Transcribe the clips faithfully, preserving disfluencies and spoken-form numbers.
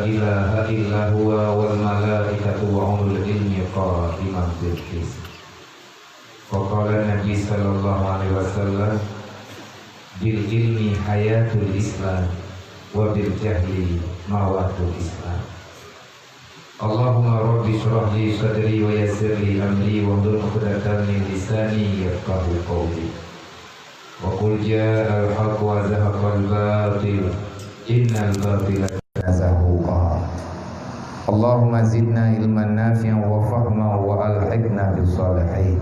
ilaha illa huwa wal malaikatu wa ulul ilmi qaiman bil qist. Wa qala Nabi sallallahu alaihi wasallam, "Bil ilmi hayatul Islam, wa bil jahli mawatul Islam." Allahumma rabbi shrah li sadri wa yassir li amri wahlul 'uqdatam min lisani yafqahu qawli. Wa qul ja'al haqq wa zahaqal batil, innal batila kana zahuqa. Allahumma zidna ilman nafi'an wa fahman wa alhiqna bis salihin.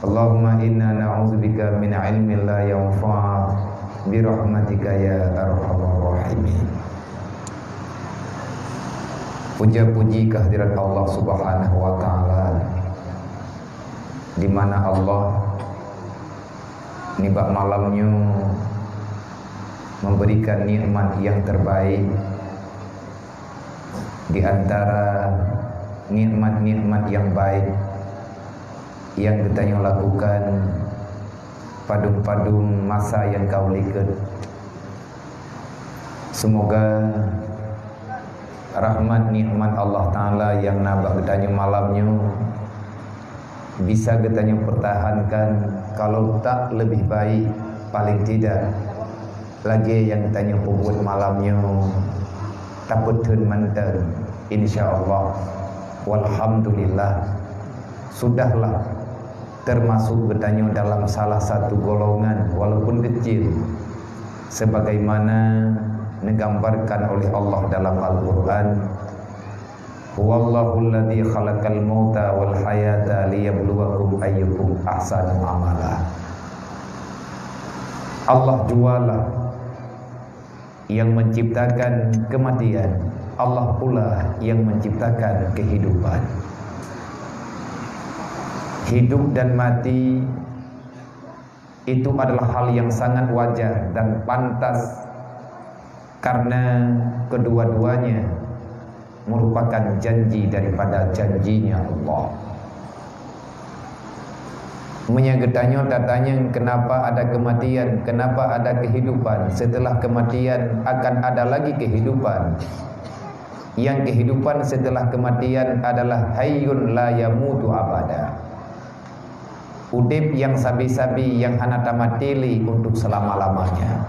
Allahumma inna na'udzubika min ilmin la yanfa' bi rahmatika ya arhamar rahimin. Puja puji kehadirat Allah Subhanahu wa taala, di mana Allah nibak malam nyoe memberikan nikmat yang terbaik di antara nikmat-nikmat yang baik yang geutanyoe lakukan padum-padum masa nyang ka u likot. Seumoga rahmat nikmat Allah Taala nyang na bak geutanyoe malam nyoe bisa geutanyoe pertahankan, kalau tak lebih baik, paling tidak lagèe nyang tanyoe peubuet malam nyoe tapeutheun mantong, insya Allah. Walhamdulillah, sudahlah termasuk geutanyoe dalam salah satu golongan walaupun kecil, sebagaimana digambarkan oleh Allah dalam Al-Quran, "Huwallahul ladzi khalaqal mauta wal hayata liyabluwakum ayyukum ahsanu amala." Allah jualah yang menciptakan kematian, Allah pula yang menciptakan kehidupan. Hidup dan mati itu adalah hal yang sangat wajar dan pantas, karena kedua-duanya merupakan janji daripada janjinya Allah. Meunyoe geutanyoe tatanyong, kenapa ada kematian, kenapa ada kehidupan, setelah kematian akan ada lagi kehidupan. Yang kehidupan setelah kematian adalah hayyun la yamutu abada. Udeb nyang sabe-sabe nyang hana tamati lé untuk selama-lamanya.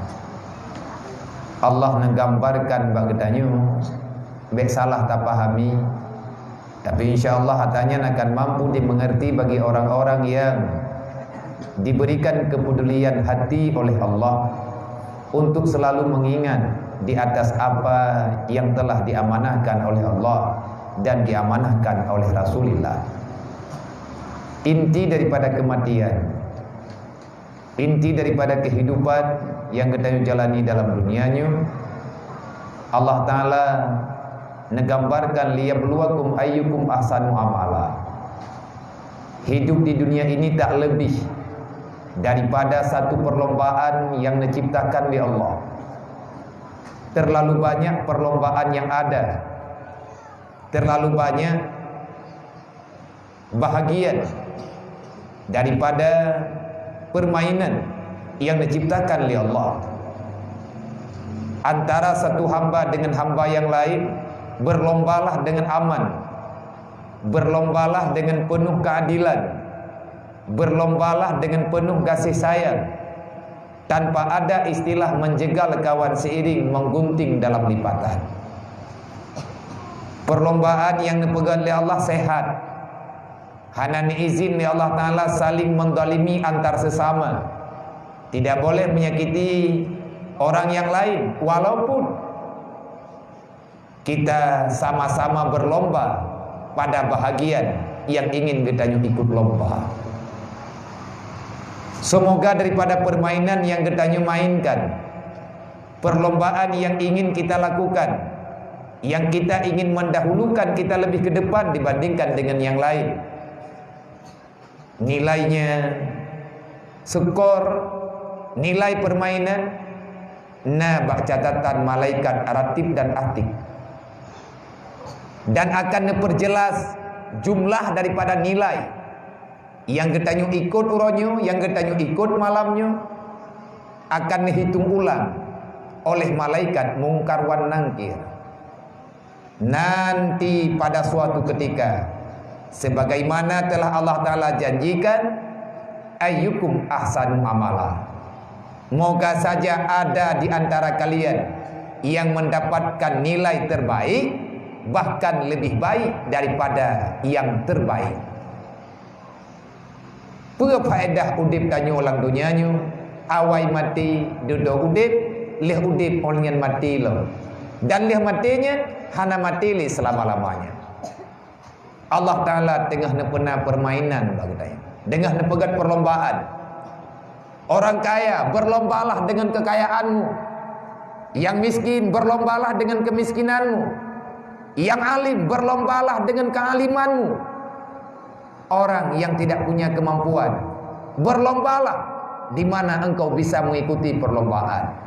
Allah neugambarkan bak geutanyoe, bék salah tapahami, tapi insya Allah ata nyan akan mampu dimengerti bagi orang-orang yang diberikan kepedulian hati oleh Allah untuk selalu mengingat di atas apa yang telah diamanahkan oleh Allah dan diamanahkan oleh Rasulullah. Inti daripada kematian, inti daripada kehidupan yang geutanyoe jalani dalam dunia nyoe, Allah Taala neugambarkan, "Liyabluwakum ayyukum ahsanu amala." Hidup di dunia ini tak lebih daripada satu perlombaan yang diciptakan oleh Allah. Terlalu banyak perlombaan yang ada. Terlalu banyak bahagian daripada permainan yang diciptakan oleh Allah. Antara satu hamba dengan hamba yang lain, berlombalah dengan aman, berlombalah dengan penuh keadilan, berlombalah dengan penuh kasih sayang, tanpa ada istilah menjegal kawan seiring menggunting dalam lipatan. Perlombaan yang dipeugah oleh Allah sehat. Hana diizin oleh Allah Taala saling mendalimi antar sesama. Tidak boleh menyakiti orang yang lain, walaupun kita sama-sama berlomba pada bahagian yang ingin geutanyoe ikut lomba. Semoga daripada permainan yang geutanyoe mainkan, perlombaan yang ingin kita lakukan, yang kita ingin mendahulukan kita lebih ke depan dibandingkan dengan yang lain, nilainya, skor, nilai permainan, na bak catatan malaikat ratib dan atid. Dan akan neupeurjelas jumlah daripada nilai nyang geutanyoe ikot uroe nyoe, nyang geutanyoe ikot malam nyoe, akan neuhitung ulang oleh malaikat Mungkar wan Nangkir. Nanti pada suatu ketika, sebagaimana telah Allah Ta'ala janjikan, "Ayyukum ahsanu amala." Moga saja ada di antara kalian yang mendapatkan nilai terbaik, bahkan lebih baik daripada yang terbaik. Peue faedah udeb tanyoe lam donya nyoe? Awai maté, dudoe udeb, lheueh udeb 'oh lheueh nyan maté lom. Dan lheueh maté nyan hana maté lé seulama-lamanya. Allah Ta'ala teungoh neupeuna peurmainan bak geutanyoe. Teungoh neupeugét peurlombaan. Orang kaya, berlombalah dengan kekayaanmu. Yang miskin, berlombalah dengan kemiskinanmu. Yang alim, berlombalah dengan kealimanmu. Orang yang tidak punya kemampuan, berlombalah di mana engkau bisa mengikuti perlombaan.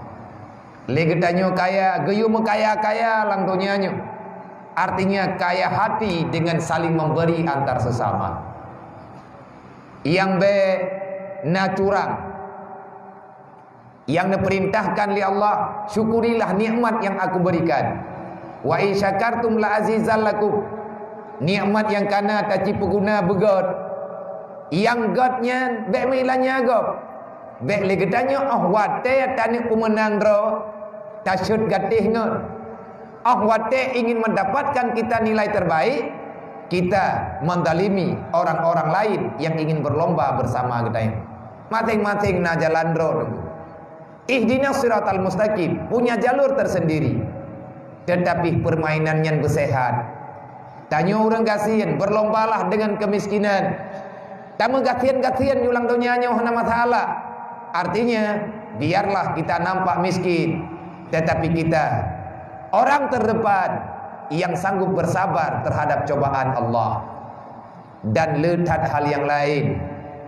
Lé geutanyoe kaya, geuyue meukaya-kaya lam donya nyoe. Artinya kaya hati dengan saling memberi antar sesama. Nyang bèk na curang. Nyang neupeurintahkan lé Allah, "Syukurilah nikmat yang Aku berikan. Wa in syakartum la azidannakum." Nikmat nyang kana tacipeuguna beugöt. Nyang göt nyan bèk meuilanya gob. Bèk lé geutanyoe 'oh watèe taneuk peumeunang droe, taseuet gatéh ngon. 'Oh watèe ingin mendapatkan kita nilai terbaik, kita mendalimi orang-orang lain yang ingin berlomba bersama geutanyoe. Maséng-maséng na jalan droe teungku. Ihdinas siratal mustaqim, punya jalur tersendiri. Tetapi permainan nyan beuseuhat. Tanyoe ureuëng gasien, berlombalah dengan kemiskinan. Tameugasien-gasien ulang donya nyoe hana masalah. Artinya, biarlah kita nampak miskin, tetapi kita orang terdepan yang sanggup bersabar terhadap cobaan Allah. Dan le that hal nyang laén,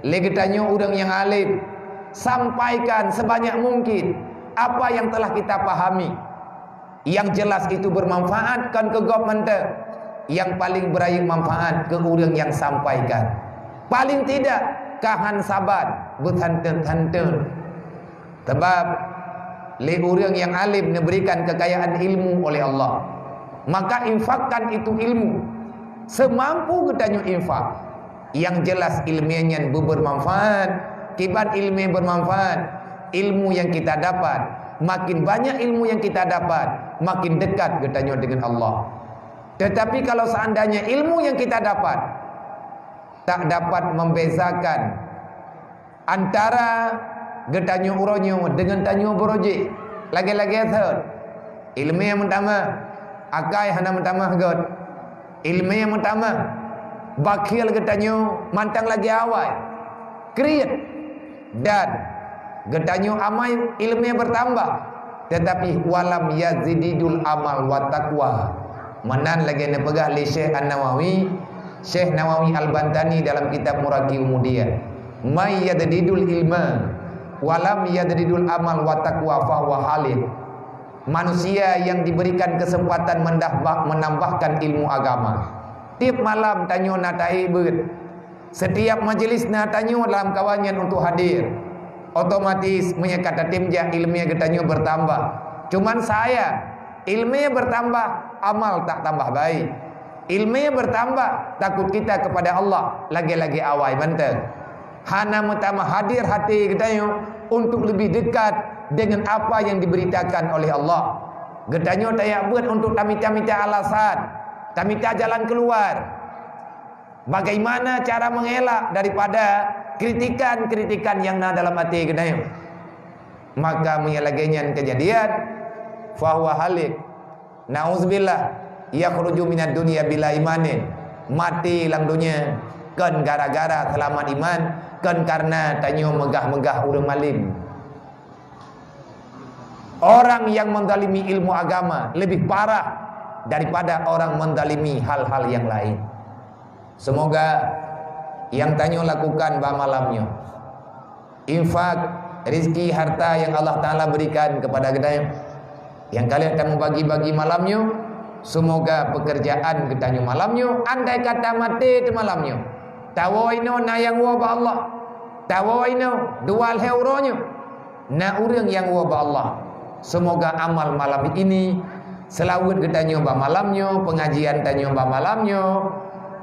lé geutanyoe ureuëng nyang além, sampaikan sebanyak mungkin apa yang telah kita pahami. Yang jelas itu bermanfaat kon keu gob mantong. Yang paling beurayeuk manfaat keu ureuëng nyang sampaikan. Paling tidak, ka han saban beusanteun-santeun. Sabab lé ureuëng nyang além neuberikan kekayaan ilmu oleh Allah, maka infakkan itu ilmu semampu geutanyoe infak. Yang jelas ilmu nyan beubermanfaat. Kiban ilmu bermanfaat, ilmu yang kita dapat, makin banyak ilmu yang kita dapat, makin dekat geutanyoe dengan Allah. Tetapi kalau seandainya ilmu yang kita dapat tak dapat membezakan antara geutanyoe uroe nyoe deungon tanyoe barojék, lagée-lagée thon. Iéleumé meutamah, akai hana meutamah göt. Iéleumé meutamah, bakhil geutanyoe mantong lagée awai, kriet, dan geutanyoe amai iéleumé beutambah, teutapi walam yazididul amal wa taqwa. Meunan lagée neupeugah lé Syekh An-Nawawi, Syekh Nawawi Al-Bantani dalam kitab Muraqi Umudiyah, "May yadidul ilma walam yadidul amal wa taqwa fahuwa halik." Manusia yang diberikan kesempatan mendahbah-, menambahkan ilmu agama. Tiep malam tanyoe na taék beuet. Setiap majelis na tanyoe lam kawan nyan untuk hadir. Otomatis meunyoe ka tatem jak iéleumé geutanyoe beutambah. Cuman sayang, iéleumé beutambah, amal tak tambah baik. Iéleumé beutambah, takut kita kepada Allah lagée-lagée awai mantong. Hana meutamah hadir hati geutanyoe untuk lebih dekat dengan apa yang diberitakan oleh Allah. Geutanyoe tajak beuet untuk tamita-mita alasan, tamita jalan keluar. Bagaimana cara mengelak daripada kritikan-kritikan yang na dalam até geutanyoe? Maka meunyoe lagée nyan keujadian, fahuwa halik. Nauzubillah, yakhruju minad dunya bila imanin. Maté lam donya kon gara-gara seulamat iman, kon kareuna tanyoe meugah-meugah ureuëng malém. Orang yang menzalimi ilmu agama lebih parah daripada orang menzalimi hal-hal yang lain. Semoga yang tanyoe lakukan bak malam nyoe, infak, rizki, harta yang Allah Ta'ala berikan kepada geutanyoe, yang ka lheueh tamubagi-bagi malam nyoe, semoga pekerjaan geutanyoe malam nyoe, andai kata maté teuh malam nyoe, tawoe inoe na nyang woe bak Allah, tawoe inoe dua lhée uroe nyoe, na ureuëng nyang woe bak Allah. Semoga amal malam ini Seulaweuet geutanyoe bak malam nyoe, pengajian tanyoe bak malam nyoe,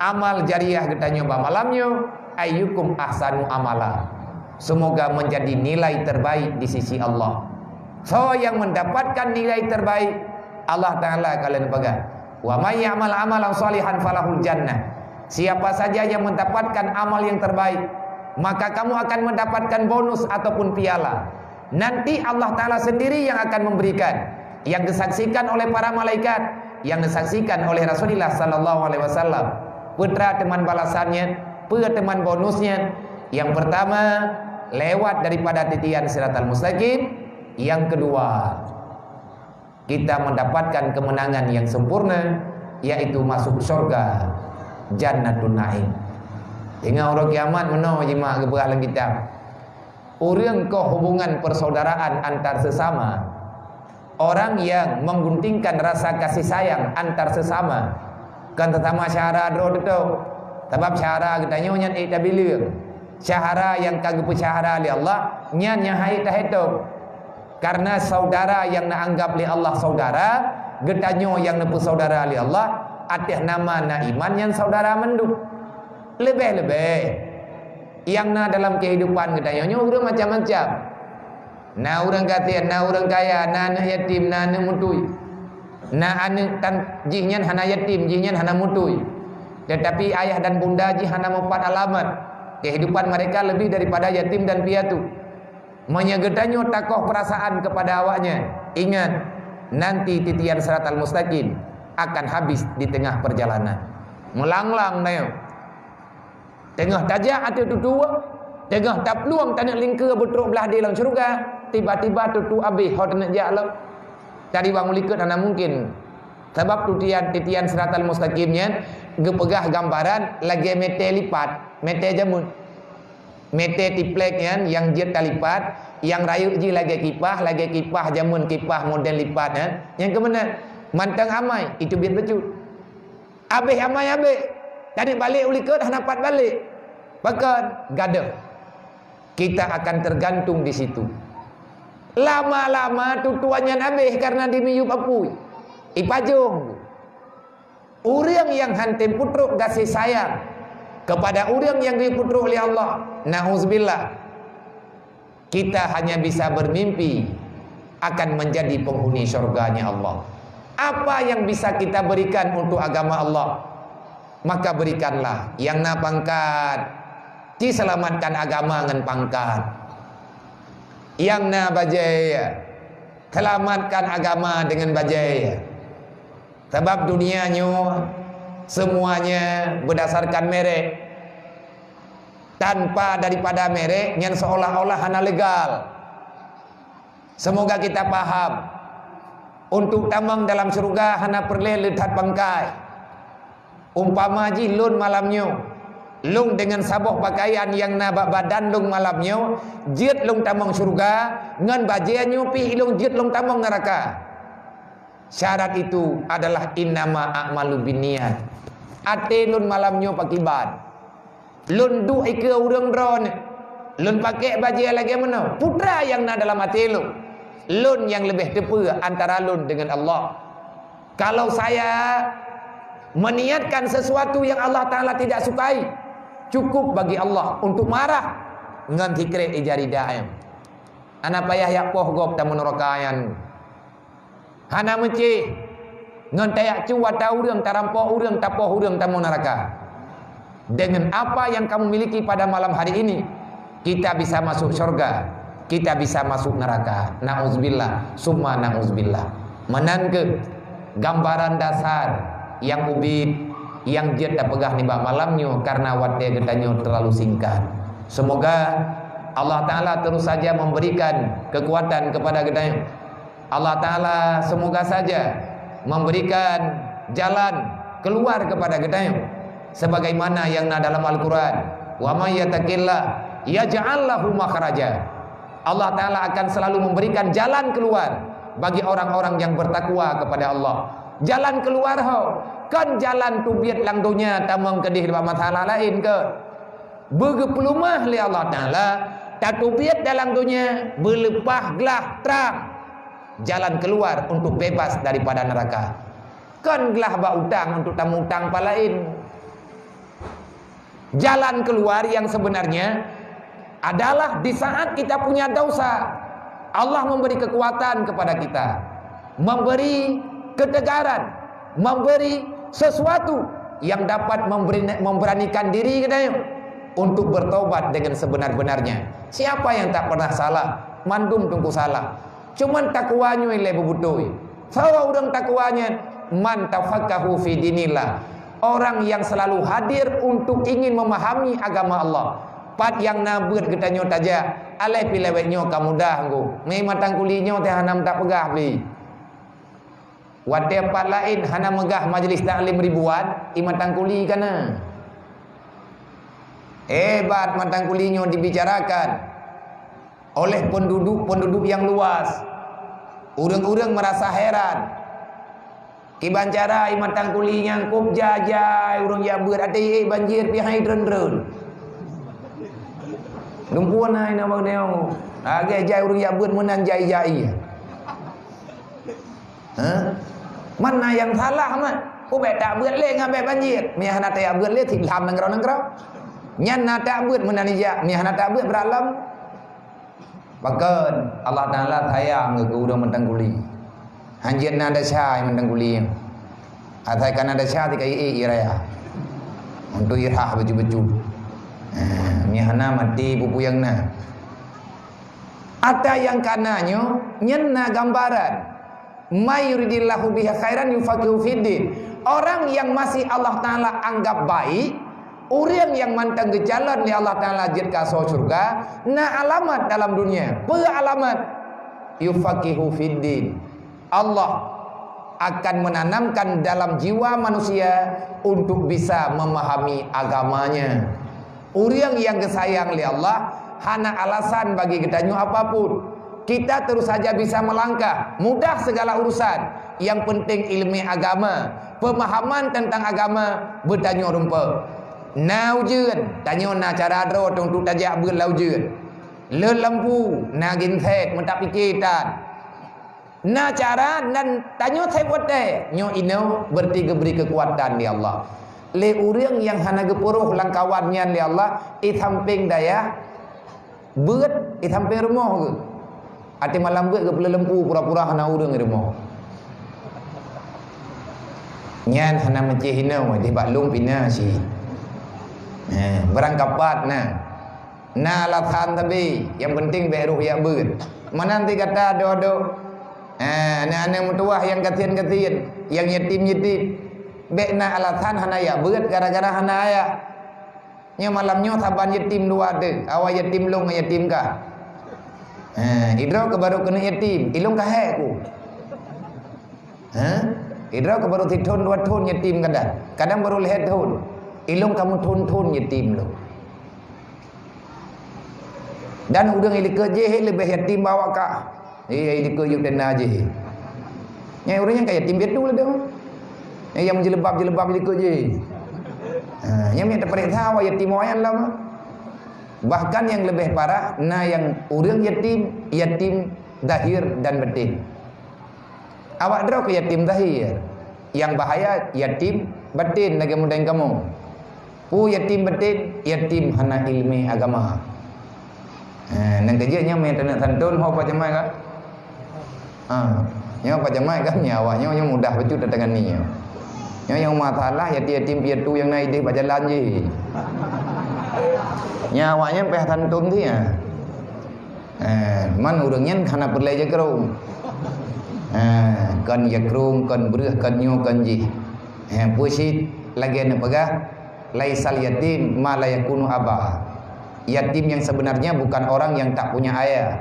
amal jariah geutanyoe bak malam nyoe, ayyukum ahsanu amala. Semoga menjadi nilai terbaik di sisi Allah. Soe nyang mendapatkan nilai terbaik, Allah Taala ka lheueh peugah, "Wa may ya'mal amalan shalihan falahul jannah." Siapa saja yang mendapatkan amal yang terbaik, maka kamu akan mendapatkan bonus ataupun piala. Nanti Allah Taala sendiri yang akan memberikan, yang disaksikan oleh para malaikat, yang disaksikan oleh Rasulullah sallallahu alaihi wasallam. Peue teuma balasannya, peue teuma bonusnya? Yang pertama, lewat daripada titian siratal mustaqim. Yang kedua, kita mendapatkan kemenangan yang sempurna, yaitu masuk syurga Jannatun Naim. Teungoh uroe kiamat meunoe jimak geupeugah lam kitab. Ureuëng koh hubungan persaudaraan antar sesama, orang yang mengguntingkan rasa kasih sayang antar sesama, kon sesama syedara droe teutôb. Sabab syedara geutanyoe nyan ék tabileueng. Syedara nyang ka geupeusyedara lé Allah, nyan nyang han ék tahe tôb. Karena saudara nyang neuanggap lé Allah saudara, geutanyoe nyang neupeusaudara lé Allah, ateueh nama na iman nyan saudara mandum. Leubeh-leubeh nyang na dalam kehidupan geutanyoe nyoe ureuëng macam-macam. Na ureuëng gasien, na ureuëng kaya, na aneuëk yatim, na aneuëk mutui. Na aneuëk tan jih nyan hana yatim, jih nyan hana mutui. Tetapi ayah dan bunda jih hana meupat alamat. Kehidupan mereka lebih daripada yatim dan piatu. Meunyoe geutanyoe takoh perasaan kepada awaknyan, ingat, nanti titian siratal mustaqim akan habis di tengah perjalanan. Meulanglang na nyoe. Teungoh tajak ateueh tutoe, teungoh taplueng taneuk lingkeue beutrok blaih di lam syeuruga, tiba-tiba tutoe abéh ho taneuk jak lom. Tadi bang ulikot hana mungkin. Sabab titian, titian siratal mustaqim nyan geupeugah gambaran lagée mete lipat, mete jameun. Mete tiplek nyan nyang jeuet talipat, nyang rayeuk jih lagée kipah, lagée kipah jameun kipah model lipat nyan. Nyang keumeunang mantong amai, itu biet bacut. Abéh amai abéh, taneuk balek ulikot hana pat balek. Pakon? Gadôh. Kita akan tergantung di situ. Lama-lama tutoe nyan abéh karena dimiyueb apui. Ipajong. Ureuëng nyang han tem peutrok gaséh sayang kepada ureuëng nyang geupeutrok lé Allah, nauzubillah, kita hanya bisa bermimpi akan menjadi penghuni syurganya Allah. Apa yang bisa kita berikan untuk agama Allah, maka berikanlah. Nyang na pangkat, ci selamatkan agama ngon pangkat. Nyang na bajée, selamatkan agama dengan bajée. Sabab dunia nyoe semuanya berdasarkan merek. Tanpa daripada merek, nyan seolah-olah hana legal. Semoga kita paham, untuk tamong dalam syeuruga hana peureulée le that pangkai. Umpama jih lôn malam nyoe, lôn deungon saboh pakaian nyang na bak badan lôn malam nyoe, jeuet lôn tamong syeuruga, ngon bajée nyoe pih lôn jeuet lôn tamong neuraka. Syarat itu adalah innama a'malu binniyat. Até lôn malam nyoe pakriban? Lôn duek ikeue ureuëng droeneuh, lôn pakék bajée lagée meunoe, peue nyang na dalam até lôn. Lôn nyang leubeh teupeue antara lôn deungon Allah. Kalau saya meniatkan sesuatu yang Allah Taala tidak sukai, cukup bagi Allah untuk marah ngon sikrek ija rida nyan. Hana payah jak poh gob tamong neuraka nyan. Hana meucéh ngon tajak cu ata ureuëng, tarampok ureuëng, tapoh ureuëng tamong neuraka. Dengan apa yang kamu miliki pada malam hari ini, kita bisa masuk syurga, kita bisa masuk neraka. Nauzubillah, summa nauzubillah. Meunan keuh gambaran dasar nyang ubit nyang jeuet tapeugah nibak malam nyoe, karena watée geutanyoe terlalu singkat. Semoga Allah Taala terus saja memberikan kekuatan kepada geutanyoe. Allah Taala semoga saja memberikan jalan keluar kepada geutanyoe, sebagaimana yang na dalam Al-Quran, "Wa may yattaqillah yaj'al lahu makhraja." Allah Taala akan selalu memberikan jalan keluar bagi orang-orang yang bertakwa kepada Allah. Jalan keluar ho, kon jalan teubiet lam donya tamong keudeh bak masalah laén ke. Beugeupeulumah lé Allah Taala, tateubiet dalam donya, beuleupah glah trang. jalan keluar untuk bebas daripada neraka. Kon glah bak utang untuk tamutang pah laén. Jalan keluar yang sebenarnya adalah di saat kita punya dosa, Allah memberi kekuatan kepada kita, memberi ketegaran, memberi sesuatu yang dapat memberi, memberanikan diri kita untuk bertobat dengan sebenar-benarnya. Siapa yang tak pernah salah? Mandum teungku salah. Cuman takwa nyoe lé beubutôi. Sawa ureuëng takwa nyan, man tafaqahu fi dinillah. Orang yang selalu hadir untuk ingin memahami agama Allah. Pat nyang na beuet geutanyoe tajak, aléh pi lawét nyoe ka mudah nggu. Mé matang kuli nyoe teuh hana meutak peugah pi. Watée pat laén hana meugah majlis taklim ribuan, i matang kuli ka na. Hebat matang kuli nyoe dibicarakan oleh penduduk-penduduk yang luas. Ureuëng-ureuëng merasa heran. Kiban cara i matang kuli nyang kôb jai-jai ureuëng jak beuet, até ék banjir pi hai treun-treun. Dumpeue na ina bak deungoe. Lagée jai ureuëng jak beuet meunan jai-jai. Ha? Man na nyang salah mat. Ubek tak beuet lé ngon bék banjir. Mia hana tajak beuet lé sit lam nanggroe-nanggroe. Nyan na tak beuet meunan ijak, mia hana tak beuet brat lom. Pakon Allah Taala sayang keu ureuëng matang kuli. Hanjeuet na desya matang kuli. Asai ka na desya tika ié raya. Untuk irah baju-baju. Ha, mia hana mati pupu nyang na. Ata nyang ka na nyoe, nyan na gambaran. May yuridillahu bihi khairan yufaqihu fiddin. Orang yang masih Allah Taala anggap baik, ureuëng yang mantong geucalon lé Allah Taala jeuet keu asoe syeuruga, na alamat dalam dunia. Peue alamat? Yufaqihu fiddin. Allah akan menanamkan dalam jiwa manusia untuk bisa memahami agamanya. Ureuëng nyang geusayang lé Allah hana alasan bagi geutanyoe apapun. Kita terus saja bisa melangkah, mudah segala urusan. Yang penting ilmu agama, pemahaman tentang agama beutanyoe rumpok. Na ujeuen, tanyoe na cara droe untuk tajak beuet lam ujeuen. Lheueh lampu, na genset meutak pike tan. Na cara nan tanyoe sép watée nyoe inoe berarti geubri keukuatan lé Allah. Lé ureuëng nyang hana geupeurôh lam kawan nyan lé Allah, i sampéng dayah beuet, i sampéng rumoh geuh. Até malam beuet geupeuleulempu pura-pura hana ureuëng i rumoh. Nyan hana meucéh inoe, di bak lôn pina si. Eh, barangkapat na. Na alasan sabe, nyang penting bék roh jak beuet. Meunan ti gata dok-dok. Ha, aneuk-aneuk meutuwah nyang gasien-gasien, nyang yatim-yatim. Bék na alasan hana jak beuet gara-gara hana ayah. Nyoe malam nyoe saban yatim dua teuh, awai yatim lôn ngon yatim kah. Ha, idroe keu baru keuneuk yatim, ilôn ka hék ku. Ha? Idroe keu baru sithon dua thon yatim kadang. Kadang baru lhée thon. Ilôn ka meuthon-thon yatim lôn. Dan ureuëng i likot jih leubeh yatim bak awak kah. Eh, i likot yub tenda jih. Nyang ureuëng nyang ka yatim biet tu ladang. Nyang, nyang meujilbab-jilbab i likot jih. Ha, nyang miet tapareksa awak yatim awak nyan lom. Bahkan nyang leubeh parah na nyang ureuëng yatim, yatim zahir dan batin. Awak droe keu yatim zahir. Nyang bahaya yatim batin lagée mudeng kamoe. Peue yatim batin? Yatim hana iéleumé agama. Ha, nyang keujeuet nyoe meunan taneuk santôn ho pajamai ka? Ha, nyoe pajamai ka nyoe awak nyoe, nyoe mudah bacut tatangani nyoe. Nyoe nyang masalah yatim-yatim piatu nyang na idéh bak jalan jih. Nyoe awak nyan payah santôn dia. Eh, man ureuëng nyan hana peureulée jakrong. Eh, kon jakrong, kon breueh, kon nyoe, kon jih. Eh, peue cit lagée neupeugah, "Laisal yatim ma la yakunu aba." Yatim yang sebenarnya bukan orang yang tak punya ayah,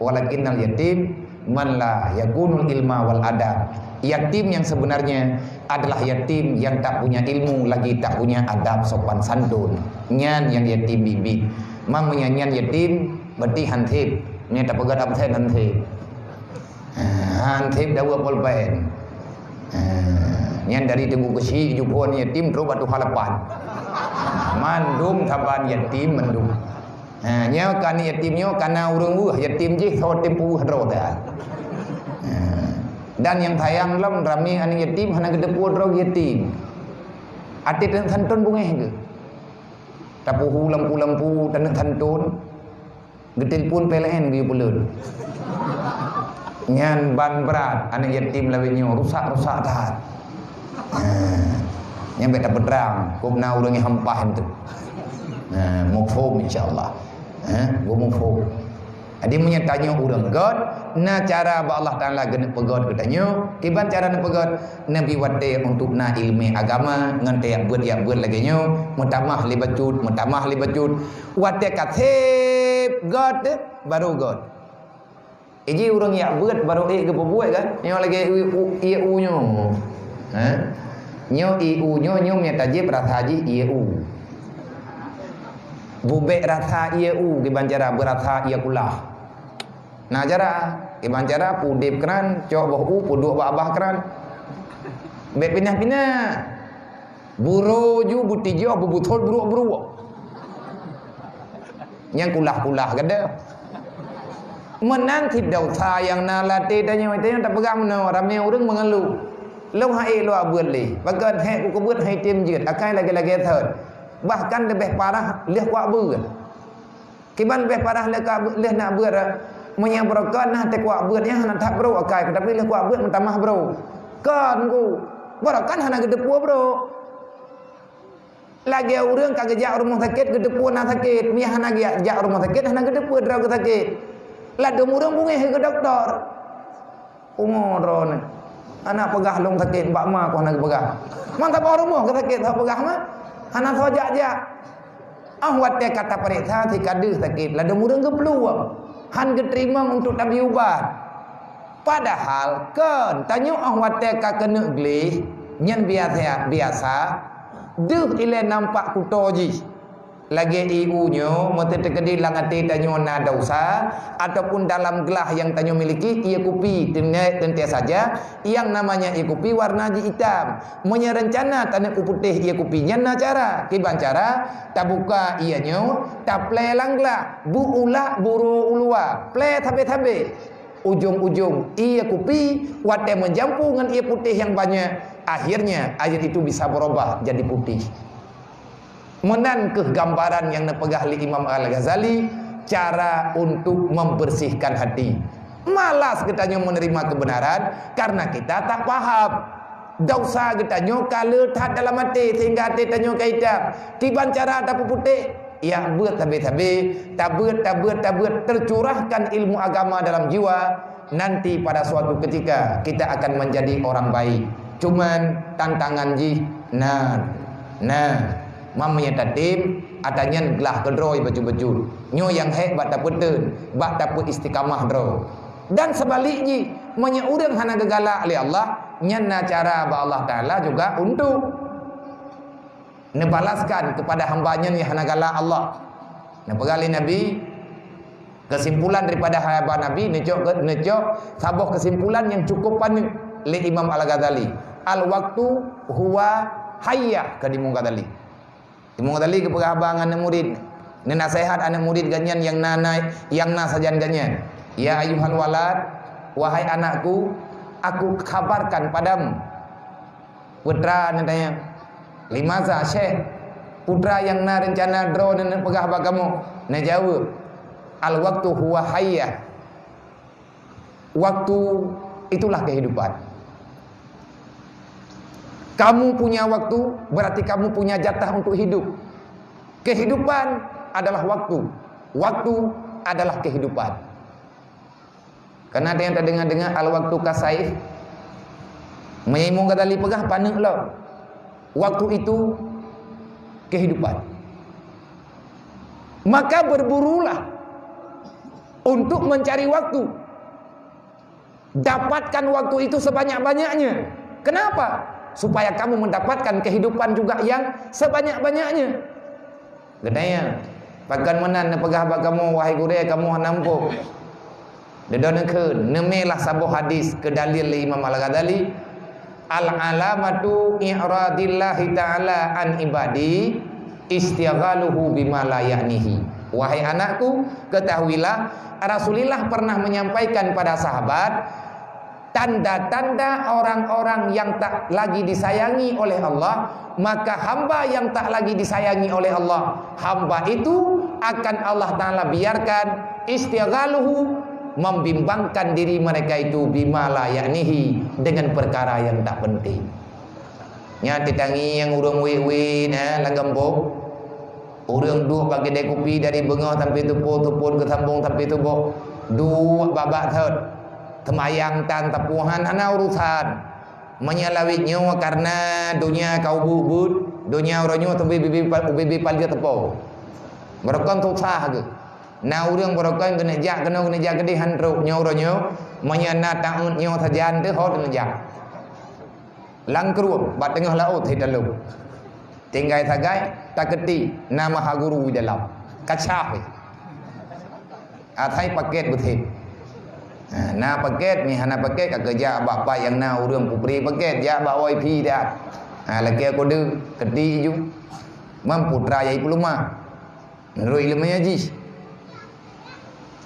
walakinnal yatim man la yakunul ilma wal adab. Yatim yang sebenarnya adalah yatim yang tak punya ilmu lagi tak punya adab sopan santun. Nyan yang yatim bibi. Mang meunyan nyan yatim, Berarti han sép. Nyan tapeugah absen han sép. Ha, han sép dawa polpen. Ha, nyan dari Teungku Keuchik jumpa yatim trok bak tuha lapan. Mandum saban yatim mandum. Ha, nyoe kan yatim nyoe kana ureuëng weueh yatim jih soe tem puweueh droe teuh. Ha, Dan nyang sayang lom, ramé aneuk yatim hana geuteupeue droe yatim. Até taneuk santôn beungéh geuh. Tapeuhu lampu-lampu taneuk santôn. Geutelepon P L N geuyue peuleuet. Nyan ban brat aneuk yatim lawét nyoe, rusak-rusak that. Ha. Nyan bèk tapeutrang, kok na ureueng nyang hampah enteuk. Ha, muphom insya Allah. Ha, muphom. Jadi meunyoe tanyoe ureueng göt, na cara bak Allah Taala geuneuk peugöt geutanyoe. Kiban cara neupeugöt? Neubi watèe untuk na ileumèe agama ngon teuyak beuet-yak beuet lagèe nyoe, meutamah lé bacut, meutamah lé bacut. Watèe ka sép göt, baru göt. Iji ureueng yak beuet baru ék geupeubuet kan? Nyoe lagèe ié u, ié u nyoe. Ha? Nyoe ié u nyoe, nyoe meunyo tajieb rasa jih ié u. Bubek rasa ié u, kiban cara beurasa ié kulah. Na cara, kiban cara pudeb keunan, cok boh u, peuduek bak babah keunan. Bèk pinah-pinah. Buroe ju beutijôh beubuthon buruek-buruek. Nyang kulah-kulah gada. Meunan cit desya nyang na lam até tanyoe, tanyoe tapeugah meunoe, ramé ureueng meungeuluh. Lôn han ék lôn beuet lé. Pakon hék kukeubeut han tem jeuet, akai lagèe-lagèe thon. Bahkan leubeh parah lheueh kuak beuet. Kiban leubeh parah lé ka, lheueh nak beuet, meunyoe beurokon na teukuak beuet nyan hana that brok akai, tapi lheueh kuak beuet meutamah brok. Kon ku, beurokon hana geuteupeue brok. Lagèe ureueng ka geujak rumoh sakét geuteupeue na sakét, meunyoe hana geujak rumoh sakét hana geuteupeue droe sakét. Ladôm ureueng beungéh keu dokto. Umu droeneuh. Hana peugah lôn sakét, bak ma ku hana geupeugah. Man saboh rumoh ka sakét, hana peugah mah. Hana soe jak-jak. Ah watèe ka tapareksa si ka deuh sakét, ladôm ureueng geuplueng. Han geuteurimong untuk tabi ubat. Padahal kon tanyoe ah watèe ka keuneuk gleh, nyan biasa, biasa deuh ilèe nampak kuto jih. Lagèe ié u nyoe, meuteukeudi lam até tanyoe na desya, ataupun dalam glah nyang tanyoe miliki, ié kupi, teuntèe, teuntèe saja, yang namanya ié kupi warna jih itam. Meunyoe reuncana taneuk peuputéh ié kupi, nyan na cara. Kiban cara, tabuka ié nyoe, taplè lam glah, beuulak buroe u luwa, plè sabé-sabé. Ujong-ujong ié kupi, watèe meujampu ngon ié putéh nyang banyak, akhirnya air itu bisa berubah jadi putih. Meunan kheueh gambaran nyang neupeugah lé Imam Al-Ghazali, cara untuk membersihkan hati. Malas geutanyoe menerima kebenaran karena kita tak paham. Desya geutanyoe ka le that dalam até, sehingga até tanyoe ka itam. Kiban cara tapeuputéh, yak beuet sabé-sabé, tabeuet, tabeuet, tabeuet, tercurahkan ilmu agama dalam jiwa, nanti pada suatu ketika kita akan menjadi orang baik. Cuman tantangan jih na, na. Meunyoe tatem, ata nyan glah keudroe bacut-bacut. Nyoe nyang hék bak tapeuteun, bak tapeu istiqamah droe. Dan seubalik jih, meunyoe ureueng hana geugalak lé Allah, nyan na cara bak Allah Taala juga untuk neubalaskan keupada hamba nyan nyang hana galak Allah. Neupeugah lé Nabi, keusimpulan daripada haba Nabi, neucok, neucok saboh keusimpulan nyang cukup paneuk lé Imam Al-Ghazali. "Al-waqtu huwa hayyah," kheun Imam Ghazali. Imam Ghazali geupeugah haba ngon aneuk murit, neunaseuhat aneuk murit geuh nyan nyang na, na, nyang na sajan geuh nyan. "Ya ayyuhal walad, wahai anakku, aku khabarkan padamu." Putra neutanyong, "Limaza, Syekh? Putra nyang na reuncana droe neupeugah bak kamoe?" Neujaweueb, "Al-waqtu huwa hayyah." Waktu itulah kehidupan. Kamu punya waktu, berarti kamu punya jatah untuk hidup. Kehidupan adalah waktu. Waktu adalah kehidupan. Karena ada yang terdengar-dengar al-waktu kasaif. Meunyoe Imam Ghazali peugah paneuk lom. Waktu itu kehidupan. Maka berburulah untuk mencari waktu. Dapatkan waktu itu sebanyak-banyaknya. Kenapa? Supaya kamu mendapatkan kehidupan juga yang sebanyak-banyaknya. Geutanyong, pakon meunan neupeugah bak kamoe, wahai gurèe, kamoe hana muphom? Dudoe neukheun, neumé lah saboh hadis keu dalil lé Imam Al-Ghazali, "Al-alamatu i'radillahi ta'ala an ibadi istighaluhu bima la ya'nihi." Wahai anakku, ketahuilah, Rasulullah pernah menyampaikan pada sahabat, Tanda-tanda orang-orang yang tak lagi disayangi oleh Allah, maka hamba yang tak lagi disayangi oleh Allah, hamba itu akan Allah Taala biarkan istighaluhu, membimbangkan diri mereka itu bima la ya'nihi, dengan perkara yang tak penting. Nyan teutangieng ureuëng wit-wit, eh, lam gampông. Ureuëng duek bak keudè kupi dari beungoh sampai teupôt, teupôt geusambông sampai suboh. Duek babak thot. Seumayang tan sapeue han hana urusan. Meunyoe lawét nyoe kareuna donya ka ubeut-ubeut, donya uroe nyoe teubi bibi pa-, ubi-bi paléh teupông. Barokon susah geuh. Na ureuëng barokon keuneuk jak keunoe keuneuk jak keudeh han trok nyoe uroe nyoe, meunyoe na taeut nyoe sajan teuh ho keuneuk jak. Lam krueng, bak teungoh laôt he taleueb. Tinggai sagai, takeuti, na maha guru di dalam. Kacah he. Asai paket beuthet. Ha, na paket, mi hana paket, ka keujak bak pat nyang na ureuëng peubri paket, jak bak wifi dah. Ha, lakée kode, keuti ju. Mam putra yai peuluma. Meunurot ileumèe jih.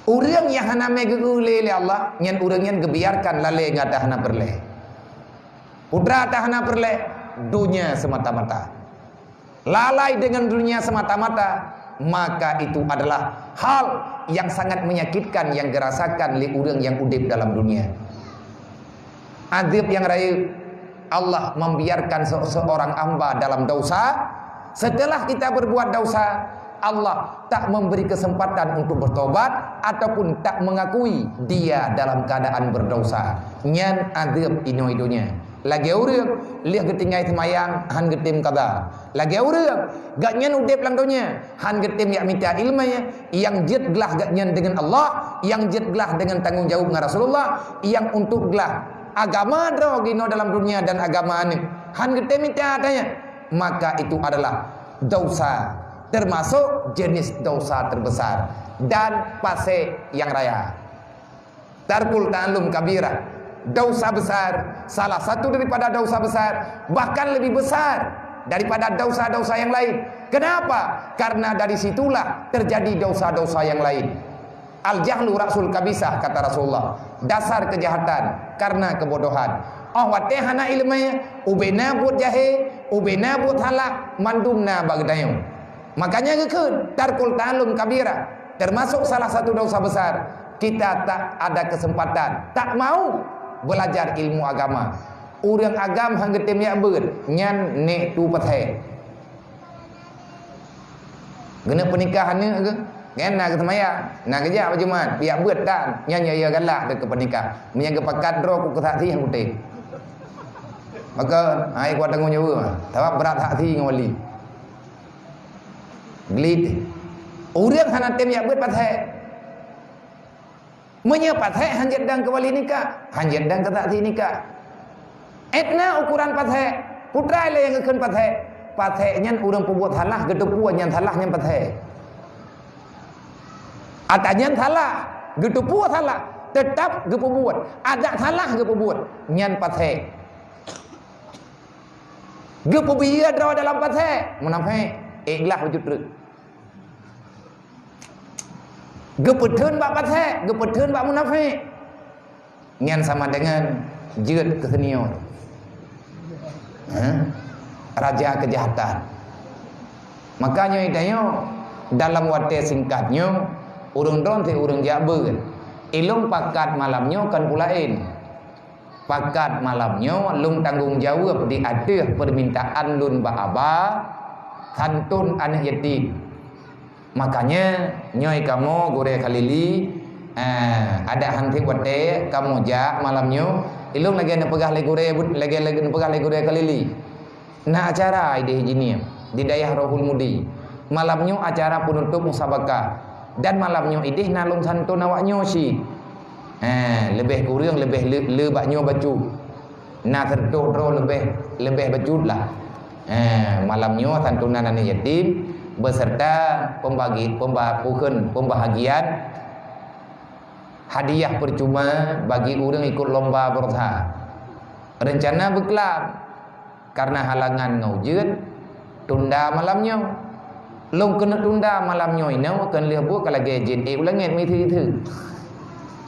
Ureuëng nyang hana mé geu-eu lé, lé Allah, nyan ureuëng nyan geubiarkan lalé ngon ata hana peureulée. Putra ata hana peureulée, donya semata-mata. Lalai dengan dunia semata-mata, maka itu adalah hal yang sangat menyakitkan yang dirasakan lé ureuëng yang udeb dalam dunia. Adab nyang rayeuk, Allah membiarkan se-, seorang hamba dalam dosa. Setelah kita berbuat dosa, Allah tak memberi kesempatan untuk bertobat ataupun tak mengakui dia dalam keadaan berdosa. Nyan adab inoe donya. Lagée ureuëng lheueh geutinggai seumayang han geutem qadha. Lagée ureuëng gobnyan udeb lam donya han geutem jak mita ileumèe, nyang jeuet glah gobnyan deungon Allah, nyang jeuet glah deungon tanggong jaweueb ngon Rasulullah, nyang untuk glah agama droe jinoe dalam dunia dan agama aneuëk han geutem mita ata nyan, maka itu adalah dosa, termasuk jenis dosa terbesar dan pasék nyang raya. Tarkul ta'allum kabirah, dosa besar, salah satu daripada dosa besar, bahkan lebih besar daripada dosa-dosa yang lain. Kenapa? Karena dari situlah terjadi dosa-dosa yang lain. Al-jahlu ra'sul kabisah, kata Rasulullah. Dasar kejahatan karena kebodohan. Oh watée hana ileumèe, ubena buet jahé, ubena buet salah, mandum na bak geutanyoe. Makanya geukheun, tarkul ta'allum kabira, termasuk salah satu dosa besar. Kita tak ada kesempatan, tak mau belajar ilmu agama. Ureuëng agam han geutem jak beuet, nyan nek tu pathé. Geuneuk peunikah aneuk geuh, nyan na geuseumayang, na geujak bak Jumat, jak beuet tan, nyan ya, ya galak teuh keu peunikah. Meunyan geupakat droe ku keu saksi han kutem. Maka, hai kuat tanggong jaweueb, sabab brat saksi ngon wali. Glit. Ureuëng hana tem jak beuet pathé. Meunyoe pathé han jeuet dang keu wali nikah, han jeuet dang keu saksi nikah. Etna ukuran pathé, putra lé nyang geukheun pathé. Pathé nyan ureuëng peubuet salah, geuteupeue nyan salah nyan pathé. Ata nyan salah, geuteupeue salah, teutap geupeubuet. Adak salah geupeubuet, nyan pathé. Geupeubiyeu droe dalam pathé, munafék, ikhlas bacut treuk. Geupeutheun bak pathé, geupeutheun bak munafék. Nyan sama dengan jeuet keu senior. Ha? Raja kejahatan. Maka nyoe tanyoe, dalam watée singkat nyoe, ureuëng droe sit ureuëng jak beuet. Ilôn pakat malam nyoe kon peue laén. Pakat malam nyoe lôn tanggong jaweueb di ateueh peumintaan lôn bak haba, santôn aneuk yatim. Makanya, nyoe kamoe gurée Khalili, eh, adak han treb watée kamoe jak malam nyoe, ilôn lagée neupeugah lé gurée, lagée, lagée neupeugah lé gurée Khalili. Na acara ideh jinoe di dayah Rohul Mudi. Malam nyoe acara peunutôb musabakah. Dan malam nyoe ideh na lôn santôn awak nyoe cit. Eh, leubeh kureueng leubeh le, le bak nyoe bacut. Na seureutôh droe leubeh, leubeh bacut lah. Eh, malam nyoe santunan aneuk yatim beserta pembagi, pemba-, peukheun pembahagian hadiah percuma bagi ureuëng ikut lomba berusaha. Rencana beuklam. Karena halangan ngon ujeuen, tunda malam nyoe. Lôn keuneuk tunda malam nyoe inoe, keu lheueh buet ka lagée jén ék u langét meuitheuk-itheuk.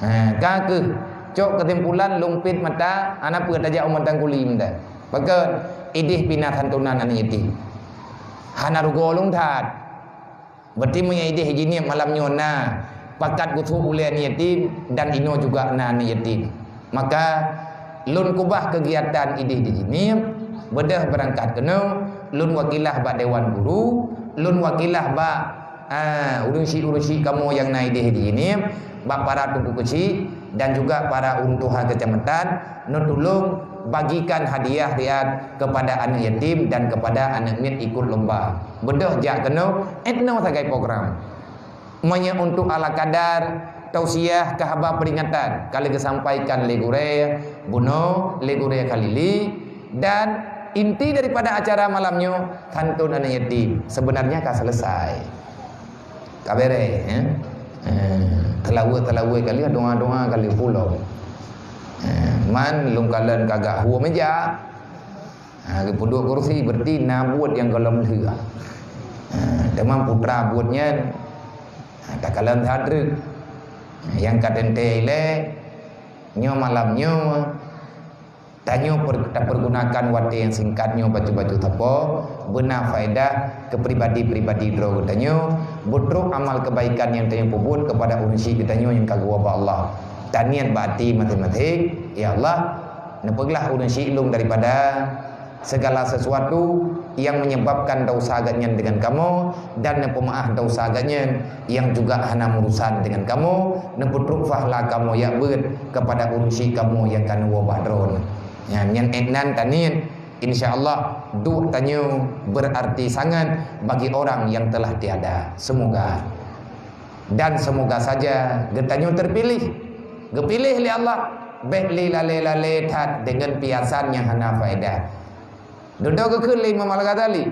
Ha, ka keuh Cok keusimpulan, lôn piet mata, hana peue tajak u Mantang Kuli mantong. Pakon? Idéh pih na santunan aneuk yatim. Hana rugoe lôn that. Berarti meunyoe idéh di Jeunieb malam nyoe na pakat geusuet ulèe aneuk yatim dan inoe juga na aneuk yatim. Maka lôn keubah keugiatan idéh di Jeunieb, beudôh beurangkat keunoe, lôn wakilah bak dewan guru, lôn wakilah bak, ah, ureueng syik-ureueng syik kamoe nyang na idéh di Jeunieb, bak para teungku keuchik dan juga para ureueng tuha keucamatan, neutulông bagikan hadiah riat kepada aneuk yatim dan kepada aneuk miet ikut lomba. Beudôh jak keunoe, 'et noe sagai program. Meunyoe untuk ala kadar tausiah keu haba peringatan, ka lheueh geusampaikan lé gurèe bunoe, lé gurèe Khalili, dan inti daripada acara malam nyoe, santun aneuk yatim. Sebenarnya ka selesai. Ka bèrèh, ya. Eh, teulaweuet-teulaweuet ka lheueh, doa-doa ka lheueh pulang. Eh, man lôn kalon ka gak hue meja. Ha, geupeuduek kursi, berarti na buet nyang gohlom lheueh. Ha, teuma putra buet nyan, ha, takalon that treuk. Ha, nyang ka teuntèe ilèe, nyoe malam nyoe, tanyoe per-, tapergunakan watèe nyang singkat nyoe bacut-bacut sapo, beuna faedah keu pribadi-pribadi droe geutanyoe, beutrok amal keubaikan nyang tanyoe peubuet keupada ureueng syik geutanyoe nyang ka geuwoe bak Allah. Taniet bak até maséng-maséng, "Ya Allah, neupeuglah ureueng syik lôn daripada segala sesuatu yang menyebabkan dosa geuhnyan deungon kamoe, dan neupeumaáh dosa geuhnyan yang juga hana meurusan deungon kamoe, neupeutrok pahala kamoe jak beuet keupada ureueng syik kamoe nyang ka neuwoe bak droeneuh." Nyan, nyan 'et nan taniet, insya Allah, duek tanyoe berarti sangat bagi orang yang telah tiada. Semoga. Dan semoga saja geutanyoe terpilih, geupiléh lé Allah, bèk lé lalé-lalé that deungon piasan nyang hana faedah. Dudoe geukheun lé Imam Al-Ghazali,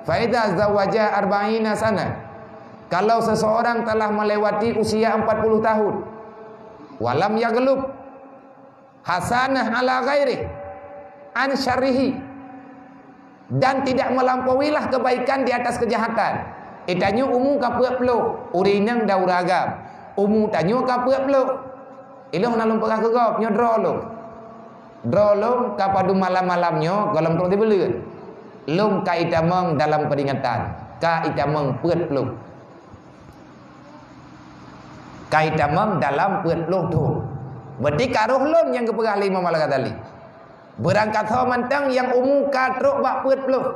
"Fa idza zawaja arba'ina sana." Kalau seseorang telah melewati usia empat puluh tahun, walam yaglub hasanah ala ghairih an syarrihi, dan tidak melampauilah kebaikan di atas kejahatan. Eh, tanyoe umu ka peuet ploh, ureueng inong dan ureueng agam. Umu tanyoe ka peuet ploh. Ilôn na lôn peugah keu gob, nyoe droe lôn. Droe lôn ka padum malam-malam nyoe gohlom trok sibuleuen. Lôn ka itamong dalam peringatan, ka itamong peuet ploh. Ka itamong dalam peuet ploh thon. Berarti ka roh lôn nyang geupeugah lé Imam Al-Ghazali. Beurangkat ho mantong nyang umu ka trok bak peuet ploh.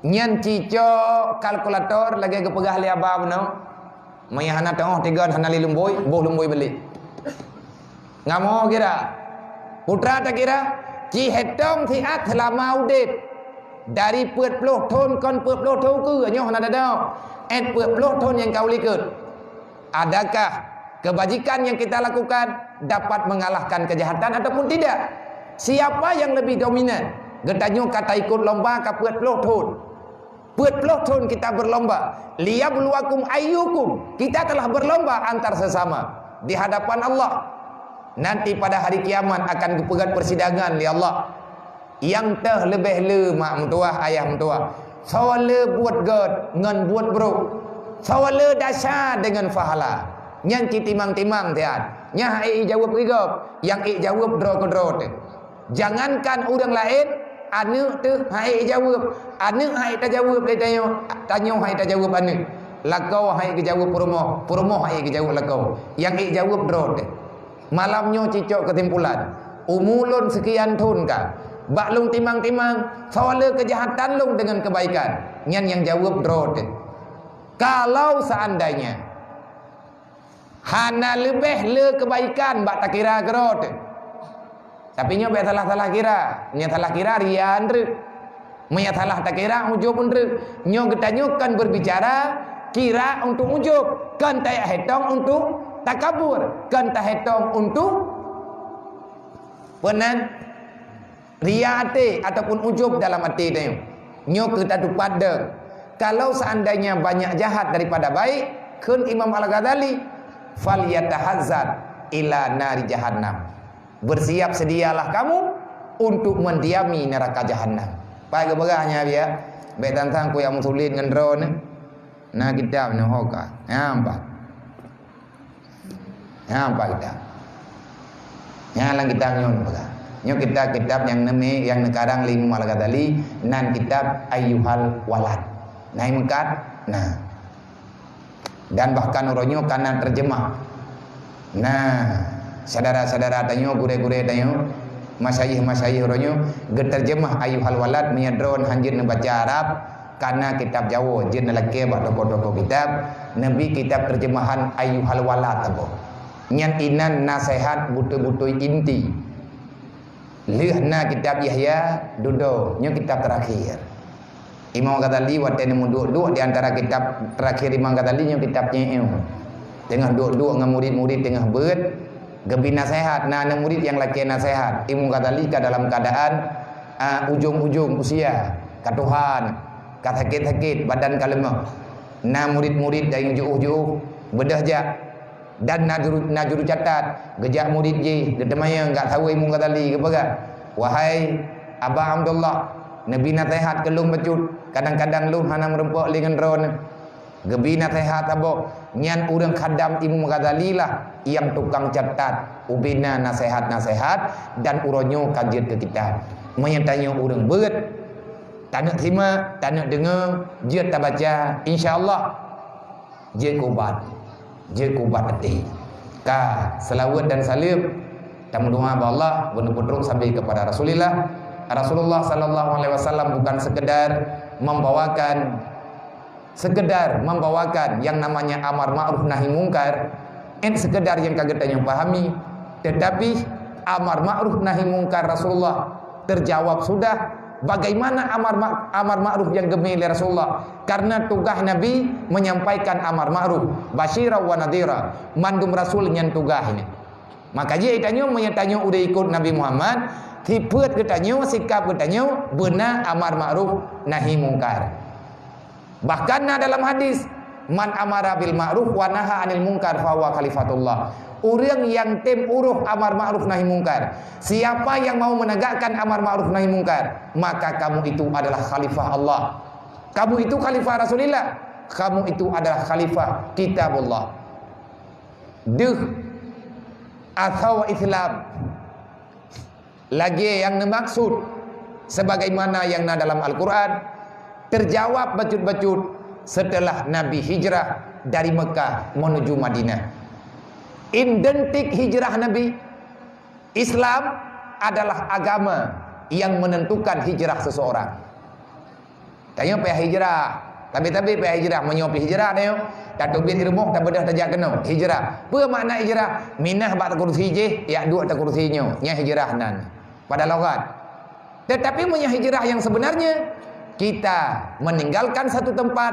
Nyan cicok kalkulator lagèe geupeugah lé Aba bunoe. Meunyo hana teu'oh tigon hana lé lumboi, boh lumboi balek. Ngamoe kira. Putra takira, ci hetong siat seulama udeb. Dari peuet ploh thon kon peuet ploh thon keu nyoe hana dadong. 'Et peuet ploh thon nyang ka u likot. Adakah kebajikan yang kita lakukan dapat mengalahkan kejahatan ataupun tidak? Siapa yang lebih dominan? Geutanyoe ka taikot lomba ka peuet ploh thon. Peuet ploh thon kita berlomba. Liyabluwakum ayyukum. Kita telah berlomba antar sesama di hadapan Allah. Nanti pada hari kiamat akan geupeugét persidangan lé Allah. Nyang teuh leubeh le mak meutuwah, ayah meutuwah. Soe le buet gét ngon buet brok. Soe le desya deungon pahala. Nyan ci timang-timang siat. Nyan han ék jaweueb keu gob, nyang ék jaweueb droe keudroe teuh. Jangankan ureuëng laén, aneuëk teuh han ék jaweueb. Aneuëk han ék tajaweueb lé tanyoe, tanyoe han ék tajaweueb aneuëk. Lakoe han ék geujaweueb peurumoh, peurumoh han ék geujaweueb lakoe. Nyang ék jaweueb droe teuh. Malam nyoe cicok keusimpulan. Umu lôn seukian thon ka. Bak lôn timang-timang, soe le keujahatan lôn deungon keubaikan. Nyan nyang jaweueb droe teuh. Kalau seandainya hana leubeh le keubaikan bak takira keudroe teuh. Tapi nyoe bék salah-salah kira. Nyang salah kira ria treuk. Meunyo salah takira ujub treuk. Nyoe geutanyoe kon berbicara kira untuk ujub, kon tahétong untuk takabur, kon tahétong untuk peunan ria até ataupun ujub dalam até tanyoe. Nyoe keu tatupat deueng. Kalau seandainya banyak jahat daripada baik, kheun Imam Al-Ghazali, "Falyatahazzar ila nari jahannam." Bersiap sedialah kamu untuk mendiami neraka jahannam. Pai geupeugah nyan biya, bék tantang ku nyang meusulet ngon droeneuh. Na kitab nyoe ho ka. Nyan pat. Nyan pat kitab. Nyan lam kitab nyoe peugah. Nyoe kitab-kitab nyang neumi, nyang neukarang lé Imam Al-Ghazali, nan kitab Ayyuhal Walad. Nah, i meukat, nah. Dan bahkan uroe nyoe ka na terjemah. Nah, syedara-syedara tanyoe, gurée-gurée tanyoe, masyayikh-masyayikh uroe nyoe geuterjemah Ayyuhal Walad, meunyoe droen hanjeuet neubaca Arab, ka na kitab Jawoe, jeuet neulakée bak toko-toko kitab, neubi kitab terjemahan Ayyuhal Walad saboh. Nyan inan naseuhat beutôi-beutôi inti. Lheueh na kitab Yahya, dudoe, nyoe kitab terakhir. Imam Ghazali watée neumeuduek-duek di antara kitab terakhir Imam Ghazali nyoe kitab nyoe. Teungoh duek-duek ngon murit-murit teungoh beuet, geubi naseuhat, na aneuk murit nyang lakée naseuhat. Imam Ghazali ka dalam keuadaan, a, ujong-ujong usia, ka tuha, ka sakét-sakét, badan ka leumoh. Na murit-murit nyang jiôh-jiôh, beudôh jak. Dan na juru, na juru catat, geujak murit jih, geuteumanyong, gak saweue Imam Ghazali, geupeugah, "Wahai Aba Abdullah, neubi naseuhat keu lôn bacut, kadang-kadang lôn hana meurumpok lé ngon droeneuh." Geubi naseuhat saboh, nyan ureuëng khadam Imam Ghazali lah nyang tukang catat ubena naseuhat-naseuhat dan uroe nyoe ka jeuet keu kitab. Meunyoe tanyoe ureuëng beuet, taneuk simak, taneuk deungoe, jeuet tabaca, insya Allah jeuet keu ubat, jeuet keu ubat até. Ka, seulaweuet dan saleuem tameudoa bak Allah, beuneupeutruek sabe kepada Rasulillah. Rasulullah sallallahu alaihi wasallam bukan sekedar membawakan, sekedar membawakan yang namanya amar ma'ruf nahi mungkar, en sekedar nyang ka geutanyoe pahami, tetapi amar ma'ruf nahi mungkar Rasulullah terjawab sudah. Bagaimana amar ma-, amar ma'ruf nyang geumi lé Rasulullah? Karena tugaih Nabi menyampaikan amar ma'ruf, basyira wa nadhira. Mandum rasul nyan tugaih nyan. Maka jih tanyoe, meunyoe tanyoe udeb ikot Nabi Muhammad, sifeuet geutanyoe, sikap geutanyoe beuna amar ma'ruf nahi mungkar. Bahkan na dalam hadis, "Man amara bil ma'ruf wa naha 'anil munkar fahuwa khalifatullah." Ureuëng nyang tem uroh amar ma'ruf nahi mungkar, siapa yang mau menegakkan amar ma'ruf nahi mungkar, maka kamu itu adalah khalifah Allah. Kamu itu khalifah Rasulillah. Kamu itu adalah khalifah Kitabullah. Deuh, asoe Islam lagée nyang neumaksud, sebagaimana nyang na dalam Al-Quran, terjawab bacut-bacut setelah Nabi hijrah dari Mekah menuju Madinah. Identik hijrah Nabi, Islam adalah agama yang menentukan hijrah seseorang. Tanyoe payah hijrah. Tabe-tabe payah hijrah. Meunyoe pih hijrah tanyoe, tateubiet di rumoh, tabeudôh tajak keunoe. Hijrah. Peue makna hijrah? Minah bak kursi jih, jak duek ateueh kursi nyoe. Nyan hijrah nan pada logat. Tetapi meunyoe hijrah yang sebenarnya, kita meninggalkan satu tempat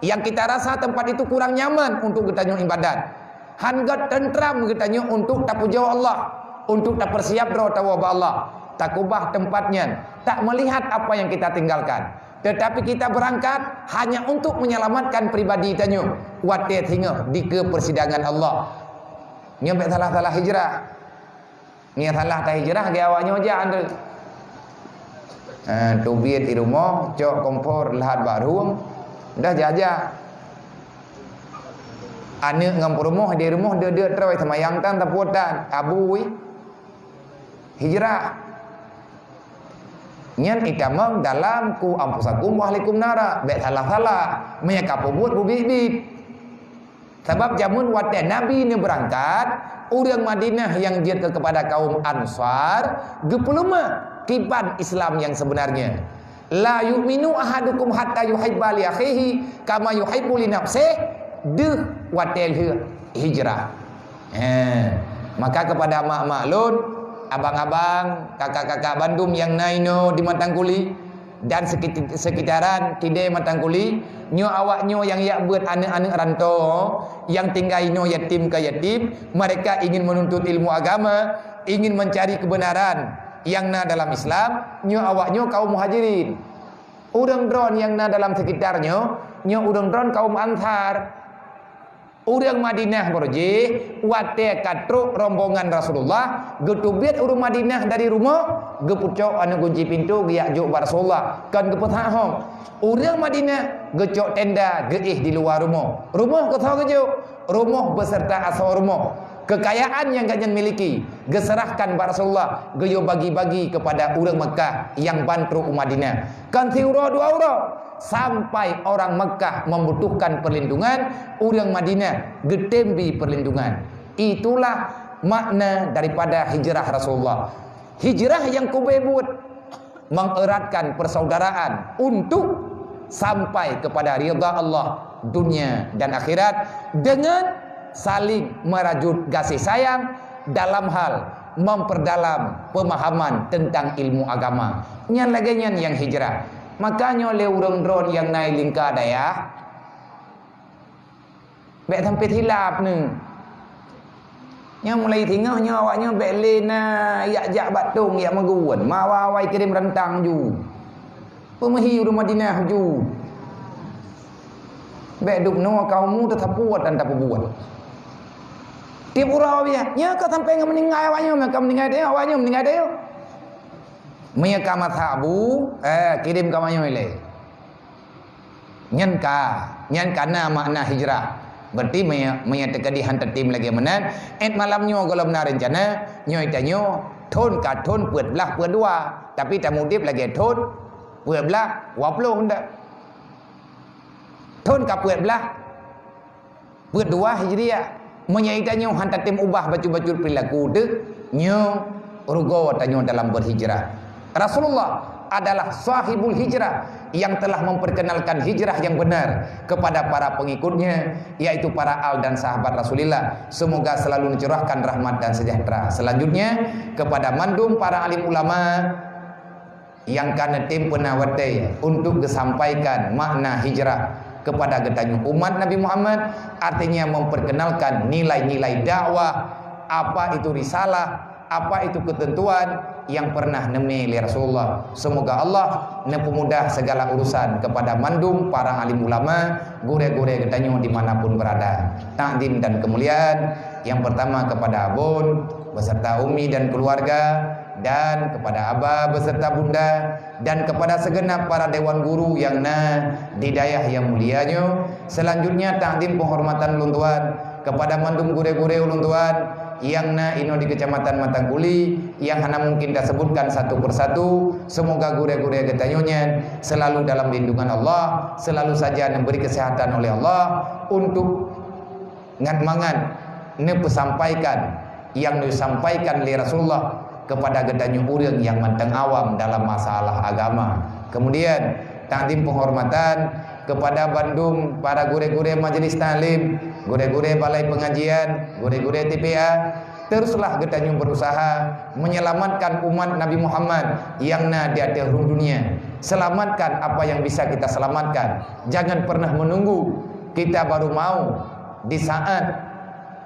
yang kita rasa tempat itu kurang nyaman untuk geutanyoe ibadat. Han gét teuntram geutanyoe untuk tapujoe Allah, untuk tapersiap droe tawoe bak Allah, takubah teumpat nyan, tak meulihat apa nyang kita tinggalkan. Teutapi kita beurangkat hanya untuk menyelamatkan pribadi tanyoe watée singoh dikeue peusidangan Allah. Nyoe bék salah-salah hijrah. Ngieng salah tahijrah, geu awak nyoe jak andeuek. Eh, teubiet di rumoh, cok kompor lahat bak rueng, dah jak-jak. Aneuk ngon peurumoh di rumoh deuek-deuek troe, seumayang tan, sapeue tan, abui. Hijrah. Nyan itamong dalam "Qu anfusakum wa ahlikum nara", bék salah-salah. Meunyo ka peubuet, beubiet-biet. Sabab jameun watée Nabi neubeurangkat, ureuëng Madinah nyang jeuet keu kepada kaum Ansar geupeuleumah kiban Islam nyang sebenarnya. "La yu'minu ahadukum hatta yuhibba li akhihi kama yuhibbu li nafsih," deuh watée lheueh hijrah. He, maka kepada mak-mak lôn, abang-abang, kakak-kakak bandum nyang na inoe di Matangkuli, dan sekit-, sekitaran Kidée Matangkuli, nyoe awak nyoe nyang jak beuet aneuk-aneuk rantô, nyang tinggai inoe yatim ka yatim, mereka ingin menuntut ilmu agama, ingin mencari kebenaran nyang na dalam Islam, nyoe awak nyoe kaum Muhajirin. Ureuëng droen nyang na dalam sekitar nyoe, nyoe ureuëng droen kaum Ansar. Ureuëng Madinah baroe jih, watée ka trok rombongan Rasulullah, geuteubiet ureuëng Madinah dari rumoh, geupeucok aneuk gunci pintoe geujak jok bak Rasulullah, kon geupeuthak hom. Ureuëng Madinah geucok tenda geuéh di luwa rumoh. Rumoh keusoe geujok, rumoh beserta asoe rumoh. Kekayaan nyang gobnyan miliki geuseurahkan bak Rasulullah, geuyue bagi-bagi keupada ureuëng Meukah nyang ban trok u Madinah. Kon siuroe dua uroe, sampai orang Meukah membutuhkan perlindungan, ureuëng Madinah geutem bi perlindungan. Itulah makna daripada hijrah Rasulullah. Hijrah nyang kube buet mengeratkan persaudaraan untuk sampai kepada ridha Allah dunia dan akhirat dengan saling merajut kasih sayang dalam hal memperdalam pemahaman tentang ilmu agama. Nyan lagée nyan nyang hijrah. Makanya lé ureuëng droe nyang na i lingka dayah, bék sampai silap nyoe. Nyoe mulai singoh nyoe awaknyoe bék lé na jak-jak bak tông jak meugeuen, ma awai-awai kirém rantang ju. Peumeuhi ureuëng Madinah ju. Bék dubnoe kaum mu teusapeue dan tapeubuet. Tieb uroe biasa, nyoe ka sampai ngon meuninggai awaknyoe, ka meuninggai teuh, awaknyoe meuninggai teuh. Meunyoe ka masak bu, eh, kirém ka manyueng ilée. Nyan ka, nyan ka na makna hijrah. Berarti meunyoe, meunyoe teukeudi han tatem lagée meunan, ék malam nyoe gohlom na reuncana, nyoe tanyoe thon ka thon peuet blaih peuet dua, tapi tamudeb lagée thon peuet blaih dua ploh ndak. Thon ka peuet blaih peuet dua Hijriah. Meunyoe tanyoe han tatem ubah bacut-bacut perilaku teuh, nyoe rugoe tanyoe dalam berhijrah. Rasulullah adalah sahibul hijrah yang telah memperkenalkan hijrah yang benar kepada para pengikutnya, yaitu para al dan sahabat Rasulullah. Semoga selalu dicurahkan rahmat dan sejahtera. Selanjutnya, kepada mandum para alim ulama, nyang ka neutem peuna watée untuk geusampaikan makna hijrah kepada geutanyoe umat Nabi Muhammad, artinya memperkenalkan nilai-nilai dakwah, apa itu risalah, apa itu ketentuan yang pernah neumé lé Rasulullah. Semoga Allah neupeumudah segala urusan kepada mandum para alim ulama, gurée-gurée geutanyoe di mana pun berada. Takzim dan kemuliaan yang pertama kepada Abon beserta Umi dan keluarga, dan kepada Aba beserta Bunda, dan kepada segenap para dewan guru nyang na di dayah nyang mulia nyoe. Selanjutnya, takzim penghormatan ulôn tuan kepada mandum gurée-gurée ulôn tuan nyang na inoe di Kecamatan Matang Kuli, nyang hana mungkin tasebutkan satu persatu. Semoga gurée-gurée geutanyoe nyan selalu dalam lindungan Allah, selalu saja diberi kesehatan oleh Allah untuk ngat mangat neupeusampaikan nyang neusampaikan lé Rasulullah kepada geutanyoe ureuëng nyang mantong awam dalam masalah agama. Kemudian, takzim penghormatan kepada bandum para gurée-gurée majelis taklim, gurée-gurée balai pengajian, gurée-gurée T P A. Teruslah geutanyoe berusaha menyelamatkan umat Nabi Muhammad nyang na di ateueh rhueng dunia. Selamatkan apa yang bisa kita selamatkan. Jangan pernah menunggu kita baru mau di saat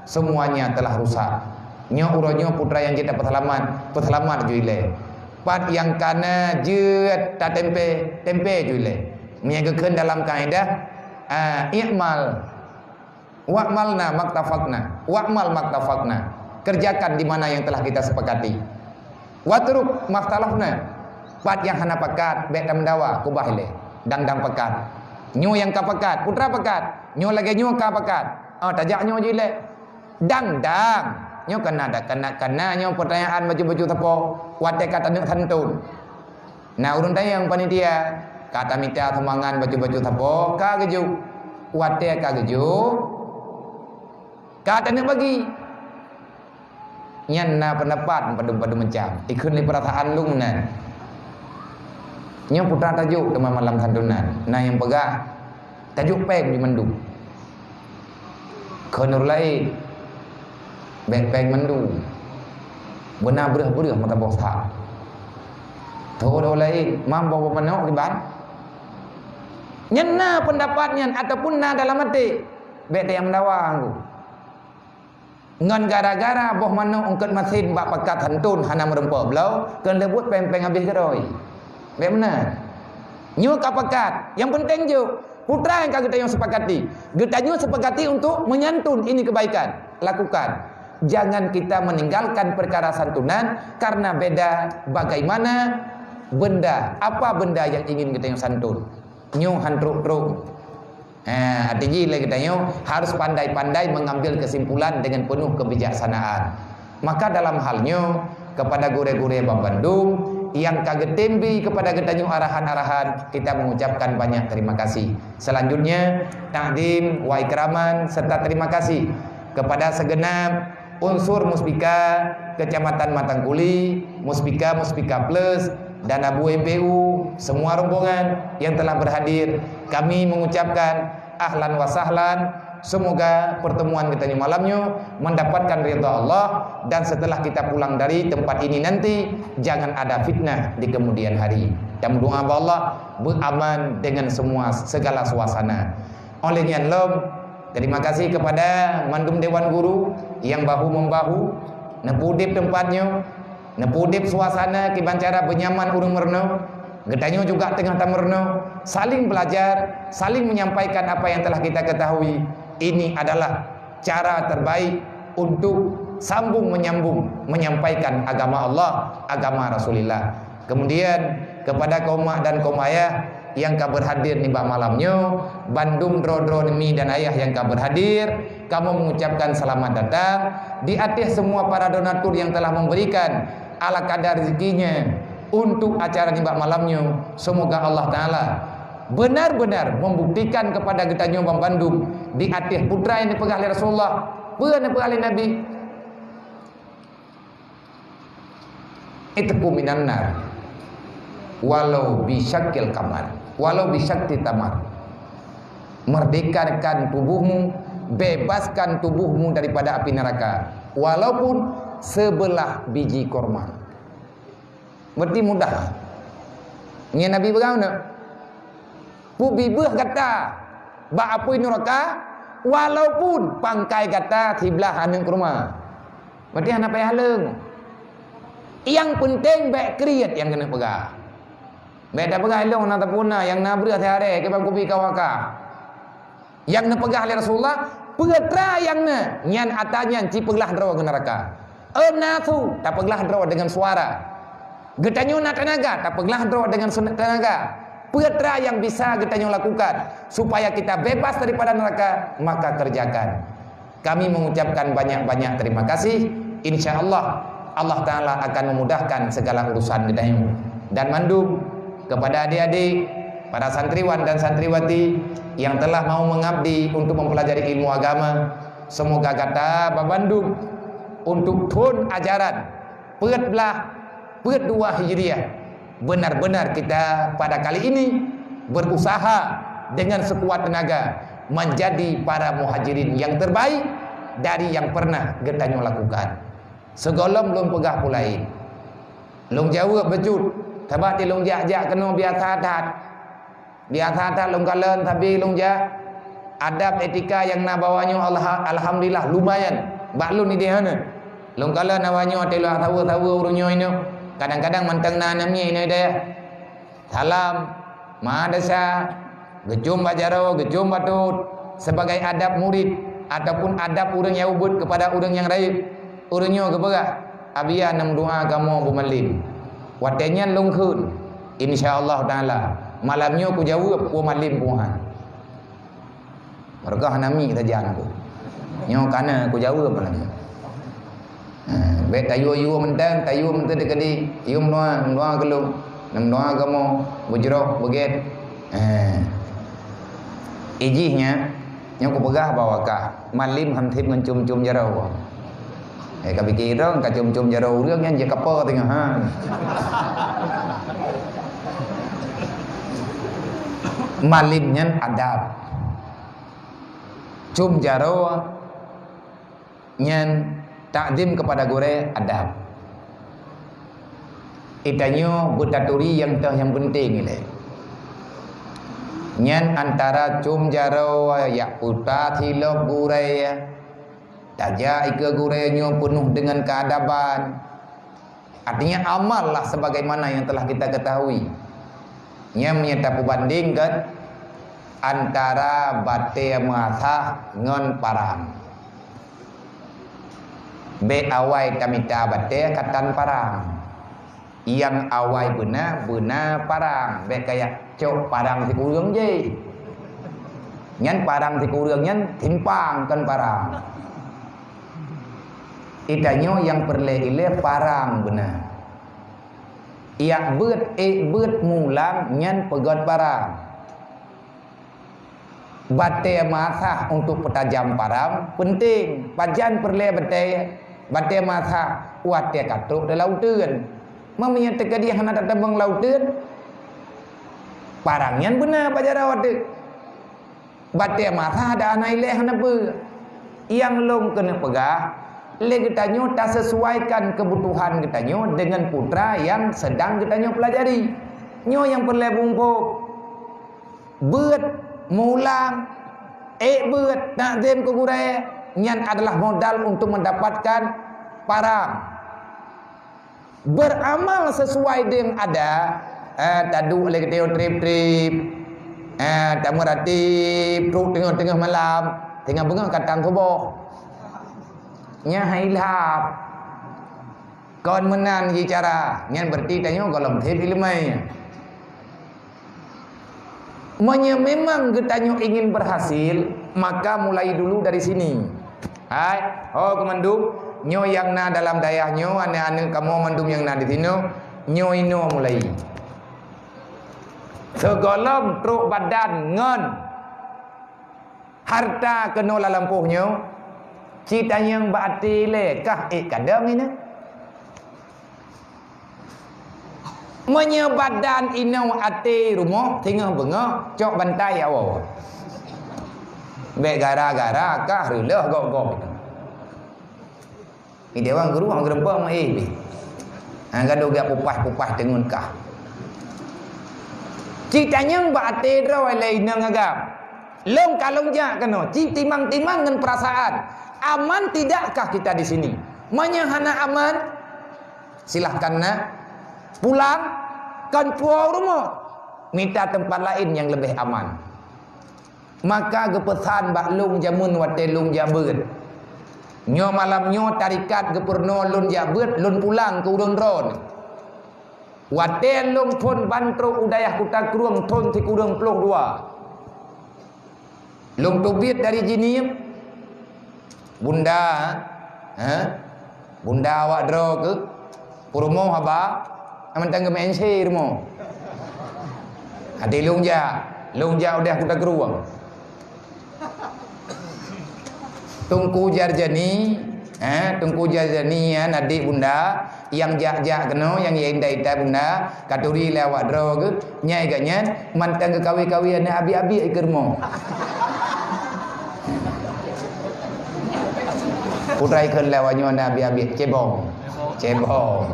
semuanya telah rusak. Nyoe uroe nyoe putra nyang jeuet tapeuseulamat, peuseulamat ju ilée. Pat nyang ka na jeuet tatempe, tempe ju ilée. Meunyoe geukheun dalam kaedah, ah, i'mal, wa'malna maktafakna, wa'mal maktafakna. Kerjakan di mana yang telah kita sepakati. Watruk makhtalafna. Pat nyang hana pakat, bék tameudawa, keubah ilée. Dang-dang pakat. Nyoe nyang ka pakat, putra pakat. Nyoe lagée nyoe ka pakat. Ah, tajak nyoe ju ilée. Dang-dang. Nyoe kana, kana, kana nyoe pertanyaan bacut-bacut sapo. Watée ka taneuk santôn. Na ureuëng tanyong panitia, ka tamita sumbangan bacut-bacut sapo, ka geujok. Watée ka geujok, ka taneuk bagi. Nyan na peundapat padum-padum macam. Ikheun lé peurasaan lôn meunan. Nyoe putra tajok teuma malam santunan. Na nyang peugah, tajok péng di mandum. Kheun ureuëng laén, bék péng mandum. Beuna breueh-breueh meutabôh sa. Tho ureuëng laén, mam boh manok diban. Nyan na peundapat nyan ataupun na dalam até. Bék tayang meudawa anggu. Ngon gara-gara boh manok eungkot masin bak pakat santôn hana meurumpok bloe, keuneuk buet péng-péng habéh keudroe. Bék meunan. Nyoe ka pakat, nyang peunteng jok, putra nyang ka geutanyoe seupakati. Geutanyoe seupakati untuk menyantun, ini kebaikan, lakukan. Jangan kita meninggalkan perkara santunan karena beda bagaimana benda, apa benda yang ingin geutanyoe santun. Nyoe han trok-trok. Ha, arti jih lé geutanyoe harus pandai-pandai mengambil kesimpulan dengan penuh kebijaksanaan. Maka dalam hal nyoe, kepada gurée-gurée bandum nyang ka geutem bri kepada geutanyoe arahan-arahan, kita mengucapkan banyak terima kasih. Selanjutnya, takzim wa ikraman serta terima kasih kepada segenap unsur Muspika Kecamatan Matangkuli, Muspika, Muspika Plus, dan Abu M P U, semua rombongan yang telah berhadir. Kami mengucapkan ahlan wa sahlan. Semoga pertemuan kita nyoe malam nyoe mendapatkan ridha Allah, dan setelah kita pulang dari tempat ini nanti, jangan ada fitnah di kemudian hari. Dan berdoa bak Allah, beraman dengan semua segala suasana. Oleh nyan lom, terima kasih kepada mandum dewan guru yang bahu-membahu, neupeuudeb tempat nyoe, neupeuudeb suasana kiban cara beunyaman ureuëng meurunoe. Geutanyoe juga teungoh tameurunoe, saling belajar, saling menyampaikan apa yang telah kita ketahui. Ini adalah cara terbaik untuk sambung menyambung menyampaikan agama Allah, agama Rasulullah. Kemudian, kepada kaum mak dan kaum ayah yang ka berhadir nibak malam nyoe, bandum droe-droe mi dan ayah yang ka berhadir, kamoe mengucapkan selamat datang di atas semua para donatur yang telah memberikan ala kadar rezekinya untuk acara nibak malam nyoe. Semoga Allah Taala benar-benar membuktikan kepada geutanyoe bandum di atas putra yang dipeugah oleh Rasulullah, peue yang dipeugah oleh Nabi. Itqu minan nar, walau bisyaqqi tamrah, walau bisyaqqi tamrah. Merdekakan tubuhmu, bebaskan tubuhmu daripada api neraka, walaupun sebelah biji korma. Berarti mudah. Nyan Nabi peugah, "Peubibeuh gata bak apui nuraka, walaupun pangkai gata siblah aneuëk kurma." Berarti hana payah leueng. Nyang penting bék kriet nyang keuneuk peugah. Bék tapeugah, "Lôn na tapuna, nyang na breueh siharé, kiban kubi ka wakah." Nyang neupeugah lé Rasulullah, "Peue tra nyang na, nyan ata nyan cipeuglah droe keu neuraka." Annasu, tapeuglah droe deungon suara. Geutanyoe na teunaga, tapeuglah droe deungon tenaga. Peue tra nyang bisa geutanyoe lakukan supaya kita bebas daripada neraka, maka kerjakan. Kami mengucapkan banyak-banyak terima kasih. Insya Allah, Allah Taala akan memudahkan segala urusan geutanyoe. Dan mandum kepada adik-adik, para santriwan dan santriwati yang telah mau mengabdi untuk mempelajari ilmu agama, semoga gata bandum untuk thon ajaran peuet blah, peuet dua Hijriah, benar-benar kita pada kali ini berusaha dengan sekuat tenaga menjadi para muhajirin yang terbaik dari yang pernah geutanyoe lakukan. Sigohlom lôn peugah peue laén, lôn jaweueb bacut, sabab di lôn jak-jak keunoe biasa that. Biasa that lôn kalon, tapi lôn jak, adab etika nyang na bak awaknyoe, alha-, alhamdulillah, lumayan. Bak lôn idéh hana. Lôn kalon awaknyoe watée lôn saweue-saweue ureuëng nyoe inoe. Kadang-kadang mantong na aneuk miet inoe idéh. Salam, madrasah, geucom bak jaroe, geucom bak tot, sebagai adab murid ataupun adab ureuëng nyang ubit kepada ureuëng nyang rayeuk. Ureuëng nyoe geupeugah, "Abiya neumeudoa kamoe beumalem." Watée nyan lôn kheun, "Insya Allah Taala, malam nyoe kujaweueb peue malem peue han." Meureuka hana mi sajan ku. Nyoe kana kujaweueb malam nyoe. Ha, bék tayue-yue mantong, tayue mantong teukeudi. Yue meudoa, meudoa keu lôn. Neumeudoa kamoe, beujroh, beugét. Ha. Ijih nyan, nyoe kupeugah bahwa ka malem han sép ngon com-com jaroe. Eh, ka pike droe, ka com-com jaroe ureuëng nyan jeuet kapo teungoh, ha. Malem nyan adab. Com jaroe nyan takzim kepada gurée adab. Geutanyoe beutaturi nyang toh nyang peunteng ilée. Nyan antara com jaroe, jak puta silop gurée, tajak ikeue gurée nyoe peunoh deungon keuadaban. Artinya, amallah sebagaimana yang telah kita ketahui. Nyan meunyoe tapeubandingkan antara batée meuasah ngon parang. Bék awai tamita batée katan parang. Nyang awai beuna, beuna parang. Bék kajak cok parang sikureueng jih. Nyan parang sikureueng nyan simpang, kon parang. Geutanyoe nyang peureulée ilée parang beuna. Yak beuet, ék beuet, mulang nyan peugét parang. Batée meuasah untuk peutajam parang penting. Pajan peureulée batée, batée meuasah watée ka trok di lauteuen. Meunyoe teukeudi hana tateumong lauteuen, parang nyan beuna bak jaroe teuk. Batée meuasah dan hana ilée hana peue. Nyang lôn keuneuk peugah, lé geutanyoe tasesuaikan keubutuhan geutanyoe deungon putra nyang sedang geutanyoe peulajari. Nyoe nyang peureulée muphom. Beuet, mulang, ék beuet, takzim keu gurée, nyan adalah modal untuk mendapatkan parang. Beramal sesuai dengan ada, eh, taduek lé geutanyoe treb-treb, eh, tameuratib, trok teungoh-teungoh malam, teungoh beungoh ka tan suboh. Nyan hai lhab. Kon meunan jih cara, nyan berarti tanyoe gohlom treb ileumèe. Meunyoe memang geutanyoe ingin berhasil, maka mulai dulu dari sini. Hai, ho keu mandum, nyoe nyang na dalam dayah nyoe, aneuk-aneuk kamoe mandum nyang na di sinoe, nyoe inoe mulai. Sigohlom trok badan ngon hareuta keunoe lam lampôh nyoe, ci tanyong bak até lé kah ék kadang inoe. Meunyoe badan inoe até rumoh, singoh beungoh, cok bantai awai. Bék gara-gara kah reuloh gob-gob. Idéh wan guru hang geureumpok meuéh pih. Hang gadôh geujak pupah-pupah teungeut kah. Ci tanyong bak até droe lé inong agam. Lôn ka lôn jak keunoe, ci timang-timang ngon peurasaan. Aman tidakkah kita di sini? Meunyoe hana aman, silahkan nak pulang, kon puwoe u rumoh. Mita teumpat laén nyang leubeh aman. Maka geupeusan bak lôn jameun watée lôn jak beuet. Nyoe malam nyoe tarikat geupeurunoe lôn jak beuet, lôn pulang keu ureuëng droeneuh. Watée lôn phon ban trok u dayah Kuta Krueng thon sikureueng ploh dua. Lôn teubiet dari Jeunieb, Bunda, ha? Bunda awak droe keuh, peurumoh haba, mantong geumeu'en sé rumoh. Até lôn jak, lôn jak u dayah Kuta Krueng. Teungku Jarjani, ha, Teungku Jarjani nyan adék Bunda, nyang jak-jak keunoe, nyang ya intat-intat Bunda, katuri lé awak droe keuh, nyai geuh nyan, mantong geukawé-kawé aneuk abiek-abiek i keurumoh. Putra ikheun lé awak nyoe aneuk abiek-abiek, cebong. Cebong.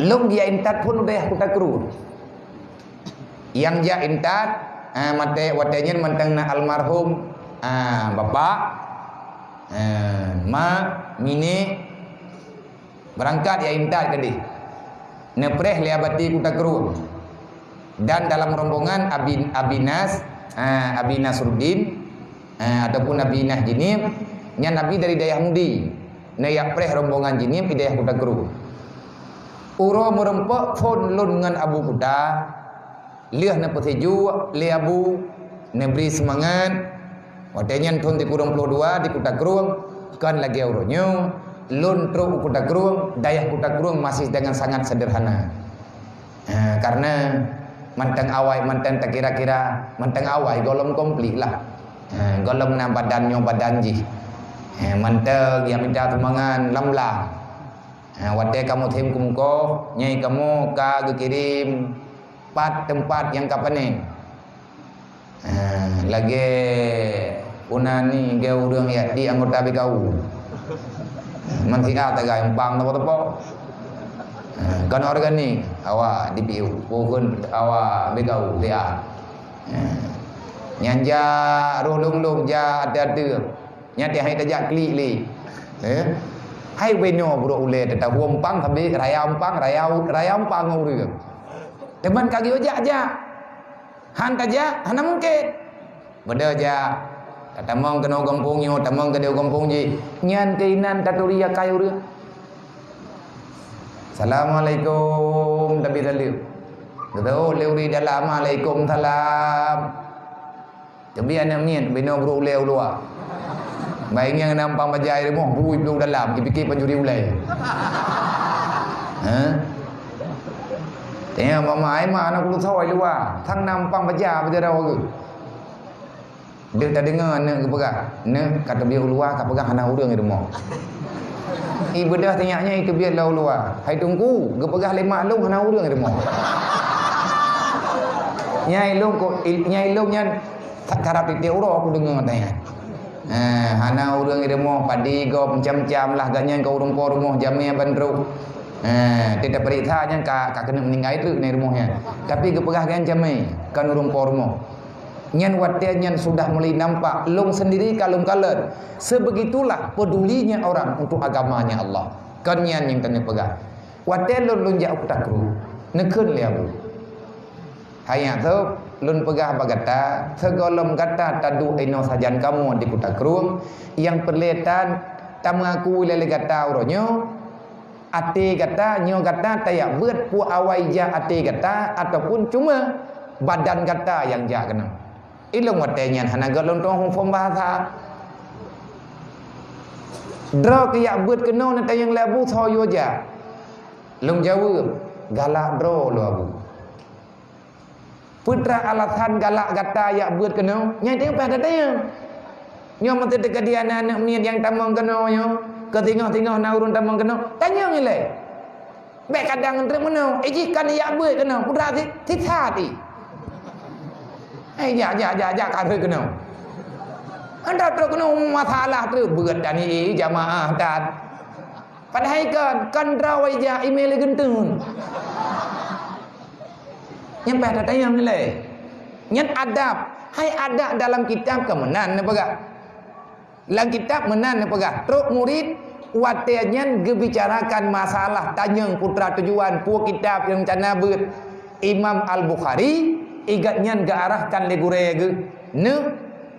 Lôn jak intat phon u dayah Kuta Krueng. Nyang jak intat, ah, maté watée nyan mantong na almarhum, ah, bapak, ah, mak, minék, beurangkat jak intat keudeh. Neupreh lé Abati Kuta Krueng. Dan dalam rombongan Abi, Abi Nas, ah, Abi Nasruddin, ah, ataupun Abi Nas Jeunieb, nyan Abi dari dayah Mudi. Neujak preh rombongan Jeunieb i dayah Kuta Krueng. Uroe meurumpok phon lôn ngon Abu Kuta, lheueh neupeusijuek lé Abu, neubri seumangat. Watée nyan thon sikureueng ploh dua di Kuta Krueng, kon lagée uroe nyoe, lôn trok u Kuta Krueng, dayah Kuta Krueng masih dengan sangat sederhana. Ha, karena mantong awai, mantong takira-kira, mantong awai gohlom komplit lah. Ha, gohlom na badan nyoe badan jih. Ha, mantong nyang mita sumbangan lam-lam. Ha, watée kamoe tem keumukoh, nyai kamoe ka geukirém pat teumpat nyang ka panen. Ha, lagée puna ni geu ureuëng yak di anggota B K U. Masih ada gai empang tepo-tepo. Ha, kan organik, awak D P U, bukan awak B K U, dia. Ha. Nyanja roh lung-lung ja ada-ada. Nyati hai tajak klik li. Eh? Hai beno buruk ulée tata huom pang habis raya empang, raya, raya empang ureuëng. Teman kagi ojak-jak. Han tajak, hana mungken. Beda jak. Tatamong keunoe gampông nyoe, tamong keunoe gampông jih. Nyan keuinan taturi akai ureuëng. Assalamualaikum, tapi saleuem. Kata, oh, lé ureuëng dalam, alaikum salam. Tapi aneuk miet binoe brok ulèe u luwa. Baingieng na ampang baja i rumoh, bui bloe dalam, ipike pancuri ulèe. Ha? Tanya mama, "Ai ma, aneuk ulôn soe i luwa, sang na ampang baja, baja dawa geuh." Deuh tadeungoe aneuk geupeugah, "Neuk, ka teubiet u luwa, ka peugah hana ureueng i rumoh." I beudôh teunyak nyan iteubiet lom u luwa. "Hai Teungku, geupeugah lé mak lôn hana ureueng i rumoh." Nyai lôn ko, il-, nyai lôn nyan karab tiep-tiep uroe kudeungoe watèe nyan. Eh, hana ureueng i rumoh, padi gob macam-macam lah, gobnyan ka ureueng po rumoh jamé ban trok. Eh, teupeuriksa nyan ka, ka keuneuk meuninggai treuk nyan i rumoh nyan. Tapi geupeugah gobnyan jamé, kon ureueng po rumoh. Nyan watèe nyan sudah mulai nampak, lôn sendiri ka lôn kalon. Sebegitulah pedulinya orang untuk agamanya Allah. Kon nyan nyang keuneuk peugah. Watèe lôn, lôn jak u Kuta Krueng, neukheun lé Abu, "Hai nyak sôb, lôn peugah bak gata, sigohlom gata taduek inoe sajan kamoe di Kuta Krueng, nyang peureulèe tan tameuakui lé, lé gata uroe nyoe, até gata, nyoe gata tajak beuet peue awai jak até gata, ataupun cuma badan gata nyang jak keunoe." Ilôn watèe nyan hana göt lôn tueng phôn bahasa. "Droe keu jak beuet keunoe neutanyong lé Abu, soe yue jak?" Lôn jaweueb, "Galak droe lôn, Abu." "Peue teuma alasan galak gata jak beuet keunoe?" Nyan teupeue tatanyong. Nyoe meuteuka di aneuk-aneuk miet nyang tamong keunoe nyoe, keu singoh-singoh na ureueng tamong keunoe, tanyong ilèe. Bèk kadang treuk meunoe, eh, jih kan jak beuet keunoe, putra si-, sisat i. Eh, jak, jak, jak, jak ka treuk keunoe. Anda treuk keunoe masalah treuk beuet dan i, jamaah tan. Padahai kan, kan droe jak imè lé geunteng. Nyan payah tatanyong ilèe. Nyan adab. Hai adab dalam kitab ka meunan neupeugah. Lam kitab meunan neupeugah, trok murit watèe nyan geubicarakan masalah tanyong putra tujuan peue kitab nyang rencana beuet Imam Al-Bukhari, i gobnyan geuarahkan lé gurèe geuh, "Neuk,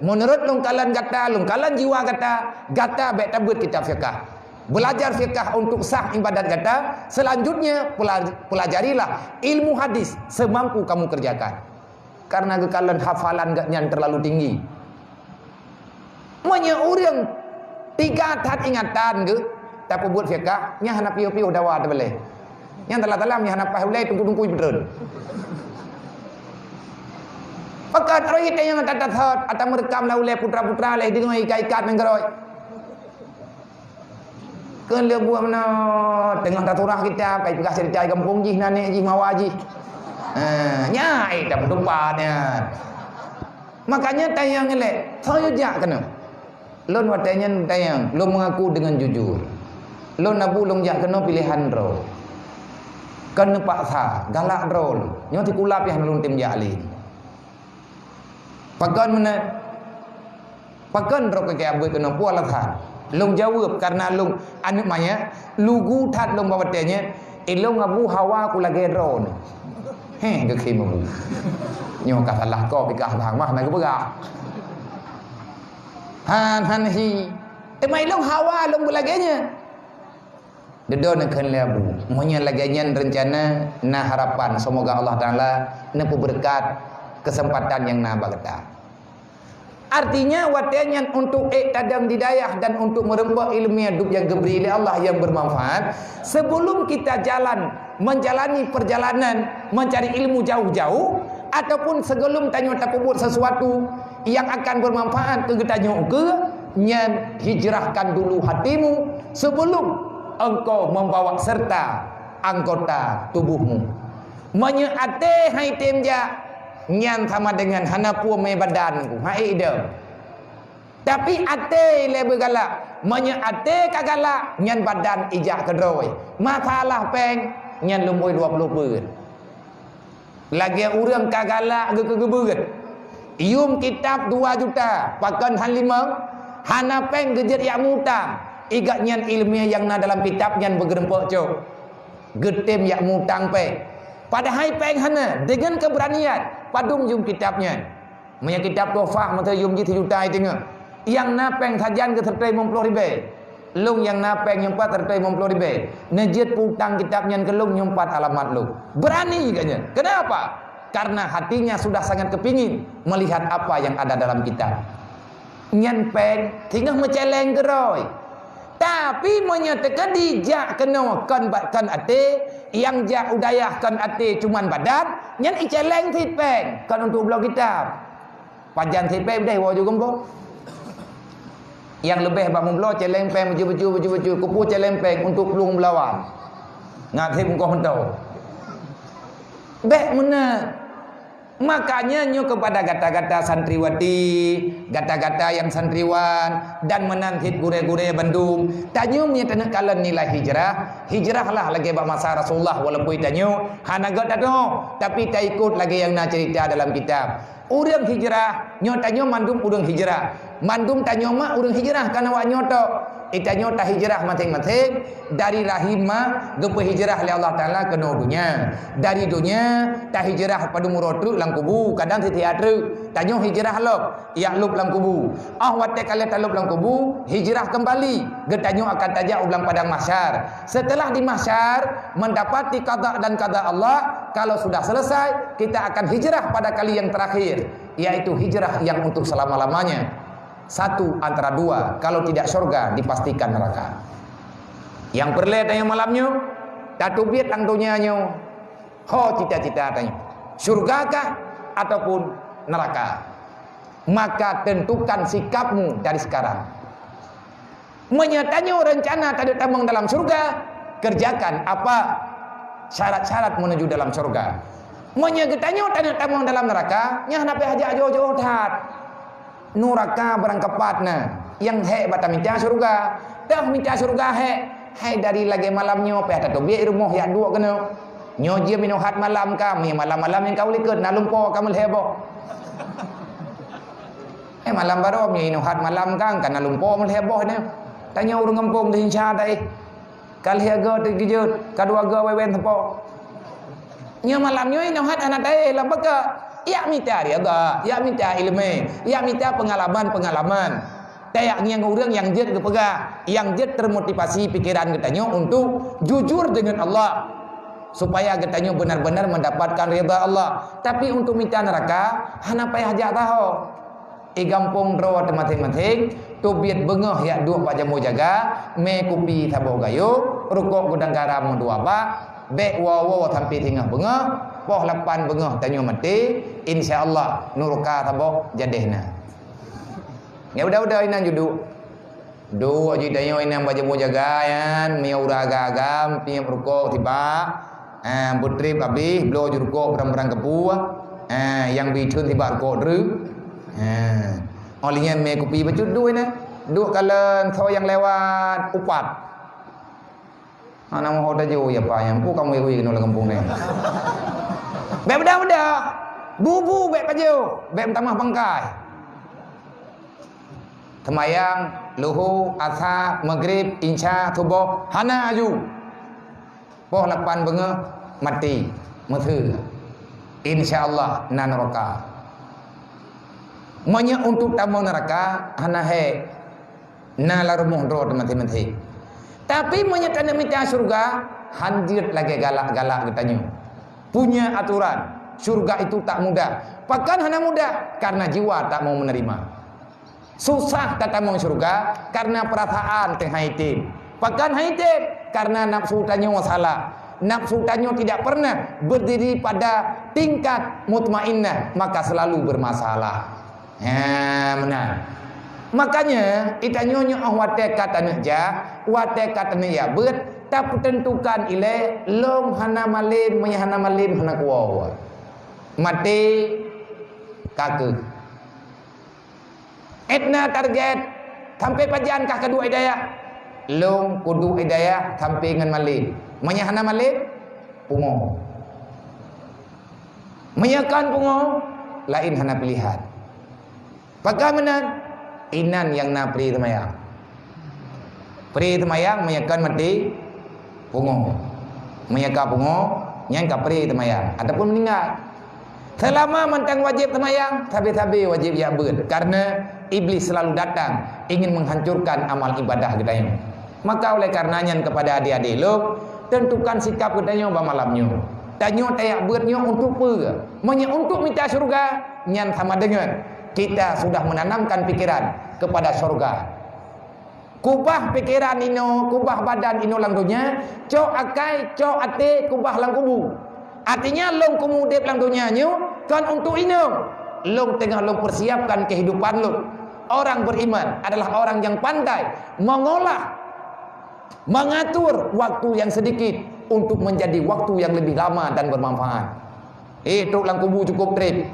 meunurot lôn kalon gata, lôn kalon jiwa gata, gata bèk tabeuet kitab fiqah. Beulajar fiqah untuk sah ibadat gata, selanjutnya pela-, pelajarilah ilmu hadis semampu kamu kerjakan." Karena geukalon hafalan gobnyan terlalu tinggi. Meunyoe ureueng tiga that ingatan geuh, tapeubuet fiqah, nyan hana piôh-piôh dawa teubalèe. Nyan talam-talam nyan hana paih ulèe, teungku-teungku ipeutrön. Pakon roh ita nyang that-that thot, ata meureukam lam ulèe putra-putra lé deungon ikat-ikat nanggroe. Keu lheueh buet meunoe, teungoh tasurah kitab, ka ipeugah ceurita gampông jih, nan nèk jih, mawa jih. Ha, nyan, eh, tapeutupat nyan. Makanya tanyong ilèe, soe jak keunoe? Lôn watèe nyan tanyong, lôn meungaku deungon jujur. Lôn Abu lôn jak keunoe pilehan droe. Kon neupaksa, galak droe lôn. Nyoe sikula pih hana lôn tem jak lé. Pakon meunan? Pakon droe keu jak beuet keunoe, peue alasan? Lôn jaweueb, kareuna lôn aneuk manyak, lugu that lôn bak watèe nyan, ilôn Abu hawa ku lagèe droeneuh. Heh, geukhém Abu. Nyoe ka salah ko pih kah bang mah na geupeugah. Han, han hi. Teuma ilôn hawa lôn beu lagèe nyan. Dudoe neukheun lé Abu, meunyoe lagèe nyan reuncana, na harapan seumoga Allah Taala neupeubeureukat keuseumpatan nyang na bak gata. Artinya, watèe nyan untuk ék tadong di dayah dan untuk meureumpok ileumèe dub nyang geubri lé Allah nyang beumanfaat, sebelum kita jalan, menjalani perjalanan mencari ilmu jauh-jauh, ataupun sebelum tanyoe tapeubuet sesuatu yang akan bermanfaat keu geutanyoe ukeue, nyan hijrahkan dulu hatimu sebelum engkau membawa serta anggota tubuhmu. Meunyoe até han item jak, nyan sama dengan hana pume badan ku, han idong. Tapi até lé beugalak, meunyoe até ka galak, nyan badan ijak keudroe. Masalah péng, nyan lumboi dua ploh peuet. Lagèe ureueng ka galak geukeubeuet. Yum kitab dua juta, pakon han limong, hana péng geujeuet jak mutang. Igat nyan ileumèe nyang na dalam kitab nyan beugeureumpok cok. Geutem jak mutang péng. Padahai péng hana, deungon keubeuranian, padum yum kitab nyan. Meunyoe kitab Tuhfah meuteuyum jih sijuta i teungoh, nyang na péng sajan geuseutôt limong ploh ribèe. Lôn nyang na péng nyoe pat seutôt limong ploh ribèe. Neujeuet peutang kitab nyan keu lôn nyoe pat alamat lôn. Beurani geuh nyan. Kenapa? karena hatinya sudah sangat kepingin melihat apa yang ada dalam kitab. Nyan péng singoh meucéléng keudroe. Tapi meunyoe teuka dijak keunoe kon ba-, kon até, nyang jak u dayah kon até cuman badan, nyan icéléng cit péng, kon untuk bloe kitab. Pajan cit péng deh woe ju geumbok. Nyang leubeh bak meubloe céléng péng beuju-beuju, beuju-beuju, keupeue céléng péng untuk plueng beulawan. Ngat cit bungkôh meuntô. Bék meunan. Makanya nyoe kepada gata-gata santriwati, gata-gata nyang santriwan, dan meunan cit gurée-gurée bandum, tanyoe meunyoe taneuk kalon nilai hijrah, hijrahlah lagée bak masa Rasulullah, walaupun tanyoe hana göt tadoe, tapi taikot lagée nyang na cerita dalam kitab. Ureuëng hijrah, nyoe tanyoe mandum ureuëng hijrah. Mandum tanyoe mak ureuëng hijrah, kana awak nyoe tok. Eh, tanyoe tahijrah maséng-maséng, dari rahim ma geupeuhijrah lé Allah Taala keunoe donya. Dari donya tahijrah padum uroe treuk lam kubu, kadang sitiap treuk. Tanyoe hijrah lom, jak lôb lam kubu. Óh watée ka lheueh talôb lam kubu, hijrah keumbali. Geutanyoe akan tajak u blang padang mahsyar. Setelah di mahsyar, mendapati qada dan qada Allah, kalau sudah selesai, kita akan hijrah pada kali yang terakhir, yaitu hijrah yang untuk selama-lamanya. Satu antara dua, kalau tidak syurga, dipastikan neraka. Nyang peureulée tanyoe malam nyoe, tateubiet lam donya nyoe, ho cita-cita tanyoe, syurga kah ataupun neraka? Maka tentukan sikapmu dari sekarang. Meunyoe tanyoe reuncana taduek tamong dalam syurga, kerjakan apa syarat-syarat menuju dalam syurga. Meunyoe geutanyoe taneuk tamong dalam neuraka, nyan hana payah jak jôh-jôh that. Nuraka barangkapat na, nyang hék bak tamita syurga. Toh mita syurga hék, hai dari lagée malam nyoe payah tateubiet rumoh jak duek keunoe. Nyoe jeuem inoe hat malam ka, meunyoe malam-malam nyang ka u likot na lumpoe ka meulhée boh. Eh, malam baroe, meunyoe inoe hat malam kan, ka na lumpoe meulhée boh nyoe. Tanyoe ureuëng gampông teuhinca that, eh. Ka lhée goe teukeujot, ka dua goe wewen seupôt. Nyoe malam nyoe inoe hat hana taéh lam baka. Jak mita ridha, jak mita iéleumé, jak mita peungalaman-peungalaman. Tajak ngieng ureuëng nyang jeuet geupeugah, nyang jeuet termotivasi pikiran geutanyoe untuk jujur deungon Allah, supaya geutanyoe benar-benar mendapatkan ridha Allah. Tapi untuk mita neuraka, hana payah jak taho. I gampông droe teumaséng-maséng, teubiet beungoh jak duek bak jambo jaga, mé kupi saboh gayôh, rukok gudang garam meudua bak, bék woe-woe sampoe singoh beungoh, poh lapan beungoh tanyoe maté, insya Allah nuraka saboh jadeh na. Nyan udah-udah inan juduk. Duek jih tanyoe inong bak jambo jaga nyan, meunyoe ureuëng agam-agam, tiep rukok tibak, eh, beutrép abéh, bloe ju rukok barang-barang keupeue, eh, nyang beuitheun tibak rukok treuk. Eh, óh lheueh nyan mé kupi bacut duek inan. Duek kalon soe nyang lewat upat. Hana meuho tajok, ya, pa nyang pu kamoe ui keunoe lam gampông nyoe. Bék meudah-meudah. Bu-bu bék pajoh, bék meutamah bangkai. Seumayang luhô, asa, maghrib, insya, suboh, hana aju. Poh lapan beungoh maté, meuseue. Insya Allah na neuraka. Meunyoe untuk tamong neuraka hana hék. Na lam rumoh droe teumaté-maté. Tapi meunyoe taneuk mita syeuruga, hanjeuet lagée galak-galak geutanyoe. Punya aturan, syeuruga itu tak mudah. Pakon hana mudah? Karena jiwa tak mau menerima. Susah tatamong syeuruga karena perasaan teuh hai tem. Pakon hai tem? Karena nafsu tanyoe salah. Nafsu tanyoe tidak pernah berdiri pada tingkat mutmainnah, maka selalu bermasalah. Ha, meunan. Makanya, geutanyoe nyoe óh watée ka taneuk jak, watée ka taneuk jak beuet, tapeuteuntukan ilée, lôn hana malem, meunyoe hana malem, hana kuwoe. Maté ka keuh. Edna target, sampoe pajan kah kaduek i dayah? Lôn kuduek i dayah sampoe ngon malem. Meunyoe hana malem, pungo. Meunyoe kon pungo, laén hana pilihan. Pakon meunan? Inan nyang na pri seumayang. Pri seumayang meunyoe kon maté, pungo. Meunyoe ka pungo, nyan ka pri seumayang ataupun meuninggai. Seulama mantong wajéb seumayang, sabe-sabe wajéb jak beuet, karena Iblis selalu datang ingin menghancurkan amal ibadah geutanyoe. Maka oleh karena nyan kepada adik-adik lôn, tentukan sikap geutanyoe bak malam nyoe. Tanyoe tajak beuet nyoe untuk peue? Meunyoe untuk mita syurga, nyan sama deungon kita sudah menanamkan pikiran kepada syurga. Kubah pikeran inoe, kubah badan inoe lam donya, cok akai, cok até, kubah lam kubu. Artinya, lôn keumu udeb lam donya nyoe kon untuk inong. Lôn teungoh lôn persiapkan kehidupan lôn. Orang beriman adalah orang yang pandai mengolah, mengatur waktu yang sedikit untuk menjadi waktu yang lebih lama dan bermanfaat. Eh, trok lam kubu cukup treb.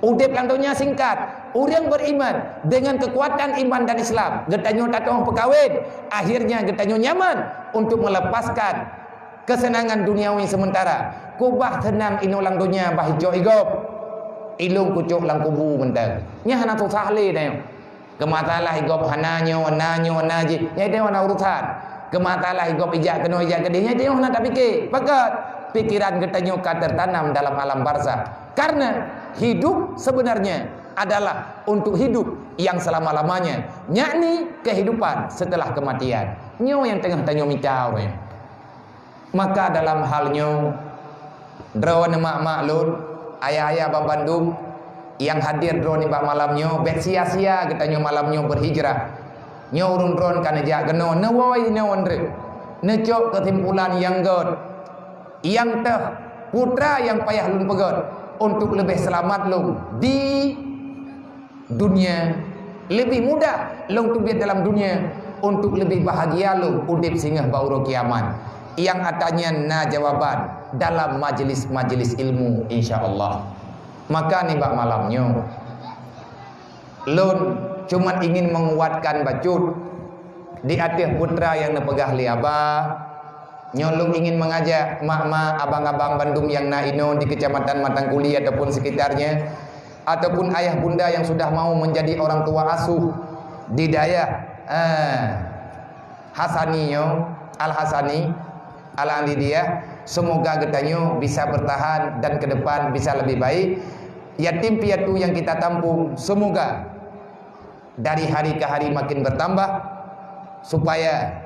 Udeb lam donya singkat. Ureuëng beriman dengan kekuatan iman dan Islam, geutanyoe tatong peukawen, akhirnya geutanyoe nyaman untuk melepaskan kesenangan duniawi sementara. Kubah seunang inoe lam donya bah icok igop. Ilong kucok lam kubu mantong. Nyan hana susah lé tanyoe. Keu masalah igop hana nyoe, na nyoe, na jih, nyan tanyoe hana urusan. Keu masalah igop ijak keunoe, ijak keudeh, nyan tanyoe hana tapike. Pakon? Pikiran geutanyoe ka tertanam dalam alam barzakh. Karena hidup sebenarnya adalah untuk hidup yang selama-lamanya, yakni kehidupan setelah kematian. Nyoe nyang teungoh tanyoe mita ureuëng. Maka dalam hal nyoe, droeneuh mak-mak lôn, ayah-ayah banmandum nyang hadir droeneuh nibak malam nyoe, bék sia-sia geutanyoe malam nyoe berhijrah. Nyoe ureuëng droeneuh ka neujak keunoe, neuwoe inoe nyoe, neucok keusimpulan nyang göt, nyang teuh, putra nyang payah lôn peugöt untuk leubeh seulamat lôn di dunia, leubeh mudah lôn teubiet dalam dunia untuk leubeh bahagia lôn udeb singoh bak uroe kiamat. Nyang atra nyan na jawaban dalam majlis-majlis ilmu, insya Allah. Maka nibak malam nyoe, lôn cuma ingin menguatkan bacut di ateueh putra nyang neupeugah lé Aba. Nyoe lôn ingin mengajak mak-mak, abang-abang bandum nyang na inoe di Kecamatan Matangkuli ataupun sekitarnya, ataupun ayah bunda yang sudah mau menjadi orang tua asuh di dayah, eh, Hasani nyoe, Al-Hasani, Al-Andidiyah, semoga geutanyoe bisa bertahan dan ke depan bisa lebih baik. Yatim piatu yang kita tampung, semoga dari hari ke hari makin bertambah, supaya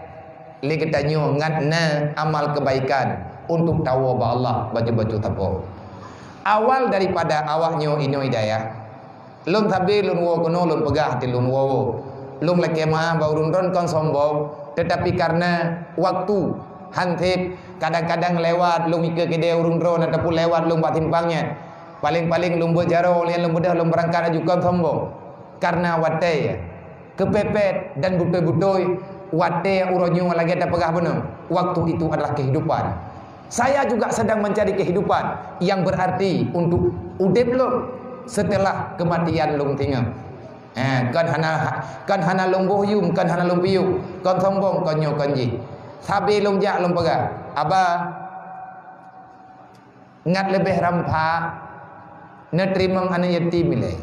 lé geutanyoe ngat na amal kebaikan untuk tawoe bak Allah bacut-bacut sapo. Awal daripada awak nyoe inoe di dayah, lôn sabe lôn woe keunoe lôn peugah di lôn woe-woe. Lôn lakée meu'ah bak ureuëng droen kon sombong, tetapi karena waktu han sép, kadang-kadang lewat lôn ikeue keudè ureuëng droen ataupun lewat lôn bak simpang nyan. Paléng-paléng lôn beuet jaroe, lôn beudôh lôn beurangkat laju kon sombong. Karena watée keupepet dan beutôi-beutôi, watée uroe nyoe lagée tapeugah bunoe, waktu itu adalah kehidupan. Saya juga sedang mencari kehidupan yang berarti untuk udeb lôn setelah kematian lôn singoh. Eh, kon hana, kon hana lôn boh yum, kon hana lôn piôh, kon sombong, kon nyoe kon jih. Sabe lôn jak lôn peugah, "Aba, ngat leubeh rampa neuteurimong aneuëk yatim ilée."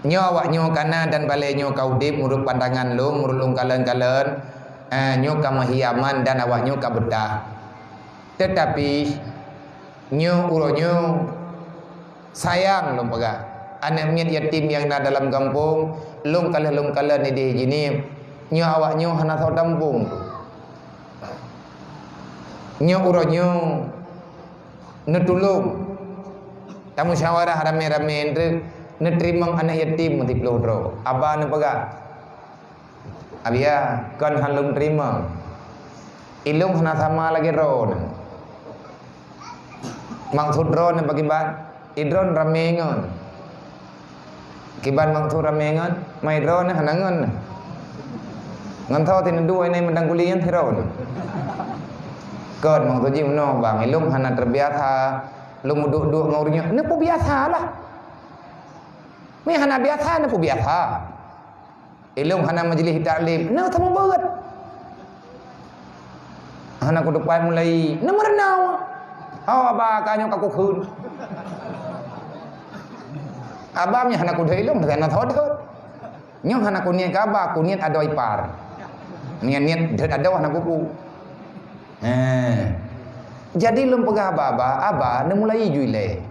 Nyoe awak nyoe ka na dan balée nyoe ka udeb, meunurot pandangan lôn, meunurot lôn kalon-kalon, eh, nyoe ka meuhiaman dan awak nyoe ka beutah. Teutapi, nyoe uroe nyoe sayang lôn peugah, aneuëk miet yatim nyang na dalam gampông, lôn ka lheueh lôn kalon idéh jinih, nyoe awak nyoe hana soe tampông. Nyoe uroe nyoe neutulông, tamusyawarah ramé-ramé treuk neuteurimong aneuëk yatim meusiploh droe. Aba neupeugah, "Abiya, kon han lôn teurimong. Ilông hana sama lagée droeneuh." Maksud droeneuh pakriban? "Idroeneuh ramé ngon." "Kiban maksud ramé ngon?" "Ma idroeneuh hana ngon. Ngon soe sineuduek inai Matangkuli nyan sidroeneuh." "Kon maksud jih meunoe, Bang. Ilông hana teubiasa lôn meuduek-duek ngon ureuëng nyoe." "Neupeubiasa lah. Meuhana biasa, neupeubiasa." "Ilông hana majeulih taklim." "Na teuma beuet. Hana kutupat mulai." "Na meureunau." "Oh, Aba, ka nyoe ka kukheun." "Aba, meuhana kudhôt ilông, hana soe dheut. Nyoe hana kuniet keu Aba, kuniet adoe ipar. Niet-niet dheut adoe hana kupu." Heh. Jadi lôn peugah bak Aba, Aba neumulai ju ilée.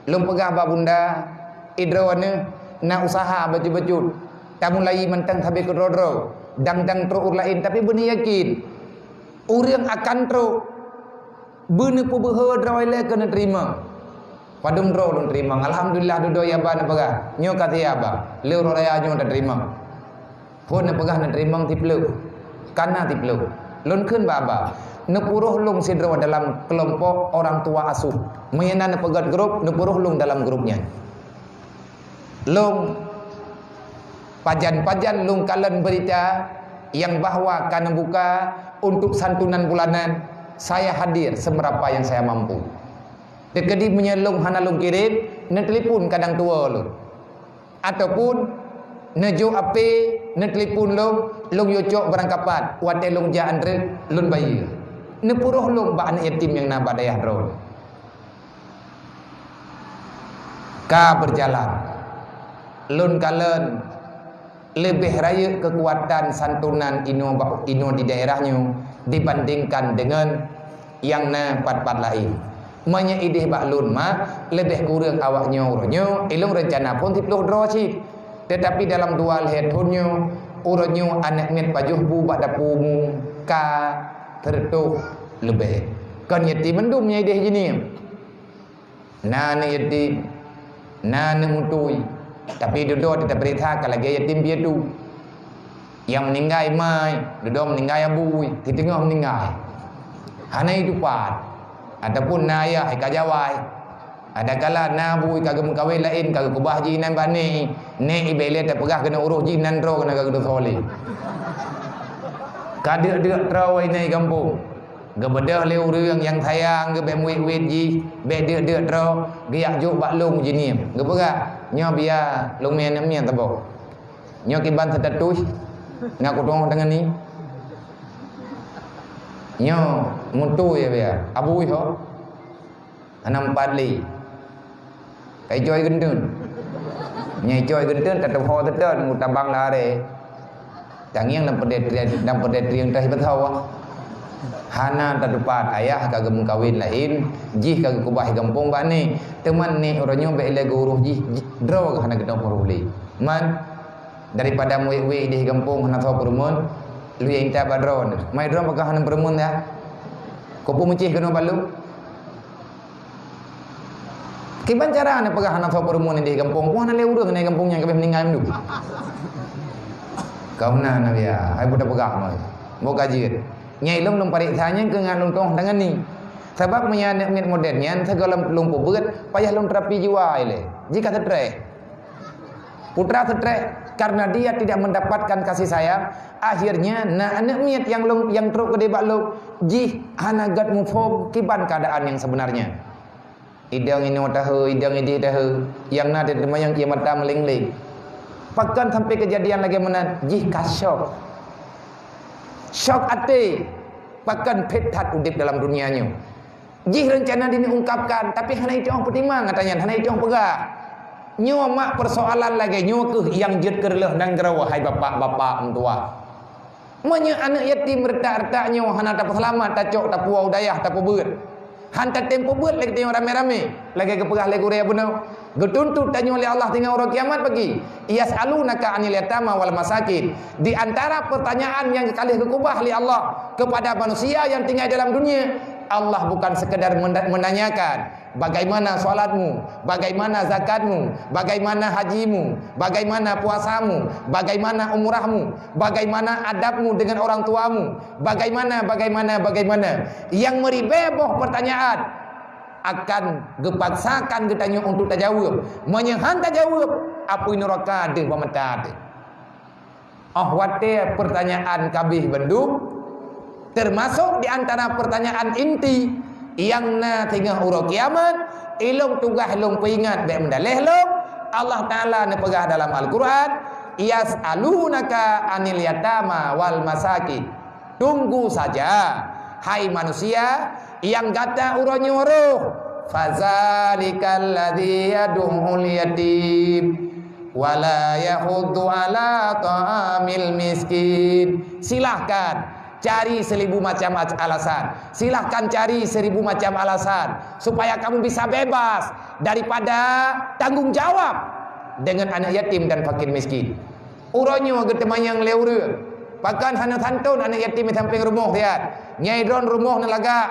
Lôn peugah bak bunda, idroeneuh na useuha bacut-bacut. Tamulai mantong sabe keudroe-droe, dang-dang trok ureuëng laén, tapi beuneuyakin ureuëng akan trok. Beuneupeubeue droe lé keu neuteurimong. Padum droe lôn teurimong. Alhamdulillah, dudoe ya ba neupeugah. Nyoe ka siaba. Lé uroe raya nyoe tateurimong. Phon neupeugah neuteurimong siploh. Kana siploh. Lôn kheun bak aba. Neupuroh lôn sidroe dalam keulompok orang tua asuh. Meunyo na neupeugét grup, neupuroh lôn dalam grup nyan. Lôn pajan-pajan lôn kalon beurita nyang bahwa ka neubuka untuk santunan bulanan, saya hadir seberapa yang saya mampu. Teukeudi meunyoe lôn hana lôn kirém, neutelepon kadang tuwoe lôn. Ataupun neujok apé neutelepon lôn, lôn yue cok barangkapat, watée lôn jak antreuk, lôn bayeue. Neupuroh lôn bak aneuk yatim nyang na bak dayah droe. Ka berjalan. Lôn kalon leubeh rayeuk keukuatan santunan inoe ba-, inoe di daerah nyoe dibandingkan deungon nyang na pat-pat laén. Meunyoe ideh bak lôn mak, leubeh kureueng awak nyoe uroe nyoe, ilôn reuncana phon siploh droe cit. Teutapi dalam dua lhée thon nyoe, uroe nyoe aneuk miet pajoh bu bak dapu mu ka seureutôh leubeh. Kon yatim mandum nyang ideh jih nyoe. Na aneuk yatim, na aneuk mutui, tapi dudoe teupeuriksa ka lagée yatim piatu. Nyang meuninggai mai, dudoe meuninggai abui, siteungoh meuninggai. Hana itupat. Ataupun na ayah ka jawai. Adakala na abui ka geumeukawen laén ka geukeubah jih inan bak nék, nék ibée lé tapeugah keuneuk uroh jih nan droe keuneuk ka geudosa lé. Ka deuk-deuk troe inan gampông. Geubeudôh lé ureuëng nyang sayang geubek muet-muet jih, bék deuk-deuk droe, geujak jok bak lôn jihnyan. Geupeugah, "Nyoe biya lôn mien-mien teuboh. Nyoe kiban seutatuih, ngat kutoh tangan ni. Nyoe mutui ya biya, abui ho." Hana meupat lé. Ka icok geuntun. Nyang icok geuntun, tateuho teutôt, ngu tabang lare. Tangieng dan peudeh, dan peudeh trieng teuh beuthawa. Hana tatupat ayah ka geumeukawen laén, jih ka geukeubah gampông bak nék. Teuma nék uroe nyoe bék lé geuuroh jih, jih droe hana geutanyoe peuruh lé. Man, daripada muwék-wék ideh gampông hana soe peurumeun, lheueh intat bak droe. Mai droe pakon hana peurumeun ya? Keupeue meucéh keunoe bak lôn? Kiban cara neupeugah hana soe peurumeun ideh gampông, peue hana lé ureuëng di gampông nyang ka abéh meuninggai mandum. Ka meunan Nabi ya, hai buta peugah mai. Boh ka jeuet. Nyai lôn lôn pareksa nyang keu ngat lôn toh tangan ni. Sabab meunyo aneuk miet modern nyan sigohlom lôn peubeuet, payah lôn terapi jiwa ilée. Jih ka stres. Putra stres karena dia tidak mendapatkan kasih sayang, akhirnya na aneuk miet nyang lôn, nyang trok keudeh bak lôn, jih hana gét muphom kiban keadaan nyang sebenarnya. Idong inoe tahe, idong ideh tahe, nyang na teuma nyang ié mata meuleng-leng. Pakon sampai kejadian lagée meunan, jih ka syok. Syok até, pakon phét that udeb dalam dunia nyoe. Jih reuncana dineuk ungkapkan, tapi hana jitu'oh peutimang ata nyan, hana jitu'oh peugah. Nyoe mak persoalan lagée nyoe keuh nyang jeuet keu reuloh nanggroe, hai bapak-bapak meutuwah. Meunyoe aneuk yatim reutak-reutak nyoe hana tapeuseulamat, tacok, tapuwoe u dayah, tapeubeuet. Han tatem peubeuet lé geutanyoe ramé-ramé, lagée geupeugah lé gurée bunoe. Geutuntot tanyoe lé Allah teungoh uroe kiamat bagi. "Yas'alunaka 'anil yatama wal masakin." Di antara pertanyaan nyang ka lheueh geukeubah lé Allah kepada manusia nyang tinggai dalam dunia, Allah bukan sekedar menda-, menanyakan, "Bagaimana salatmu? Bagaimana zakatmu? Bagaimana hajimu? Bagaimana puasamu? Bagaimana umrahmu? Bagaimana adabmu dengan orang tuamu? Bagaimana, bagaimana, bagaimana?" Nyang meuribée boh pertanyaan akan geupaksakan geutanyoe untuk tajaweueb. Meunyoe han tajaweueb, apui nuraka deuh bak mata teuh. Óh watée pertanyaan ka abéh bandum, termasuk di antara pertanyaan inti nyang na teungoh uroe kiamat, ilôn tugaih lôn peuingat bék meudaléh lôn, Allah Taala neupeugah dalam Al-Quran, "Yas'alunaka 'anil yatama wal masakin." Tunggu saja, hai manusia, nyang gata uroe nyoe roh, "Fadzalikal ladzi yadu'ul yatim, wa la yahuddu 'ala ta'amil miskin." Silahkan cari seribu macam ac-, alasan. Silahkan cari seribu macam alasan supaya kamu bisa bebas daripada tanggung jawab dengan anak yatim dan fakir miskin. Uroe nyoe geuteumanyong lé ureuëng, pakon hana santôn aneuk yatim di sampéng rumoh siat. Nyai droen rumoh neulagak,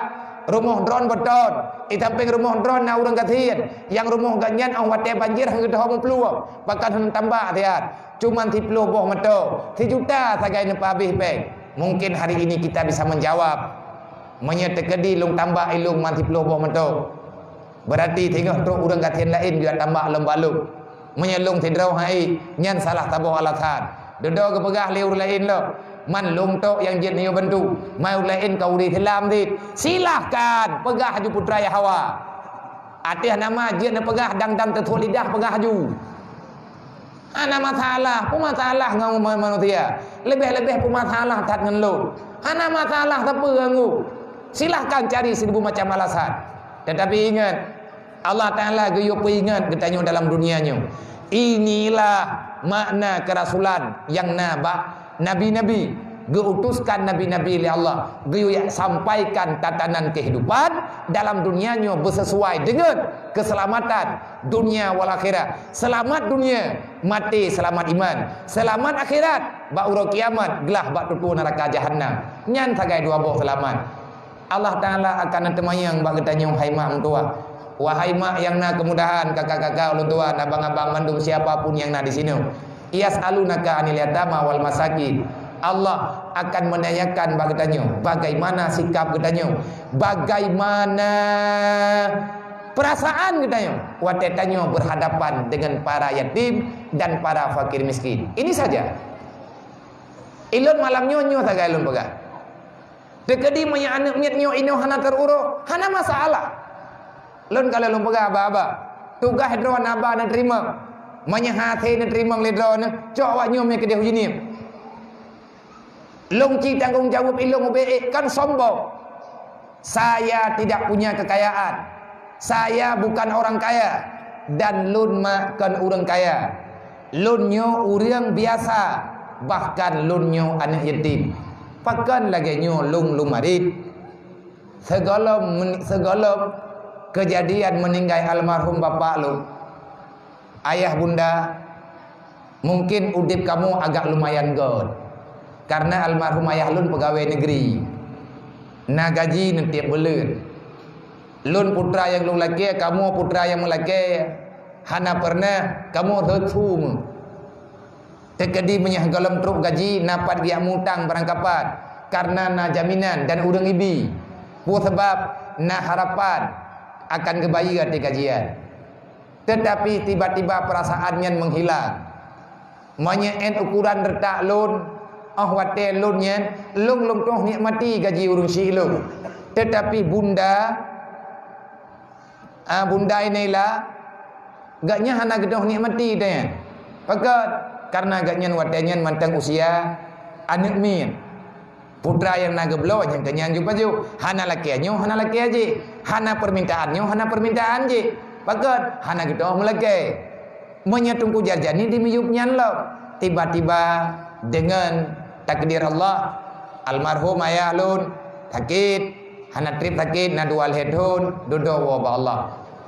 Rumoh droen beutôi, di sampéng rumoh droen na ureuëng gasien, nyang rumoh geuh nyan óh watée banjir han geutoh meuplueng, bahkan han tambak siat. Cuman siplôh boh mantong, sijuta sagai neupeuhabéh péng. Mungkin hari ini kita bisa menjawab, meunyoe teukeudi lôn tambak ilôn man siplôh boh mantong, berarti singoh trok ureuëng gasien laén geujak tambak lom bak lôn. Meunyoe lôn sidroe hai, nyan salah saboh alasan. Dudoe geupeugah lé ureuëng laén lom, man lôn tok nyang jeuet neuyue bantu, man ureuëng laén ka ureuëng Islam dit. Silahkan peugah aju putra nyang hawa. Ateueh nama jeuet neupeugah dang-dang teuthok lidah peugah aju. Hana masalah, peue masalah ngon ma-, manusia. Leubeh-leubeh peue masalah that ngon lôn. Hana masalah sapeue ganggu. Silahkan cari seribu macam alasan. Tetapi ingat, Allah Ta'ala geuyue peuingat geutanyoe dalam dunia nyoe. Inilah makna keurasulan nyang na bak nabi-nabi. Geuutuskan nabi-nabi lé Allah, geuyue sampaikan tatanan kehidupan dalam dunia nyoe beuseusuai deungon keuseulamatan dunia wal akhirah. Seulamat dunia, maté seulamat iman. Seulamat akhirat, bak uroe kiamat, glah bak tutoe neuraka jahannam. Nyan sagai dua boh seulamat. Allah Ta'ala akan neuteumayang bak geutanyoe hai mak meutuwah. Wahai mak nyang na keumudahan, kaka-kaka ulôn tuan, abang-abang mandum siapa pun nyang na disinoe. Yas'alunaka 'anil yatama wal masakin. Allah akan menanyakan bak geutanyoe, bagaimana sikap geutanyoe, bagaimana perasaan geutanyoe watée tanyoe berhadapan dengan para yatim dan para fakir miskin. Ini saja. Ilôn malam nyoe, nyoe sagai lôn peugah. Teukeudi meunyoe aneuëk miet nyoe inoe hana teururoe, hana masalah. Lôn ka lheueh lôn peugah haba-haba. Tugaih droe haba neuteurimong. Meunyoe hase neuteurimong lé droeneuh, cok awak nyoe mé keudeh ujeunieb. Lôn ci tanggong jaweueb ilôn ubé ék kon sombong. Saya tidak punya kekayaan. Saya bukan orang kaya dan lôn mak kon ureuëng kaya. Lôn nyoe ureuëng biasa, bahkan lôn nyoe aneuëk yatim. Pakon lagée nyoe lôn lumarit? Sigohlom men-, sigohlom keujadian meuninggai almarhum bapak lôn, ayah bunda, mungkin udeb kamoe agak lumayan göt. Karena almarhum ayah lôn peugawée negeri, na gaji neutieb buleuen. Lôn putra nyang lôn lakée, kamoe putra nyang meulakée, hana peureunah kamoe rhot su meuh. Teukeudi meunyoe gohlom trok gaji, na pat geujak mutang barangkapat, karena na jaminan dan ureuëng ibi. Peue sabab? Na harapan akan geubayeue ateueh gaji nyan. Tetapi tiba-tiba perasaan nyan menghilang. Meunyoe ét ukuran reutak lôn, óh watée lôn nyan, lôn lôn toh nikmati gaji ureuëng syiek lôn. Tetapi bunda, ah, bunda Inaila, gobnyan hana geutoh nikmati tanyan. Pakon? Karena gobnyan watée nyan mantong usia aneuëk miet. Putra nyang na geubloe nyang keunyan ju pajoh, hana lakée nyoe, hana lakée jih, hana peumintaan nyoe, hana peumintaan jih. Pakon? Hana geutoh meulakée. Meunyoe Teungku Jarjani di miyueb nyan lom, tiba-tiba deungon takdir Allah, almarhum ayah lôn sakét, hana treb sakét, na dua lhée thon, dudoe woe bak Allah.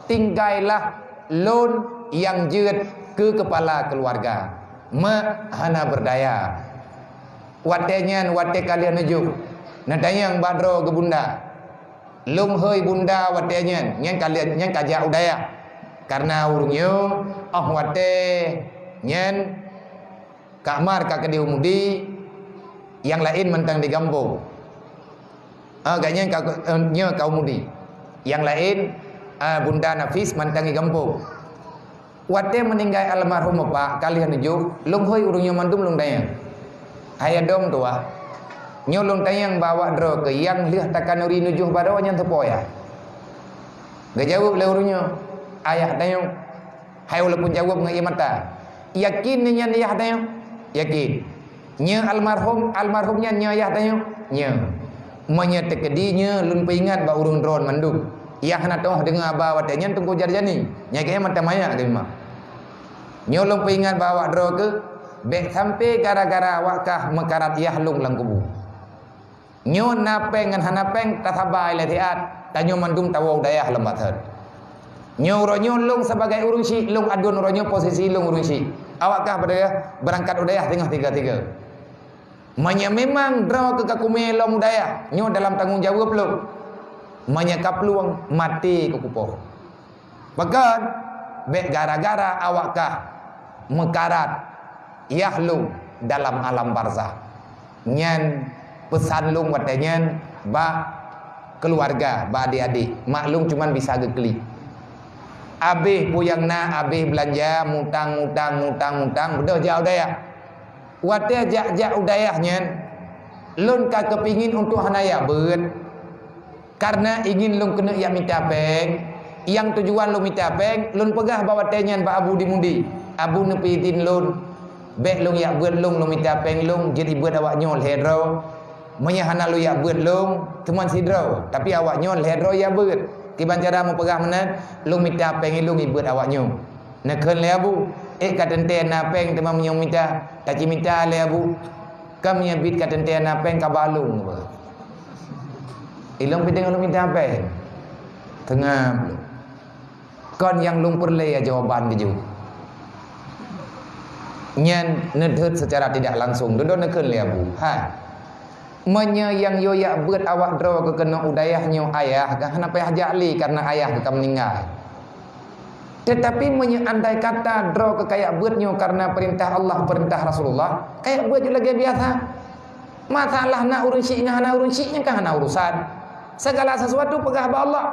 Tinggailah lôn nyang jeuet keu keupala keuluwarga. Mak hana beurdaya. Watée nyan, watée ka lheueh neujok, neutanyong bak droe keu bunda. Lôn hôi bunda watée nyan, nyan ka lheueh, nyan ka jak u dayah. Karena ureuëng nyoe, óh watée nyan, Kak Mar ka keudeh u Mudi, nyang laén mantong di gampông. Ah, gobnyan ka, eh, nyoe ka u Mudi. Nyang laén, ah, Bunda Nafis mantong di gampông. Watée meuninggai almarhum bapak, ka lheueh neujok, lôn hôi ureuëng nyoe mandum lôn tanyong. Hai adom tuha, nyoe lôn tanyong bak awak droe keuh nyang lheueh takhanuri neujok baroe nyan soe po ayah? Geujaweueb lé ureuëng nyoe, ayah tanyong. Hai walaupun jaweueb ngon ié mata. Yakin nyan ayah tanyong? Yakin. Nyoe almarhum, almarhum nyan nyoe ayah tanyoe? Nyoe. Meunyoe teukeudi nyoe lôn peuingat bak ureuëng droe mandum nyang hana teuoh deungoe haba watée nyan Teungku Jarjani. Nyan keuh mantong manyak keuh memang. Nyoe lôn peuingat bak awak droe keuh, bék sampoe gara-gara awak kah meukarat yah lôn lam kubu. Nyoe na péng ngon hana péng tasaba ilée siat, tanyoe mandum tawoe u dayah lom bak thon. Nyoe uroe nyoe lôn sibagai ureuëng syiek, lôn aduen uroe nyoe posisi lôn ureuëng syiek. Awak kah beudayah beurangkat u dayah singoh tiga-tiga. Meunyoe memang droe keuh ka kumé lom u dayah, nyoe dalam tanggong jaweueb lôn. Meunyoe ka plueng, maté keu kupoh. Pakon? Bék gara-gara awak kah meukarat yah lôn dalam alam barzakh. Nyan peusan lôn watée nyan bak keuluwarga, bak adék-adék. Mak lôn cuman bisa geuklik. Abéh peue nyang na, abéh beulanja, mutang, mutang, mutang, mutang, beudôh jak u dayah. Watée jak-jak u dayah nyan, lôn ka keupingin untuk hana jak beuet. Kareuna ingin lôn keuneuk jak mita péng, nyang tujuan lôn mita péng, lôn peugah bak watée nyan bak Abu di Mudi, "Abu, neupeuidhin lôn, bék lôn jak beuet lôn, lôn mita péng lôn, jeuet ibeuet awak nyoe lhée droe. Meunyoe hana lôn jak beuet lôn, teuma sidroe, tapi awak nyoe lhée droe jak beuet. Kiban cara meupeugah meunan, lôn mita péng lôn ibeuet awak nyoe." Neukheun lé Abu, "Ék ka teuntée na péng teuma meunyoe mita, tacimita lé Abu. Ka meunyoe bit ka teuntée na péng ka ba lôn." Ilôn pih deungoe lôn mita péng. Teungoh kon nyang lôn peureulée jawaban geujok. Nyan neudeuet seucara tidak langsung, dudoe neukheun lé Abu. Hai. Meunyoe nyang yue jak beuet awak droe keuh keunoe u dayah nyoe ayah kah, hana payah jak lé kareuna ayah keuh ka meuninggai. Teutapi meunyoe andai kata droe keuh ka jak beuet nyoe kareuna peurintah Allah, peurintah Rasulullah, ka jak beuet jeuet lagée biasa. Masalah na ureuëng syiek ngon hana ureuëng syiek nyan kan hana urusan. Segala sesuatu peugah bak Allah.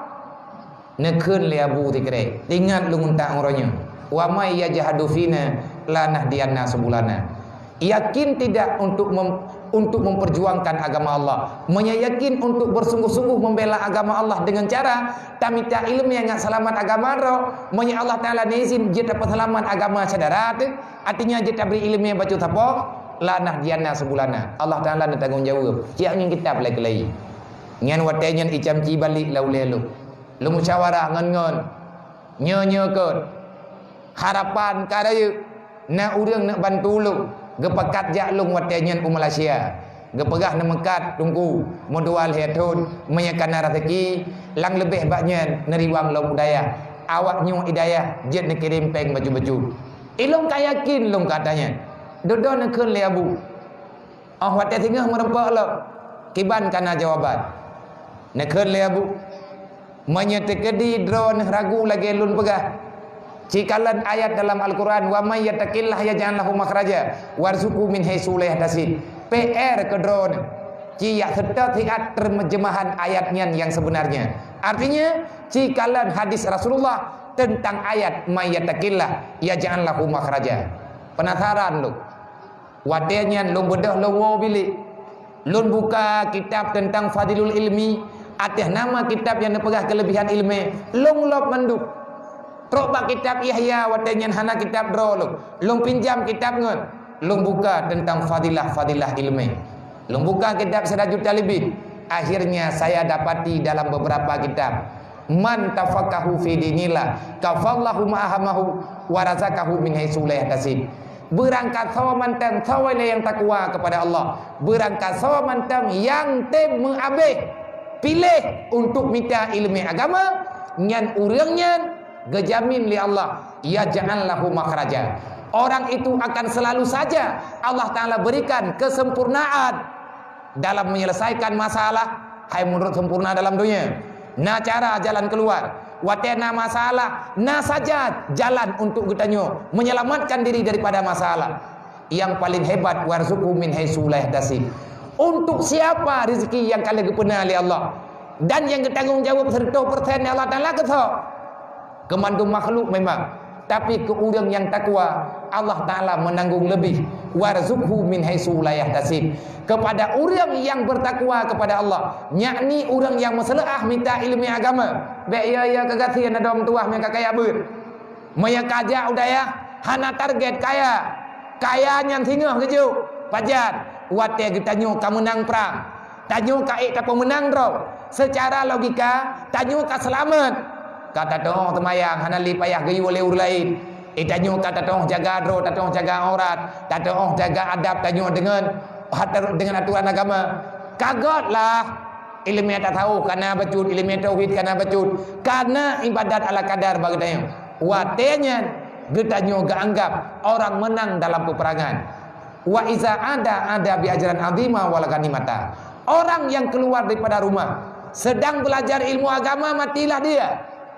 Neukheun lé Abu Tikrek, "Ingat lôn untak uroe nyoe, wa may yajhadu fina lanahdiyanna subulana." Yakin tidak untuk mem-, untuk memperjuangkan agama Allah. Meunyoe yakin untuk bersungguh-sungguh membela agama Allah dengan cara tamita ileumé ngat seulamat agama droe, meunyoe Allah Taala neuzin jeuet tapeuseulamat agama syedara teuh, artinya jeuet tabri ileumé bacut sapoh, lanahdiyanna subulana. Allah Taala neutanggong jaweueb. Siap ngieng kitab lé keulai. Nyan watée nyan icamci balik lam ulée lôn. Lôn musyawarah ngon-ngon. Nyoe-nyoe kon. Harapan ka rayeuk. Na ureuëng neuk bantu lôn. Geupakat jak lôn watée nyan u Malaysia. Geupeugah neumeukat teungku, meudua lhée thon, meunyoe ka na raseuki, lam leubeh bak nyan neuriwang lom u dayah. Awak nyoe i dayah jeuet neukirém péng bacut-bacut. Ilôn ka yakin lôn ka ata nyan. Dudoe neukheun lé Abu. Óh watée singoh meureumpok lom, kiban ka na jawaban. Neukheun lé Abu, "Meunyoe teukeudi droeneuh ragu lagée lôn peugah, cikalon ayat dalam Al-Quran, 'Wa may yattaqillaha yaj'al lahu makhraja warzuqhu min haitsu la yahtasib.'" P R keu droeneuh, ci jak seutôt siat terjemahan ayat nyan nyang sebenarnya. Artinya, cikalon hadis Rasulullah tentang ayat, "May yattaqillaha yaj'al lahu makhraja." Penasaran lôn. Watée nyan lôn beudôh lôn woe bilék. Lôn buka kitab teuntang Fadilul Ilmi, ateueh nama kitab nyang neupeugah keuleubihan ileumé, lôn lôb mandum. Trok bak kitab Ihya, watée nyan hana kitab droe lôn. Lôn pinjam kitab ngon lôn buka teuntang fadilah-fadilah ileumé. Lôn buka kitab Sirajut Talibin. Akhirnya saya dapati dalam beberapa kitab, "Man tafaqahu fi dinillah, kafallahu ma ahamahu, wa razaqahu min haitsu la yahtasib." Beurangkasoe mantong soe lé nyang takwa kepada Allah. Beurangkasoe mantong nyang tem meuabéh piléh untuk mita ileumé agama, nyan ureuëng nyan geujamin lé Allah, "Yaj'al lahu makhraja." Orang itu akan selalu saja Allah Taala berikan kesempurnaan dalam menyelesaikan masalah, hai meunurot sempurna dalam donya. Na cara jalan keuluar. Watée na masalah, na saja jalan untuk geutanyoe menyelamatkan diri daripada masalah. Nyang paleng hebat, "Warzuqhu min haitsu la yahtasib." Untuk siapa rezeki nyang ka lheueh geupeuna lé Allah dan nyang geutanggong jaweueb seratus persen lé Allah Taala keu soe? Keu mandum makhluk memang, tapi keu ureuëng nyang takwa, Allah Taala meunanggong leubeh. "Warzuqhu min haitsu la yahtasib." Kepada ureuëng nyang bertakwa kepada Allah, yakni ureuëng nyang meuseuleuah mita ileumé agama. Bék yo-yo keu gasien adoe meutuwah meuka kaya beuet. Meunyoe ka jak u dayah, hana target kaya. Kaya nyan singoh geujok. Pajan, watée geutanyoe ka meunang prang. Tanyoe ka ék tapeumeunang droe. Seucara logika, tanyoe ka seulamat. Ka tateuoh teumayang, hana lé payah geuyue lé ureuëng laén. Eh, tanyoe ka tateuoh jaga droe, tateuoh jaga aurat, tateuoh jaga adab tanyoe deungon hat-, deungon aturan agama. Ka göt lah. Ileumé tasawuf ka na bacut, ileumé tauhid ka na bacut. Ka na ibadat ala kadar bak geutanyoe. Watée nyan, geutanyoe geuanggab orang menang dalam peperangan. "Wa iza ada, ada bi ajran azima wal ghanimata." Orang yang keluar daripada rumah, Sedang belajar ilmu agama, matilah dia.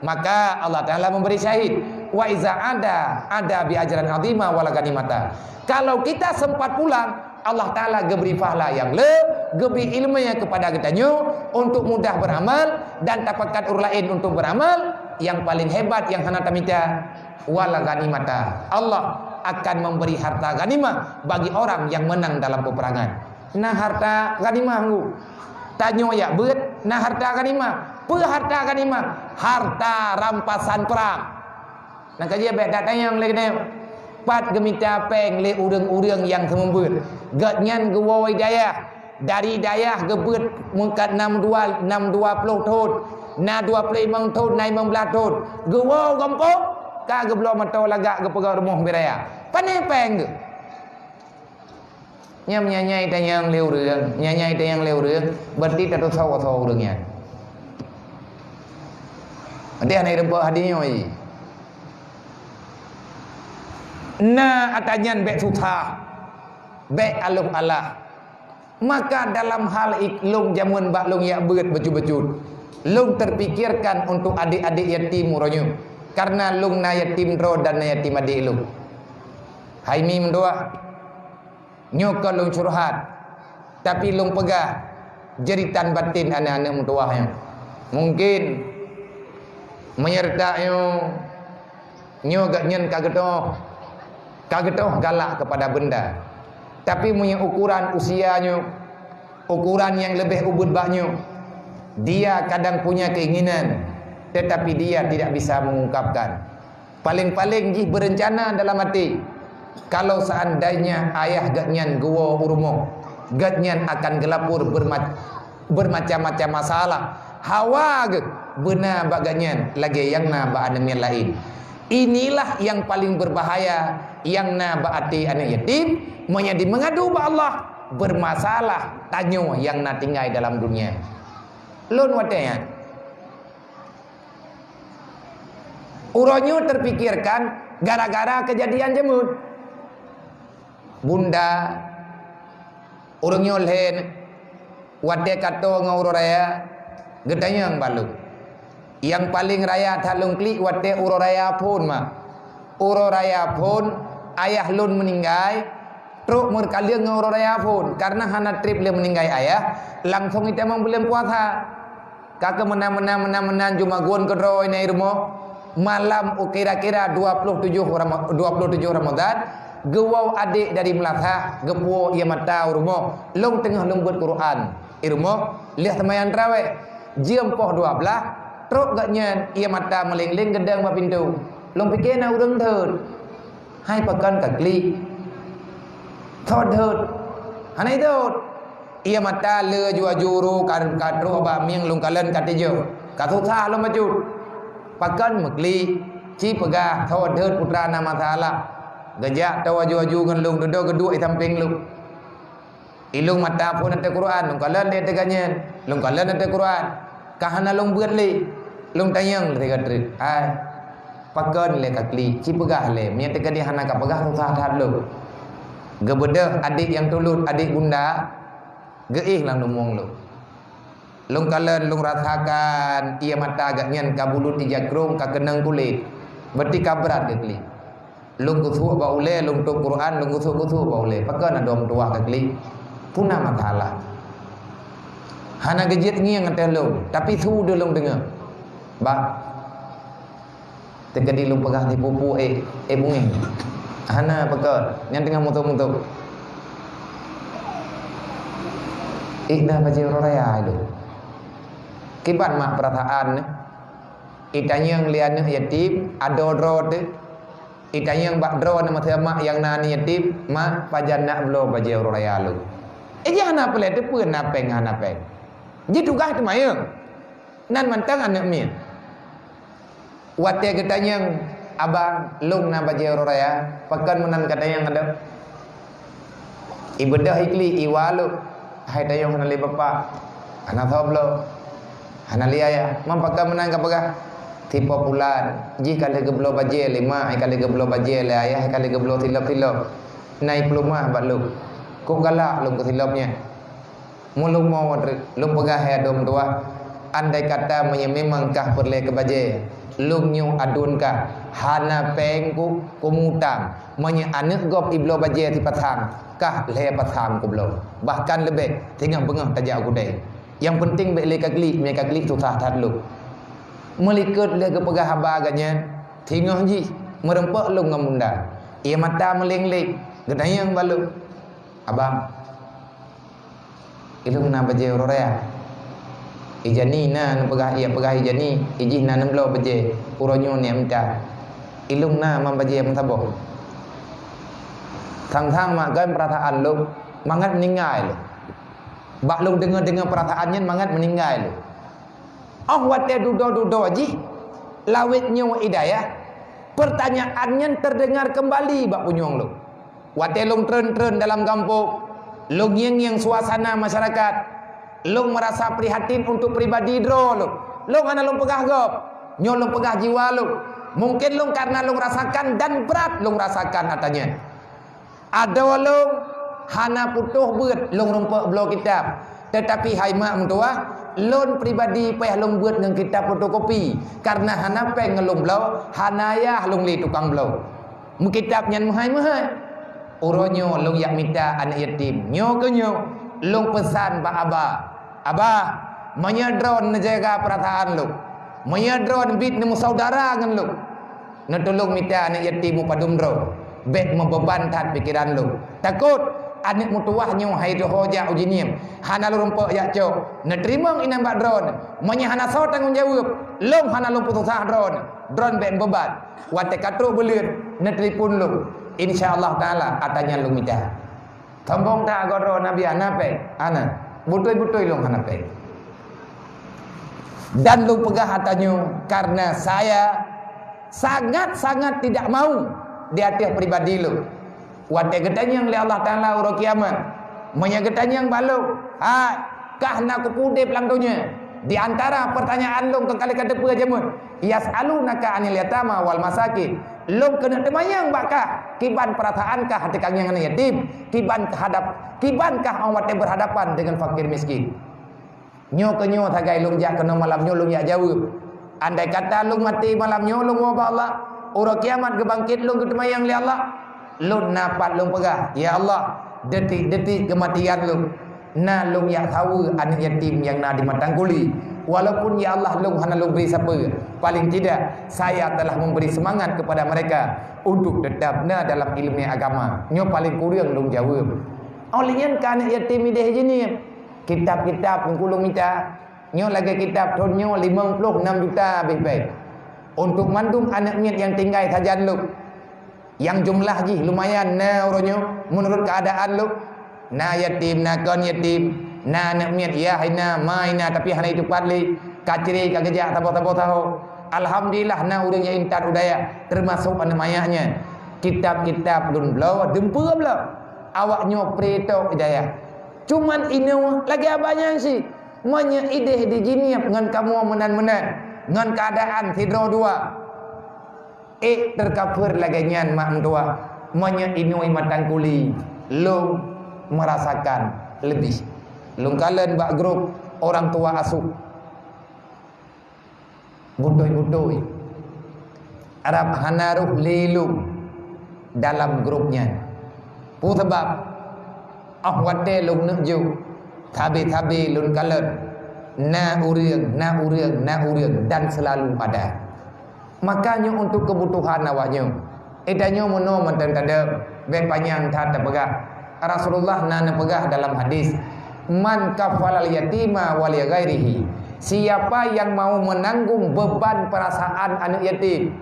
Maka Allah Ta'ala memberi syahid. Wa iza ada, ada bi ajran azima wala ganimata. Kalau kita sempat pulang, Allah Ta'ala geubri pahala nyang le, geubri ileumèe kepada geutanyoe untuk mudah beramal dan tapakat ureueng laén untuk beramal. Nyang paling hebat nyang hana tamita, wala ganimata. Allah akan memberi harta ganimah bagi orang yang menang dalam peperangan. Na harta ganimah nggu. Tanyoe jak beuet, na harta ganimah. Peue harta ganimah? Harta rampasan perang. Nyang ka jeuet bèk tatanyong lé geutanyoe, pat geumita pèng lé ureueng-ureueng nyang seumeubeuet? Gobnyan geuwoe dayah, dari dayah geubeuet meukat nam dua, nam dua ploh thon, na dua ploh limong thon, na limong blaih thon. Geuwoe gampông, ka geubloe moto lagak geupeugöt rumoh bak raya. Pané pèng geuh? Nyan meunyo nyan tanyong lé ureueng, nyan nyan tanyong lé ureueng, berarti tatusoe-soe ureueng nyan. Berarti hana ireumpok hadis nyoe. Na ata nyan bèk susah, bèk aloh alah. Maka dalam hal ik-, lôn jameun bak lôn jak beuet bacut-bacut, lôn terpikirkan untuk adik-adik yatim uroe nyoe. Karena lôn na yatim droe dan na yatim adik lôn. Hai mi meutuwah. Nyoe kon lôn curhat, tapi lôn peugah jeuritan batin aneuk-aneuk meutuwah nyoe. Mungkin meunyo reutak nyoe, nyoe gobnyan ka geutoh, ka geutoh galak keupada benda. Tapi meunyo ukuran usia nyoe, ukuran nyang leubeh ubit bak nyoe, dia kadang punya keinginan, tetapi dia tidak bisa mengungkapkan. Paléng-paléng jih beurencana dalam até, kalau seandainya ayah gobnyan geuwoe u rumoh, gobnyan akan geulapor beurma-, beurmacam-macam masalah. Hawa geuh beuna bak gobnyan lagèe nyang na bak aneuk miet laén. Inilah nyang paléng beubahaya nyang na bak até aneuk yatim, meunyo jimeungadu bak Allah, beurmasalah tanyoe nyang na tinggai dalam dunia. Lôn watèe nyan. Uroe nyoe teupikirkan gara-gara keujadian jameun. Bunda, ureueng nyoe lhèe watèe ka toe ngon uroe raya, geutanyong bak lôn. Nyang paléng raya that lôn klik watèe uroe raya phôn, mak. Uroe raya phôn, ayah lôn meuninggai, trok meukaleueng ngon uroe raya phôn. Karena hana trép lé meuninggai ayah, langsong jitamong buleuen puasa. Ka keuh meunan, meunan, meunan, meunan, jimagun keudroe na i rumoh. Malam u kira-kira dua puluh tujoh Rama-, dua puluh tujoh Ramadan, geuwoe adék dari meulasah, geupuwoe ie mata u rumoh. Lôn teungoh lôn beuet Quran i rumoh, lheueh seumayang tarawih. Jeuem poh dua blaih, trok gobnyan ie mata meuléng-léng geudong bak pintoe. Lôn pike na ureueng thon. Hai pakon ka klik? Thot thot. Hana ithot. Ie mata le aju-aju ru ka, ka trok bak mieng lôn kalon ka tijok. Ka susah lôn bacut. Pakon meuklik? Ci peugah thot thot putra na masalah. Geujak toe aju-aju ngon lôn dudoe geuduek di sampéng lôn. Ilôn mata phon ateueh Quran, lôn kalon lé teuka nyan. Lôn kalon ateueh Quran. Ka hana lôn beuet lé. Lôn tanyong lé teuka treuk. Hai, pakon lé ka klik? Ci peugah lé. Meunyo teuka di hana ka peugah, susah that lôn. Geubeudôh adék nyang tulôt, adék bunda, geuéh lam leumbong lôn. Lôn kalon, lôn rasakan ie mata gobnyan ka bulut ija krông, ka keunong kulét. Berarti ka brat geuklik. Lôn geusuek bak ulèe, lôn tôb Quran, lôn geusuek-geusuek bak ulèe. Pakon adoe meutuwah ka klik? Peue na masalah? Hana geujeuet ngieng ateueh lôn, tapi su deuh lôn deungoe. Bah, teukeudi lôn peugah sipupu, eh, eh, bungéh. Hana pakon, nyan teungoh muto-muto. Eh, na bajèe uroe raya lôn. Kiban mak peurasaan nyoe. Itanyong lé aneuk yatim, adoe droe teuh. Itanyong bak droe na meuseue mak nyang na aneuk yatim, "Mak, pajan nak bloe bajèe uroe raya lôn?" Ija hana peulét teupeue na péng hana péng. Jitugaih teumayeueng. Nan mantong aneuk miet. Watèe geutanyong, "Abang, lôn na bajèe uroe raya?" "Pakon meunan katanyong adoe?" Ibeudôh iklik, iwa lôn. Hai tayong hana lé bapak, hana soe bloe, hana lé ayah. Man pakon meunan ka peugah? Sipo pulan, jih ka lheueh geubloe bajèe lé mak, ka lheueh geubloe bajèe lé ayah, ka lheueh geubloe silop-silop. Na ipeuleumah bak lôn. Kok galak lôn keu silop nyan. Meuleumo treuk, lôn peugah hai adoe meutuwah, Andai kata meunyoe memang kah peureulée keu bajée, lôn nyoe aduen kah, hana péng ku, ku mutang. Meunyoe aneuëk gob ibloe bajée sipasang, kah lhée pasang kubloe. Bahkan leubeh, singoh beungoh tajak u keudée. Nyang peunteng bék lé ka klik, meunyoe ka klik susah that lôn. Meulikot lé geupeugah haba geuh nyan, singoh jih meurumpok lôn ngon bunda. Ie mata meuléng-léng, geutanyong bak lôn, "Abang, ilôn na bajée uroe raya?" "Ijani na," neupeugah ie, peugah ijani, "Ijih na neubloe bajée, uroe nyoe niet mita. Ilôn na man bajée meusaboh." Sang-sang mak kön peurasaan lôn mangat meuninggai lé. Bak lôn deungoe-deungoe peurasaan nyan mangat meuninggai lé. Óh watée dudoe-dudoe jih lawét nyoe i dayah, peurtanyaan nyan teudeungar keumbali bak punyueng lôn. Watée lôn treun-treun dalam gampông, lôn ngieng-ngieng suasana masyarakat, lôn meurasa prihatin untuk pribadi droe lôn. Lôn hana lôn peugah gob, nyoe lôn peugah jiwa lôn. Mungken lôn kareuna lôn rasakan dan brat lôn rasakan ata nyan. Adoe lôn hana putôh beuet lôn rumpok bloe kitab, teutapi hai mak meutuwah, lôn pribadi payah lôn beuet ngon kitab fotokopi, kareuna hana péng ngon lôn bloe, hana yah lôn lé tukang bloe. Meukitab nyan meuhai-meuhai. Uroe nyoe lôn jak mita aneuëk yatim. Nyoe keuh nyoe lôn peusan bak aba, "Aba, meunyoe droeneuh neujaga peurasaan lôn, meunyoe droeneuh biet neumeusaudara ngon lôn, neutulông mita aneuëk yatim mupadum droe, bék meubeuban that pikeran lôn. Takot aneuëk meutuwah nyoe hai teuho jak u jiniem, hana lôn rumpok jak cok. Neuteurimong inan bak droeneuh. Meunyoe hana soe tanggong jaweueb, lôn hana lôn peususah droeneuh. Droeneuh bék meubeuban. Watée ka trok buleuen, neutelepon lôn. Insya Allah Taala ata nyan lôn mita." Sombong that agoe droe Nabi hana péng? Hana. Beutôi-beutôi lôn hana péng. Dan lôn peugah ata nyoe kareuna saya sangat-sangat tidak mau di ateueh pribadi lôn. Watée geutanyong lé Allah Taala uroe kiamat, meunyoe geutanyong bak lôn, "Hai, kah na kupeue udeb lam donya?" Di antara peurtanyaan lôn keu kali ka teupeue jameun, "Yas'alunaka 'anil yatama wal masakin." Lôn keuneuk teumanyong bak kah, kiban peurasaan kah ateueh keu aneuëk yatim, kiban keuhadap, kiban kah óh watée beuhadapan deungon fakir miskin. Nyoe keuh nyoe sagai lôn jak keunoe malam nyoe lôn jak jaweueb. Andai kata lôn maté malam nyoe lôn woe bak Allah, uroe kiamat geubangket lôn geuteumanyong lé Allah, lôn na pat lôn peugah, "Ya Allah, detik-detik keumatian lôn, na lôn jak saweue aneuëk yatim nyang na di Matang Kuli. Walaupun ya Allah lôn hana lôn bri sapeue, paling tidak saya telah memberi semangat kepada mereka untuk tetap na dalam ileumèe agama." Nyoe paling kureueng lôn jaweueb. Óh lheueh nyan keu aneuëk yatim ideh jih nyan. Kitab-kitab Teungku lôn mita. Nyoe lagée kitab thon nyoe limong ploh nam juta habéh bée. Untuk mandum aneuëk miet nyang tinggai sajan lôn, nyang jumlah jih lumayan na uroe nyoe meunurot keuadaan lôn. Na yatim, na kon yatim, na aneuëk miet yah na, ma na, tapi hana jitupat lé. Ka cré ka geujak saboh-saboh saho. Alhamdulillah na ureuëng nyang intat u dayah, teumasok aneuëk manyak nyan. Kitab-kitab lôn bloe, dumpeue bloe. Awak nyoe pré tok i dayah. Cuman inoe lagée abah nyan cit. Meunyoe ideh di Jeunieb ngon kamoe meunan-meunan, ngon keuadaan sidroe dua, ék teukafeuet lagée nyan mak meutuwah. Meunyoe inoe Matang Kuli, lôn meurasakan leubeh. Lôn kalon bak grup orang tua asuh. Beutôi-beutôi, rab hana roh lé lôn dalam grup nyan. Peue sabab? Óh watée lôn neuk jok, sabe-sabe lôn kalon, na ureuëng, na ureuëng, na ureuëng, dan seulalu ada. Maka nyoe untuk keubutuhan awak nyoe. Eh, tanyoe meunoe mantong tadeueng, bék panyang that tapeugah. Rasulullah na neupeugah dalam hadis, "Man kafalal yatima wa li ghairihi." Siapa yang mau menanggung beban perasaan aneuk yatim,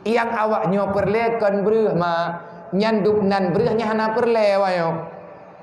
nyang awak nyoe peureulée kon breueh ma, nyan dub nan breueh nyan hana peureulée awak nyoe.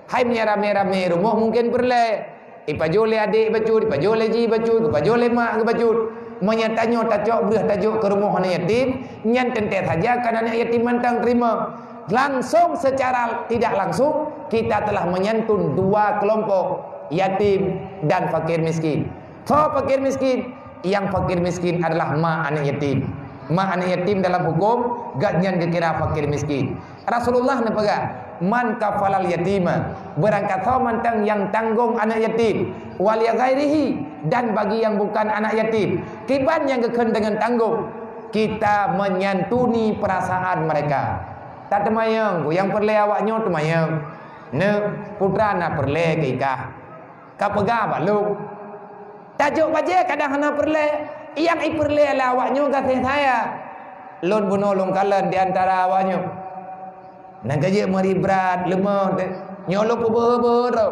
Hai meunyoe ramé-ramé rumoh mungken peureulée. Ipajoh lé adék bacut, ipajoh lé jih bacut, ipajoh lé mak geuh bacut. Meunyoe tanyoe tacok breueh tajok keu rumoh aneuk yatim, nyan teuntée saja kon aneuk yatim mantong teurimong. Langsung secara tidak langsung, kita telah menyantun dua kelompok, yatim dan fakir miskin. Soe fakir miskin? Nyang fakir miskin adalah ma aneuk yatim. Ma aneuk yatim dalam huköm, gobnyan geukira fakir miskin. Rasulullah neupeugah, "Man kafalal yatima," beurangkasoe mantong nyang tanggong aneuk yatim, "wa li ghairihi," Dan bagi yang bukan anak yatim, kiban nyang geukheun deungon tanggong, kita menyantuni perasaan mereka. Tateumayang, nyang peureulée awak nyoe teumayang. Neuh, putra na peureulée keu i kah. Ka peugah bak lôn. Tajok bajée kadang hana peureulée, nyang ipeureulée lé awak nyoe gaséh sayang. Lôn bunoe lôn kalon di antara awak nyoe. Nyang ka jeuet meuri brat, leumoh teuh. Nyoe lôn peubeuhe-beuhe droe.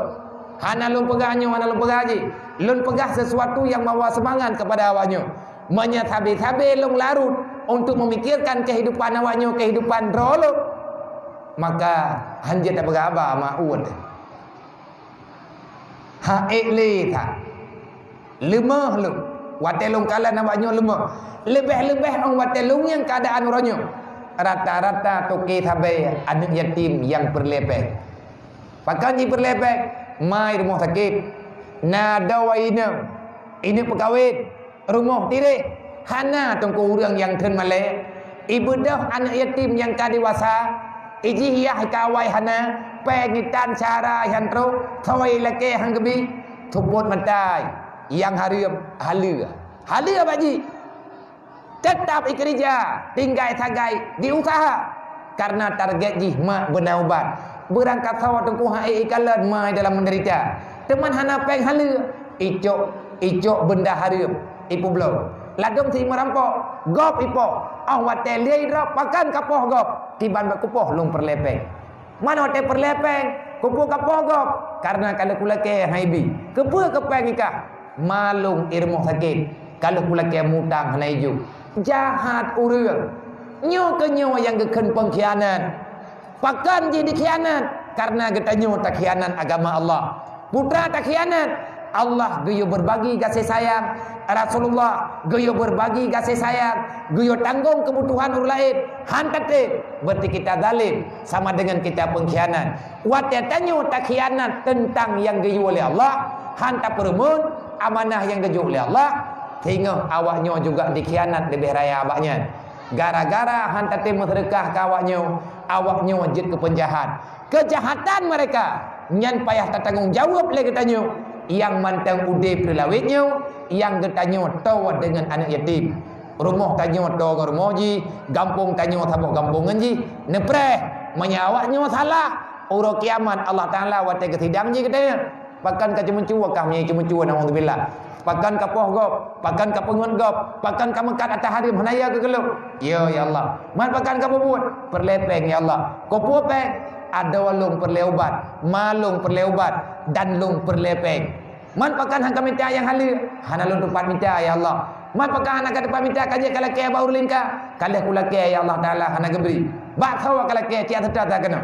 Hana lôn peugah nyoe, hana lôn peugah jih. Lôn peugah sesuatu nyang mawa seumangat keupada awak nyoe. Meunyoe sabe-sabe lôn larot untuk memikirkan kehidupan awak nyoe, kehidupan droe lôn, maka hanjeuet tapeugah haba meu'ue teuh. Ha ék lé that. Leumoh lôn. Watée lôn kalon awak nyoe leumoh. Leubeh-leubeh 'oh watée lôn ngieng keuadaan uroe nyoe. Rata-rata toke sabe aneuëk yatim nyang peureulée péng. Pakon jih peureulée péng? Ma i rumoh sakét. Na dua inong. Ineuëk peukawen. Rumoh tiréh, hana teungku ureuëng nyang kheun malée. Ibeudôh aneuëk yatim nyang ka dewasa, ijih yah ka awai hana, péng itan syara nyang trok, thoi lakée han geubi, seupôt meutai, nyang hareuem haleue. Haleue bak jih. Teutap ikeurija, tinggai sagai di usaha. Karena target jih mak beuna ubat. Beurangkasoe teungku hai ikalon mai dalam menderita. Teuma hana péng haleue, icok, icok beunda hareuem, ipeubloe. Ladôm si meurampok, gob ipoh. 'Oh watée lhée droe pakon kapoh gob, kiban bak kupoh lôn peureulée péng. Man watée peureulée péng, kupeue kapoh gob, karena ka lheueh kulakée hai bi. Keupeue keu péng ikah? Ma lôn i rumoh sakét, ka lheueh kulakée mutang hana ijok. Jahat ureuëng! Nyoe keuh nyoe nyang geukheun peungkhianat. Pakon jih dikhianat? Karena geutanyoe takhianat agama Allah. Putra takhianat, Allah geuyue beurbagi gaséh sayang, Rasulullah geuyue beurbagi gaséh sayang, geuyue tanggong keubutuhan ureuëng laén, han tatem, berarti kita zalim, sama dengan kita peungkhianat. Watée tanyoe takhianat teuntang nyang geuyue lé Allah, han tapeureumeun amanah nyang geujok lé Allah, singoh awak nyoe juga dikhianat leubeh raya awak nyan. Gara-gara han tatem meuseudeukah keu awak nyoe, awak nyoe jeuet keu peunjahat. Keujahatan mereka nyan payah tatanggong jaweueb lé geutanyoe nyang mantong udeb teulawét nyoe, nyang geutanyoe toe deungon aneuëk yatim. Rumoh tanyoe toe ngon rumoh jih, gampông tanyoe saboh gampông ngon jih. Neupreh, meunyoe awak nyoe salah, uroe kiamat Allah Taala watée geusidang jih geutanyoe. Pakon ka ceumeucue kah meunyoe ceumeucue, naudzubillah. Pakon ka poh gob, pakon ka peungeut gob, pakon ka meukat ata hareuem hana ya keu gob. Ya, ya Allah. Man pakon ka peubuet, peureulée péng ya Allah. Kupeue péng? Adoe lôn peureulée ubat, ma lôn peureulée ubat, dan lôn peureulée péng. Man pakon han ka mita nyang haleue? Hana lôn teupat mita ya Allah. Man pakon hana ka teupat mita, ka jeuet ka lakée bak ureuëng lingka? Ka lheueh kulakée ya Allah Taala hana geubri. Bak soe ka lakée, cit seutôt that keunoe.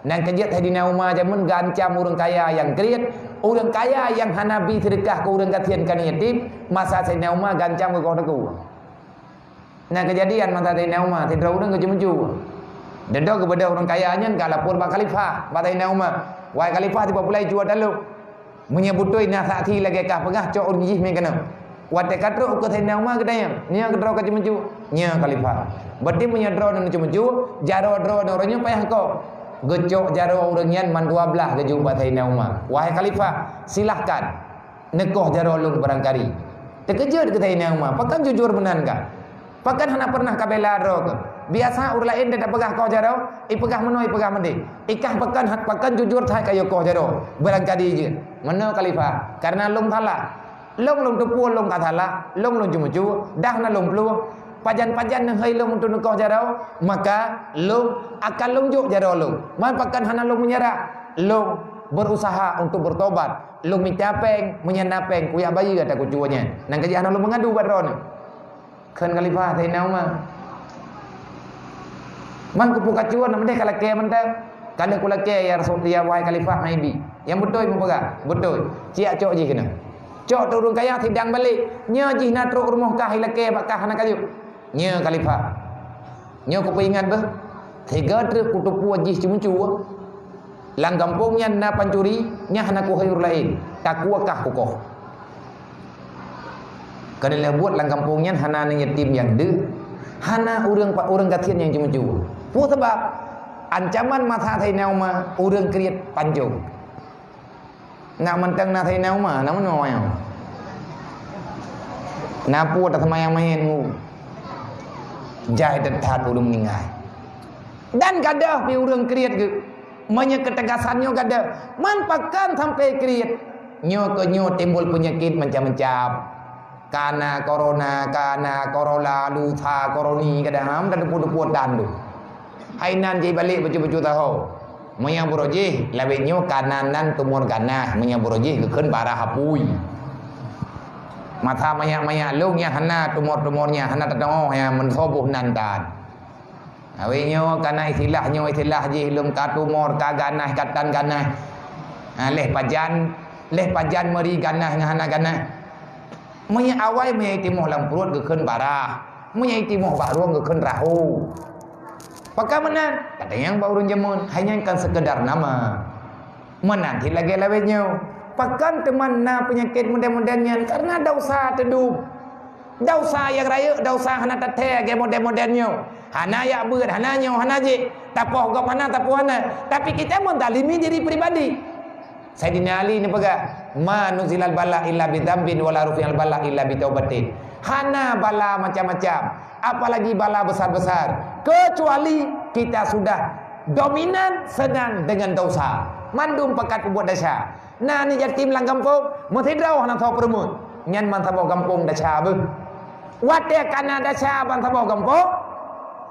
Nyang keujeuet Saidina Umar jameun geuancam ureuëng kaya nyang kriet, ureuëng kaya nyang hana bi seudeukah keu ureuëng gasien keu aneuëk yatim, masa Saidina Umar geuancam geugoh teungku. Na keujadian masa Saidina Umar, sidroe ureuëng geuceumeucue. Dudoe geubeudôh ureuëng kaya nyan ka lapor bak khalifah, bak Saidina Umar, "Wahai khalifah, sibak pulai cue ata lôn." Meunyoe beutôi na saksi lagée kah peugah, cok ureuëng jih mé keunoe. Watée ka trok ukeue Saidina Umar geutanyong, "Nyoe keudroe ka ceumeucue?" "Nyoe, Khalifah." "Berarti meunyoe droeneuh neuceumeucue, jaroe droeneuh uroe nyoe payah koh." Geucok jaroe ureuëng nyan mandua blaih geujok bak Saidina Umar. "Wahai Khalifah, silahkan neukoh jaroe lôn barangkari." Teukeujot keu Saidina Umar, "Pakon jujur meunan kah? Pakon hana pernah kabela droe keuh? Biasa ureuëng laén tapeugah koh jaroe, ipeugah meunoe, ipeugah meudeh. Ikah pakon, pakon jujur that kayue koh jaroe, barangkari jeuet." "Meunoe Khalifah, kareuna lôn salah. Lôn, lôn teupeue lôn ka salah, lôn, lôn ceumeucue, dah na lôn peuleueh. Pajan-pajan neuhôi lôn untuk neukoh jaroe, maka lôn akan lôn jok jaroe lôn. Man pakon hana lôn meunyeurah, lôn berusaha untuk bertobat. Lôn mita péng, meunyoe na péng, kuyak bayeue ata kucue nyan. Nyang keujeuet hana lôn meungadu bak droeneuh." Kheun Khalifah Saidina Umar. "Man kupeue kacuan, na meudeh ka lakée mantong?" "Ka lheueh kulakée, ya Rasul, ya wahai Khalifah, hai bi." "Nyang beutôi meupeugah?" "Beutôi." "Ciyak cok jih keunoe. Cok teuk ureuëng kaya sidang balek. Nyoe jih na trok rumoh kah ilakée bak kah hana kajok." "Nyoe Khalifah." "Nyoe kupeuingat beuh, sigoe treuk kuteupeue jih ceumeucue, lam gampông nyan na pancuri, nyan hana kuhôi ureuëng laén, takue kah kukoh. Keuneulheueh buet lam gampông nyan hana aneuëk yatim nyang deuek, hana ureuëng pa-, ureuëng gasien nyang ceumeucue. Peue sabab?" Ancaman masa Saidina Umar, ureuëng kriet pancong. Nak mantong na Saidina Umar, na meunoe nyoe. Na peue taseumayang manyét ngu? Jai that-that ureuëng meuninggai. Dan gadôh pih ureuëng kriet geuh. Meunyoe keutegasan nyoe gadôh, man pakon sampai kriet? Nyoe keu nyoe timbul peunyakét macam-macam. Kana korona, kana korola, lusa, koroni, kadang ham dan dupu-dupu dan tu. Hai nan jai balek bacut-bacut taho. Meunyoe buroe jih, lawét nyoe kana nan tumor ganas, meunyoe buroe jih geukheun barah apui. Masa manyak-manyak lôn nyang hana tumor-tumor nyan, hana teudeungoe nyang meusoe boh nan tan. Awai nyoe kana istilah nyoe istilah jih lôn ka tumor, ka ganas, ka tan ganas. Ha, leh pajan, leh pajan meuri ganas ngon hana ganas. Meunyoe awai meunyoe timoh lam pruet geukheun barah, meunyoe timoh bak rueng geukheun rahu. Pakon meunan? Kata nyang bak ureuëng jameun, hai nyan kan sekedar nama. Meunan cit lagée lawét nyoe. Pakon teuma na peunyakét model-model nyan? Karena desya teudum. Desya nyang rayeuk, desya hana tathée lagée model-model nyoe. Hana yak beuet, hana nyoe, hana jih. Tapoh gob hana, tapoh hana. Tapi kita menzalimi diri pribadi. Saidina Ali neupeugah, "Ma nuzilal bala illa bi dzambin wa la rufi'al bala illa bi taubatin." Hana bala macam-macam, apalagi bala besar-besar, kecuali kita sudah dominan sedang dengan dosa. Mandum pakat peubuet desya. Na aneuk yatim lam gampông, meusidroe hana soe peureumeun. Nyan ban saboh gampông desya beuh. Watée kana desya ban saboh gampông,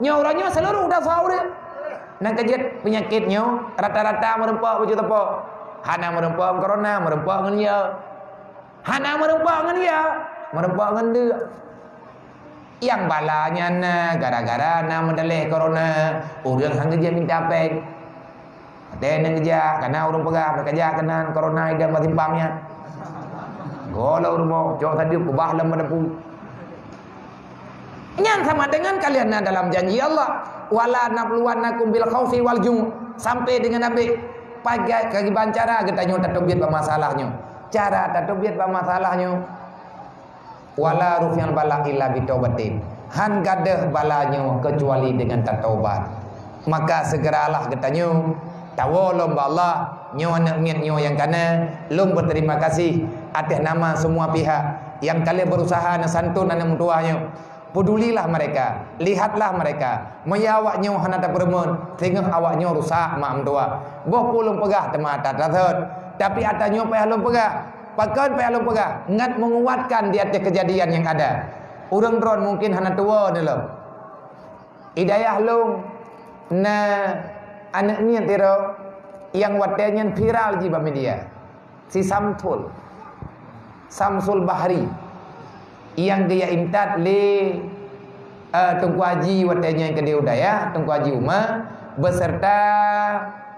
nyoe uroe nyoe seuluruh desya ureuëng. Nyang keujeuet peunyakét nyoe rata-rata meurumpok bacut teupok. Hana meurumpok ngon korona, meurumpok ngon ya. Hana meurumpok ngon ya, meurumpok ngon deuk. Nyang bala nyan na gara-gara na meudaleh korona, ureuëng han geujak minta péng. Watée nyan geujak, kana ureuëng peugah, "Bèk kajak keunan korona idang bak simpang nyan." Goh lom ureuëng boh, cok sadeue peubah lam meudapu. Nyan sama dengan kalian na dalam janji Allah, "Wala nabluwannakum bil khaufi wal ju'." Sampai dengan habéh, pagai keuriban cara geutanyoe tateubiet bak masalah nyoe. Cara tateubiet bak masalah nyoe, "Wala rufi'al bala illa bitaubatin." Han gadôh bala nyoe keucuali dengan tataubat. Maka segeralah geutanyoe tawoe lom bak Allah. Nyoe aneuk miet nyoe nyang kana, lôn beuterima kasih atas nama semua pihak nyang ka lheueh berusaha neusantun aneuk meutuwah nyoe. Pedulilah mereka, lihatlah mereka. Meunyoe awak nyoe hana tapeureumeun, singoh awak nyoe rusak mak meutuwah. Boh peue lôn peugah teuma that-that. Tapi ata nyoe payah lôn peugah. Pakon payah lôn peugah? Ngat menguatkan di atas kejadian yang ada. Ureuëng droen mungkin hana tuwoe neulom. Di dayah lôn na aneuk miet sidroe nyang watée nyan viral jih bak media. Si Samsul, Samsul Bahri, nyang geujak intat lé, eh, Teungku Haji watée nyan keudéh u dayah, Teungku Haji Uma, beserta,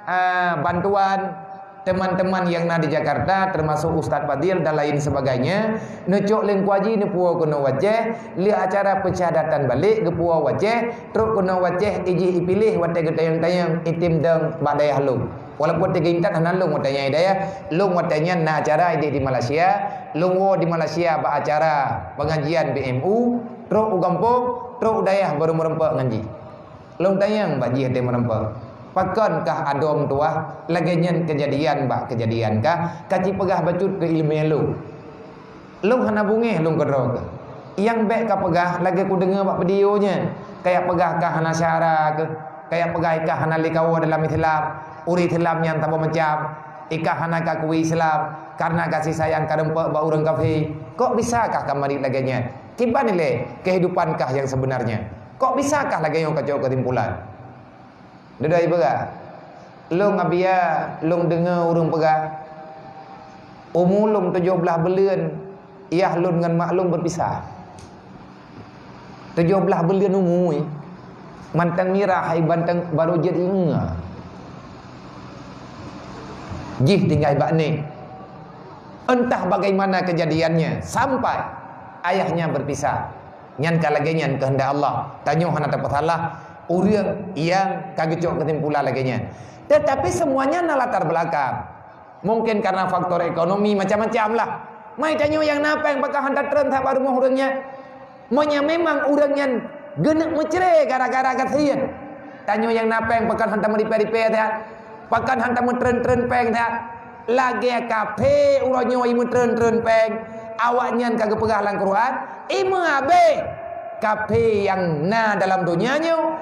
eh, bantuan teman-teman nyang na di Jakarta, termasuk Ustaz Fadil dan lain sebagainya, neucok lé Teungku Haji neupuwoe keunoe u Aceh, lé acara pesyahadatan balek geupuwoe u Aceh, trok keunoe u Aceh, ijih ipiléh watée geutanyong-tanyong item dong bak dayah lôn. Walaupun teugintat hana lôn watée nyan di dayah, lôn watée nyan na acara ideh di Malaysia, lôn woe di Malaysia bak acara pengajian B M U, trok u gampông, trok u dayah baru meureumpok ngon jih. Lôn tanyong bak jih watée meureumpok, "Pakon kah adoe meutuwah lagée nyan keujadian bak keujadian kah, ka ci peugah bacut keu iéleumé lôn?" Lôn hana beungéh lôn keudroe keuh. Nyang bék ka peugah lagée kudeungoe bak video nyan, kajak peugah kah hana syara keuh, kajak peugah ikah hana lé kawoe dalam Islam, ureuëng Islam nyan saboh macam, ikah hana ka kui Islam, kareuna kasih sayang ka reumpok bak ureuëng kafé. Kok bisa kah ka marit lagée nyan? Kiban ilée kehidupan kah nyang sebenarnya? Kok bisa kah lagée nyoe kacok keusimpulan? Dudoe peugah, lôn Abia, lôn deungoe ureuëng peugah, umu lôn tujoh blaih buleuen, yah lôn ngon mak lôn beupisah. Tujoh blaih buleuen umu, mantong mirah hai banteng baru jeuet ingat. Jih tinggai bak nek. Entah bagaimana kejadiannya sampai ayahnya berpisah. Nyan ka lagée nyan keuheundak Allah. Tanyoe hana tapeusalah ureuëng nyang ka geucok keusimpulan lagée nyan. Tetapi semuanya na latar belakang. Mungkin karena faktor ekonomi macam-macam lah. Mai tanyoe nyang na péng pakon hana tatreun that bak rumoh ureuëng nyan. Meunyoe memang ureuëng nyan geuneuk meucre gara-gara gasien, tanyoe nyang na péng pakon hana tameuripée-ripée that, pakon hana tameutreun-treun péng that. Lagée kafé uroe nyoe meutreun-treun péng, Awaknyan ka geupeugah lam Quran, "Imeum abéh kafé nyang na dalam donya nyoe,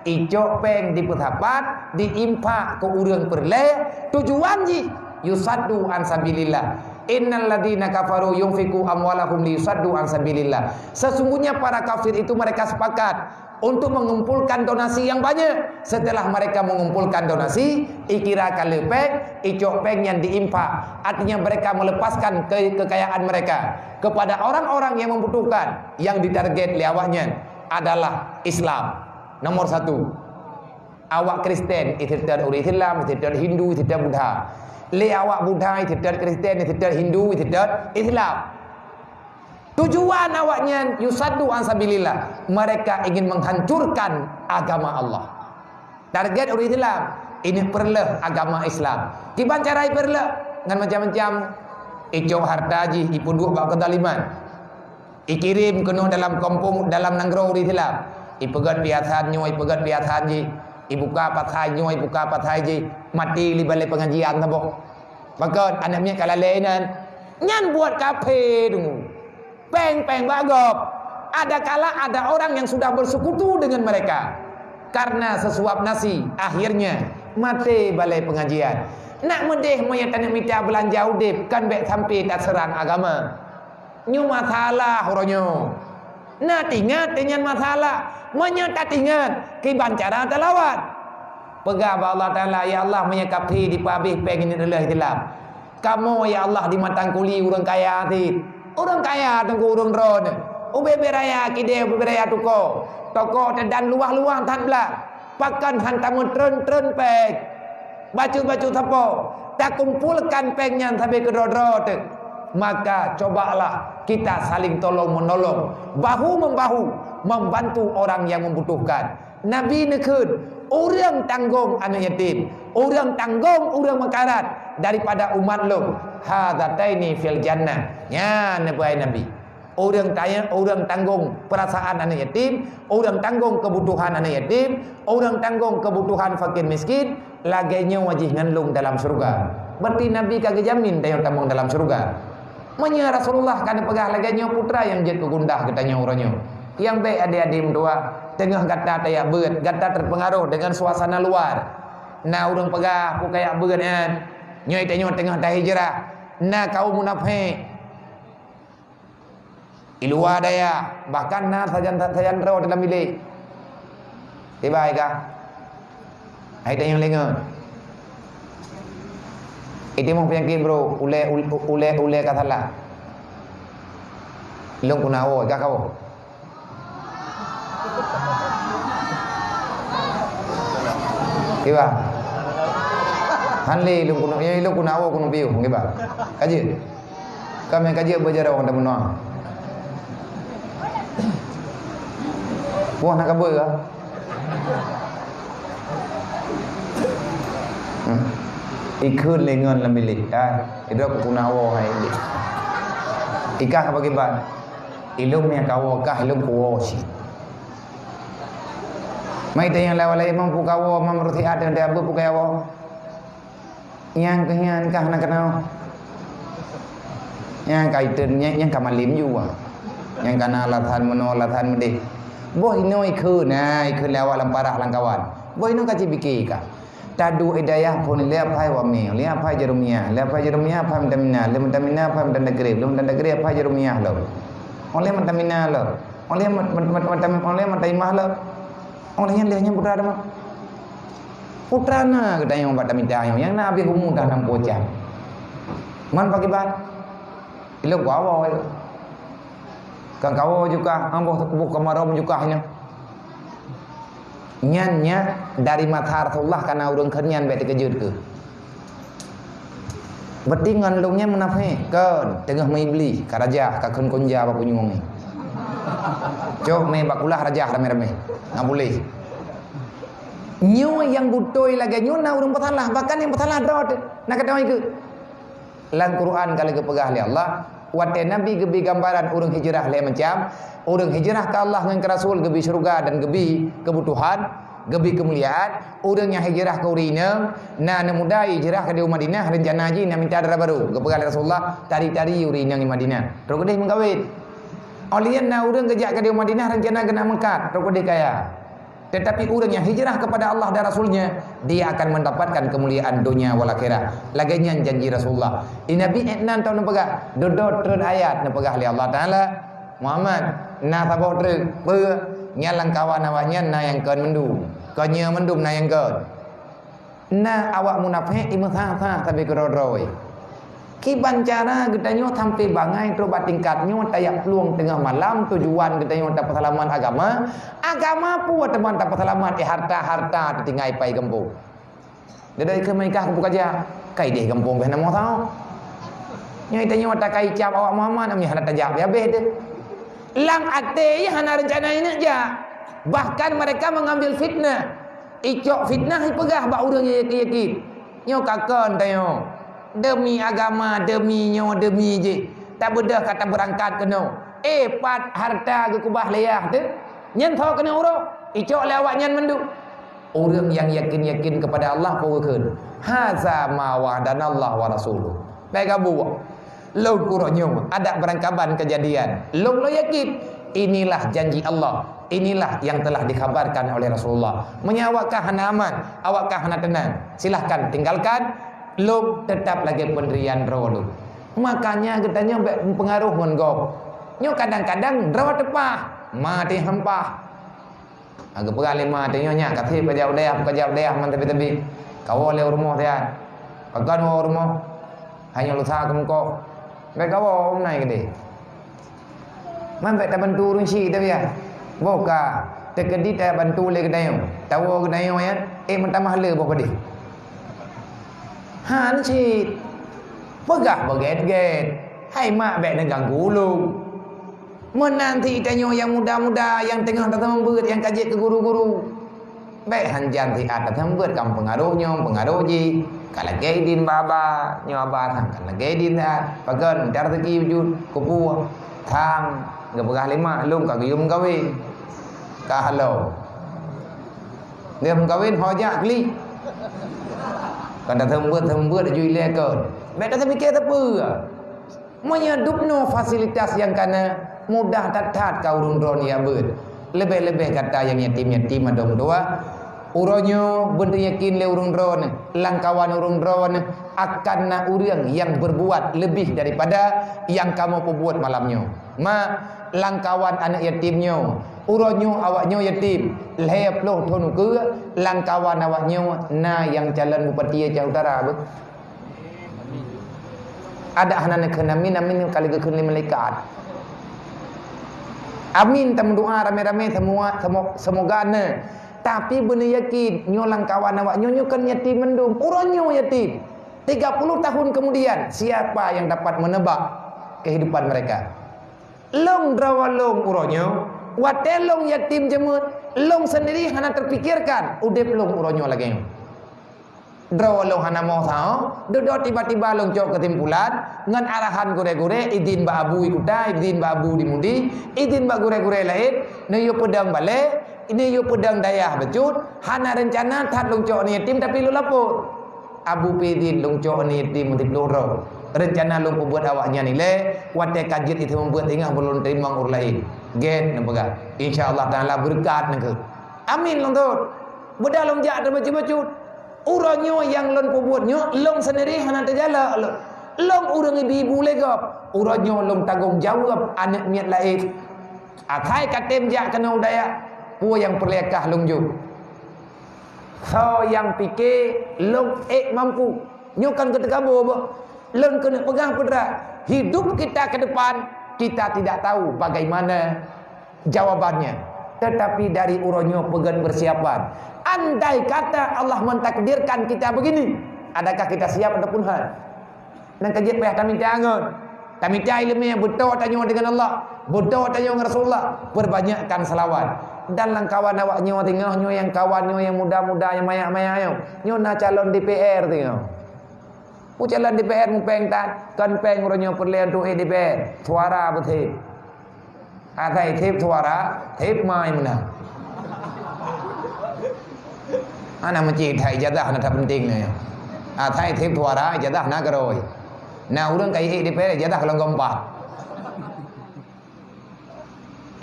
icok péng dipeusapat, diinfak keu ureuëng peureulée, tujuan jih yusaddu an sabilillah. Innal ladzina kafaru yunfiqu amwalahum liyusaddu an sabilillah." Sesungguhnya para kafir itu mereka sepakat untuk mengumpulkan donasi yang banyak. Setelah mereka mengumpulkan donasi, ikira ka le péng, icok péng nyan diinfak. Artinya mereka melepaskan ke-, kekayaan mereka kepada orang-orang yang membutuhkan. Yang ditarget lé awaknyan adalah Islam. Nomor satu. Awak Kristen, iseutôt ureuëng Islam, iseutôt Hindu, iseutôt Buddha. Lé awak Buddha, iseutôt Kristen, iseutôt Hindu, iseutôt Islam. Tujuan awaknyan yusaddu an sabilillah. Mereka ingin menghancurkan agama Allah. Target ureuëng Islam, ini peureulée agama Islam. Kiban cara ipeureulée? Ngon macam-macam. Icok harta jih, ipeuduek bak keuzaliman. Ikirém keunoe dalam kampung, dalam nanggroe ureuëng Islam. Ipeugét piasan nyoe, ipeugét piasan jih. Ibuka pasai nyoe, ibuka pasai jih. Maté li balée pengajian saboh. Pakon, aneuk miet ka lalée inan. Nyan buet kafé deungoe. Péng-péng bak gob. Adakala ada orang yang sudah bersekutu dengan mereka. Karena sesuap nasi, akhirnya maté balée pengajian. Nak meudeh meunyoe taneuk mita beulanja udeb, kan bék sampai taseurang agama. Nyoe masalah uroe nyoe. Na tingat nyan masalah. Meunyoe tatingat, kiban cara talawan. Peugah bak Allah Taala, "Ya Allah, meunyoe kafé dipeuabéh péng nyoe lé Islam. Kamoe, ya Allah, di Matang Kuli ureuëng kaya cit. Ureuëng kaya teungku ureuëng droeneuh. Ubé-bé raya kidée, ubé-bé raya tuko. Toko teuh dan luwah-luwah that blah. Pakon han tameutreun-treun péng. Bacut-bacut sapo, takumpolkan péng nyan sabe keudroe-droe teuh. Maka cobalah kita saling tolong-menolong, bahu-membahu, membantu orang yang membutuhkan." Nabi neukheun, "Ureuëng tanggong aneuk yatim, ureuëng tanggong ureuëng meukarat daripada umat lôn, hadzataini fil jannah." Nyan neubeuet Nabi. Ureuëng tanya, ureuëng tanggong peurasaan aneuk yatim, ureuëng tanggong keubutuhan aneuk yatim, ureuëng tanggong keubutuhan fakir miskin, lagée nyoe jih ngon lôn dalam syeuruga. Berarti Nabi ka geujamin tanyoe tamong dalam syeuruga. Meunyoe Rasulullah ka neupeugah lagée nyoe, peue teuma nyang jeuet keu gundah geutanyoe uroe nyoe. Nyang bék adik-adik meutuah, teungoh gata tajak beuet, gata teupeungaroh deungon suasana luar. Na ureuëng peugah, "Peue kajak beuet nyan? Nyoe tanyoe teungoh tahijrah." Na kaum munafék. I luwa dayah, bahkan na sajan, sajan droe dalam bilék. Tiba i kah? Hai tanyong lé ngon. Itimong peunyakét, bro, ulée, ulée, ulée ka salah. Lôn kuna woe, i kah ka woe. Kiban? Han lé lôn kuna, ya, lôn kuna woe keuneuk piôh, kiban? Ka jeuet. Ka meukaji beujaroe ngon teumeunoe. Wah, na kabeuet ka? Hmm. Ikheun lé ngon lam bilék, ah. Idroe keu kuna woe hai. I kah ka pakriban? Ilôn nyang ka woe kah, ilôn kuwoe cit. Mai tanyong lé awak laén, "Mam peue ka woe, mam rusiat dan abeuet peue ka woe?" Nyang keu nyan kah na keunoe. Nyang ka iteun, nyang, nyang ka malem ju, ah. Nyang ka na alasan meunoe, alasan meudeh. Boh inoe ikheun, na ikheun lé awak lam parah lam kawan. Boh inoe ka cit pike kah. Taduek i dayah phon lé aphai wamé, lé aphai Jurumiyah, lé aphai Jurumiyah aphai Meutamina, lé Meutamina aphai Meutandakrib, lé Meutandakrib aphai Jurumiyah lom. Óh lheueh Meutamina lom. Óh lheueh Meut-, Meut-, Meut-, Meut-, óh lheueh Meutaimah lom. Óh lheueh nyan lheueh nyan putra teuma. Putra na geutanyoe bak tamita nyoe, nyang na habéh umu dah nam ploh cam. Man pakriban? Ilôn kuwoe. Kan kawoe jukah, amboh boh kamarom jukah nyoe. Nyan nyak dari masa Rasulullah ka na ureuëng kheun nyan bék teukeujot keuh. Berarti ngon lôn nyan munafék, kon, teungoh meuiblis, ka rajah, ka kheun konja bak punyueng nyoe. Cok mé bak kulah rajah ramé-ramé. Nggak boleh. Nyoe nyang beutôi lagée nyoe na ureuëng peusalah, bahkan nyang peusalah droe teuh. Na kata ikeu. Lam Quran ka lagée peugah lé Allah, watée Nabi geubi gambaran ureuëng hijrah lhée macam, ureuëng hijrah keu Allah ngon keu Rasul geubi syeuruga dan geubi keubutuhan, Geubri keumuliaan, ureuëng nyang hijrah keu ureuëng inong, na aneuk muda hijrah keudéh u Madinah, reuncana jih na mita dara barô. Geupeugah lé Rasulullah, "Tari-tari ureuëng inong di Madinah, trok keudéh meukawen." Óh lheueh nyan na ureuëng geujak keudéh u Madinah, reuncana geunak meukat, trok keudéh kaya. Tetapi ureuëng nyang hijrah kepada Allah dan Rasul-Nya, dia akan mendapatkan keumuliaan donya wal akhirah. Lagée nyan janji Rasulullah. Di Nabi ék nan tau neupeugah, dudoe treun ayat neupeugah lé Allah Taala, "Muhammad, na saboh treuk, peue? Nyan lamkawan awaknyan na nyang kon mandum. Kon nyoe mandum na nyang kon." Na awak munafék imeusa-sa sabe keudroe-droe. Kiban cara geutanyoe sampai bangai trok bak tingkat nyoe tajak plueng teungoh malam, tujuan geutanyoe tapeuseulamat agama. Agama peue teuma tapeuseulamat, eh, harta-harta teutinggai pai gampông. Dada ikeu meukah kubu kaja, kai deh gampông beh namo tau. Nyoe tanyoe takai cap awak Muhammad, nyoe hana tajak habéh deh. Lam até hana rencana ineuk jak. Bahkan mereka mengambil fitnah. Icok fitnah ipeugah bak ureuëng nyang yakin-yakin. Nyoe ka kon tanyoe. Demi agama, demi nyoe, demi jih. Tabeudôh ka tabeurangkat keunoe. Eh, pat harta geukubah lé yah teuh. Nyan tho keunoe uroe. Icok lé awaknyan mandum. Ureuëng nyang yakin-yakin kepada Allah peue geukheun, "Haza ma wa'adanallah wa rasuluh." Baik abu. Lôn uroe nyoe adak beurangkaban keujadian. Lôn, lôn yakin, inilah janji Allah. Inilah yang telah dikhabarkan oleh Rasulullah. Meunyoe awak ka hana aman, awak ka hana teunang, silahkan tinggalkan. Lôn teutap lagée peundirian droe lôn. Makanya geutanyoe bék meupeungaroh ngon gob. Nyoe kadang-kadang droe teupah, maté hampah. Ha, geupeugah lé ma, "Tanyoe nyak ka seb kajak u dayah, kajak u dayah man teubit-teubit. Kawoe lé u rumoh siat." "Pakon woe u rumoh? Hai nyoe lusa keumeukoh." "Bék kawoe, u nai keudeh. Man bék tabantu ureuëng syiek tabiah. Boh ka teukeudi tabantu lé geutanyoe. Tawoe geutanyoe nyan, eh, meutamah le boh padeh." Han cit. Peugah beugét-gét. Hai mak, bék neuganggu ulôn. Meunan cit tanyoe nyang muda-muda nyang teungoh taseumeubeuet nyang ka jeuet keu guru-guru. Bék hanjan siat taseumeubeuet, ka meupeungaroh nyoe, meupeungaroh jih. Ka lagée idin baba, nyoe aba sang ka lagée idin siat. Pakon, mita raseuki bacut, keupeue? Sang, geupeugah lé mak, lôn ka geuyue meukawen. Ka halo. Lheueh meukawen, ho jak klik. Kon taseumeubeuet-seumeubeuet laju ilée kon. Bék taseupike sapeue. Meunyoe dubnoe fasilitas nyang kana, mudah that-that ka ureuëng droeneuh jak beuet. Leubeh-leubeh gata nyang yatim-yatim adoe meutuwah. Uroe nyoe beuteuyakin lé ureuëng droeneuh, lamkawan ureuëng droeneuh akan na ureuëng nyang beurbuat leubeh daripada nyang kamoe peubuet malam nyoe. Ma, lamkawan aneuëk yatim nyoe, uroe nyoe awaknyoe yatim, lhée ploh thon ukeue, lamkawan awaknyoe na nyang calon bupati Aceh Utara beuh. Adak hana neukheun amin, amin ka lheueh geukheun lé malaikat. Amin tameudoa ramé-ramé semua, semo-, semoga na. Tapi beuneuyakin, nyoe lamkawan awaknyoe nyoe kon yatim mandum. Uroe nyoe yatim. Tiga puluh tahun kemudian, siapa yang dapat menebak kehidupan mereka? Lôn droe lôn uroe nyoe, watée lôn yatim jeumeut, lôn sendiri hana terpikirkan udeb lôn uroe nyoe lagée nyoe. Droe lôn hana moh saho, dudoe tiba-tiba lôn cok keusimpulan ngon arahan gurée-gurée, idin bak abu di kuta, idin bak abu di mudi, idin bak gurée-gurée laén, neuyue peudong balée, neuyue peudong dayah bacut, hana reuncana that lôn cok aneuëk yatim tapi lôn lapor. Abu pih idin lôn cok aneuëk yatim siploh droe. Reuncana lôn peubuet awaknyan ilée, watée ka jeuet itu meubuet ingat beulôn teurimong ureuëng laén. Gét neupeugah, "Insya Allah Taala beureukat neukeu." Amin lôn thot. Beudôh lôn jak teubacut-bacut. Uroe nyoe nyang lôn peubuet nyoe, lôn sendiri hana teujalak lôn. Lôn ureuëng ibi-ibu lé gob. Uroe nyoe lôn tanggong jaweueb aneuëk miet laén. Asai ka tem jak keunoe u dayah, peue nyang peureulée kah lôn jok. Soe nyang pike lôn ék mampu. Nyoe kan keuteukabo beuh. Lôn keuneuk peugah peue teuma, hidup kita ke depan, kita tidak tahu bagaimana jawabannya. Tetapi dari uroe nyoe peugét persiapan. Andai kata Allah mentakdirkan kita begini, adakah kita siap ataupun hana? Nyang ka jeuet payah tamita ngon. Tamita iéleumé, beutôi tanyoe deungon Allah, beutôi tanyoe ngon Rasulullah, peubanyakkan seulaweuet. Dan lam kawan awaknyoe teungoh nyoe nyang kawan nyoe nyang muda-muda nyang maya-maya nyoe, nyoe na calon D P R teungoh. Peue calon D P R mupéng tan, kon péng uroe nyoe peureulée untuk ék D P R, suara beutôi. Asai seb suara, seb mai meunang. Hana meucit that ijazah na that penting nyoe. Ah, that seb suara ijazah na keurôi. Na ureuëng ka iék D P R ijazah ka lom gompat.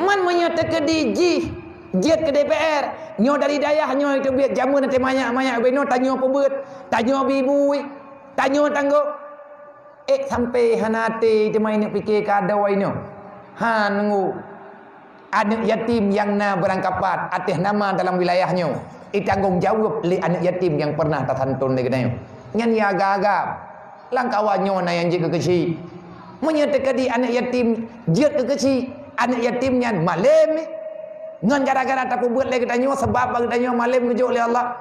Man meunyoe teukeudi jih jeuet keu D P R, nyoe dari dayah nyoe teubiet jameun até manyak-manyak binoe tanyoe peubeuet, tanyoe bibui, tanyoe tanggong. Eh, sampai hana até teuma inong pike keu adoe inong. Han nunggu. Aneuëk yatim nyang na beurangkapat ateueh nama dalam wilayah nyoe, itanggong jaweueb lé aneuëk yatim nyang pernah tasanton lé geutanyoe. Nyan ya agam-agam. Lam kawan nyoe na nyang jeuet keu keuchik. Meunyoe teukeudi aneuëk yatim jeuet keu keuchik, aneuëk yatim nyan malem. Ngon gara-gara tapeubeuet lé geutanyoe, sabab bak geutanyoe malem geujok lé Allah.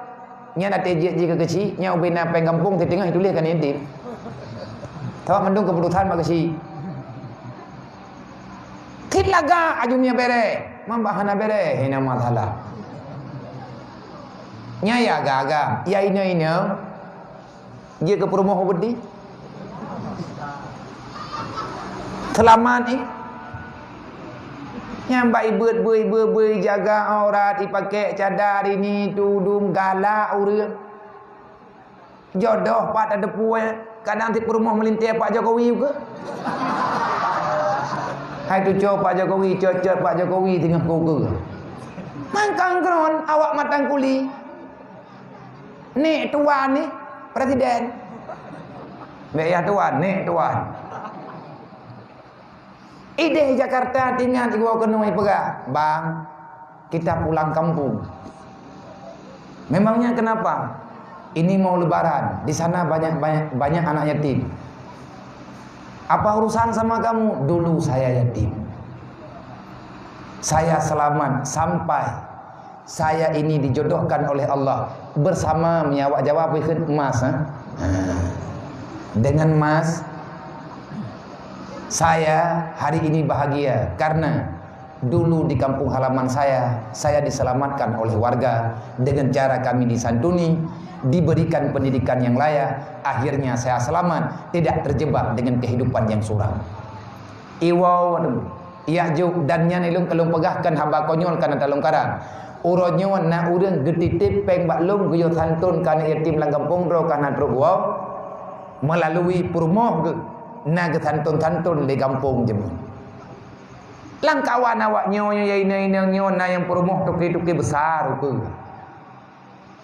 Nyan até jeuet jih keu keuchik, nyan ubé na péng gampông siteungoh ituléh kan yatim. Sabab mandum keuputusan bak keuchik. Kit lagak aju mie bere, mamba hana bere, hina masalah. Nya ya gaga, ya ina-ina. Jeuet keu peurumoh ubedi. Seulamat eh. Nyang bak ibeut bui, ibeut bui, jaga aurat, ipakek cadar ini, tudung, galak ureuëng. Jodoh pat tadeupue, kadang si peurumoh meulintée Pak Jokowi ke. Hai tuco Pak Jokowi, cot-cot Pak Jokowi singoh kuku. Mangkang kron awak matang kuli. Nek tuan ni presiden. Nek ya tuan, nek tuan. Ideh Jakarta tingat iwoe keunoe peugah, "Bang, kita pulang kampung." Memangnya kenapa? Ini mau lebaran, di sana banyak, banyak, banyak anak yatim. Apa urusan sama kamu? Dulu saya yatim. Saya selamat sampai saya ini dijodohkan oleh Allah bersama, meunyo awak Jawa peue kheun, mas, ha? Ha. Dengan mas, saya hari ini bahagia karena dulu di kampung halaman saya, saya diselamatkan oleh warga dengan cara kami disantuni, diberikan pendidikan yang layak, akhirnya saya selamat, tidak terjebak dengan kehidupan yang suram. Iwoe, Ya'juj, dan nyan ilôn ka lôn peugah kan haba konyol kana talôn karang. Uroe nyoe na ureuëng geutitip péng bak lôn geuyue santon keu aneuëk yatim lam gampông droe kana trok woe, meulalu peurumoh geuh na geusanton-santon lé gampông jameun. Lam kawan awak nyoe, nyoe ya inong-inong nyoe na nyang peurumoh toke-toke besar ukeue.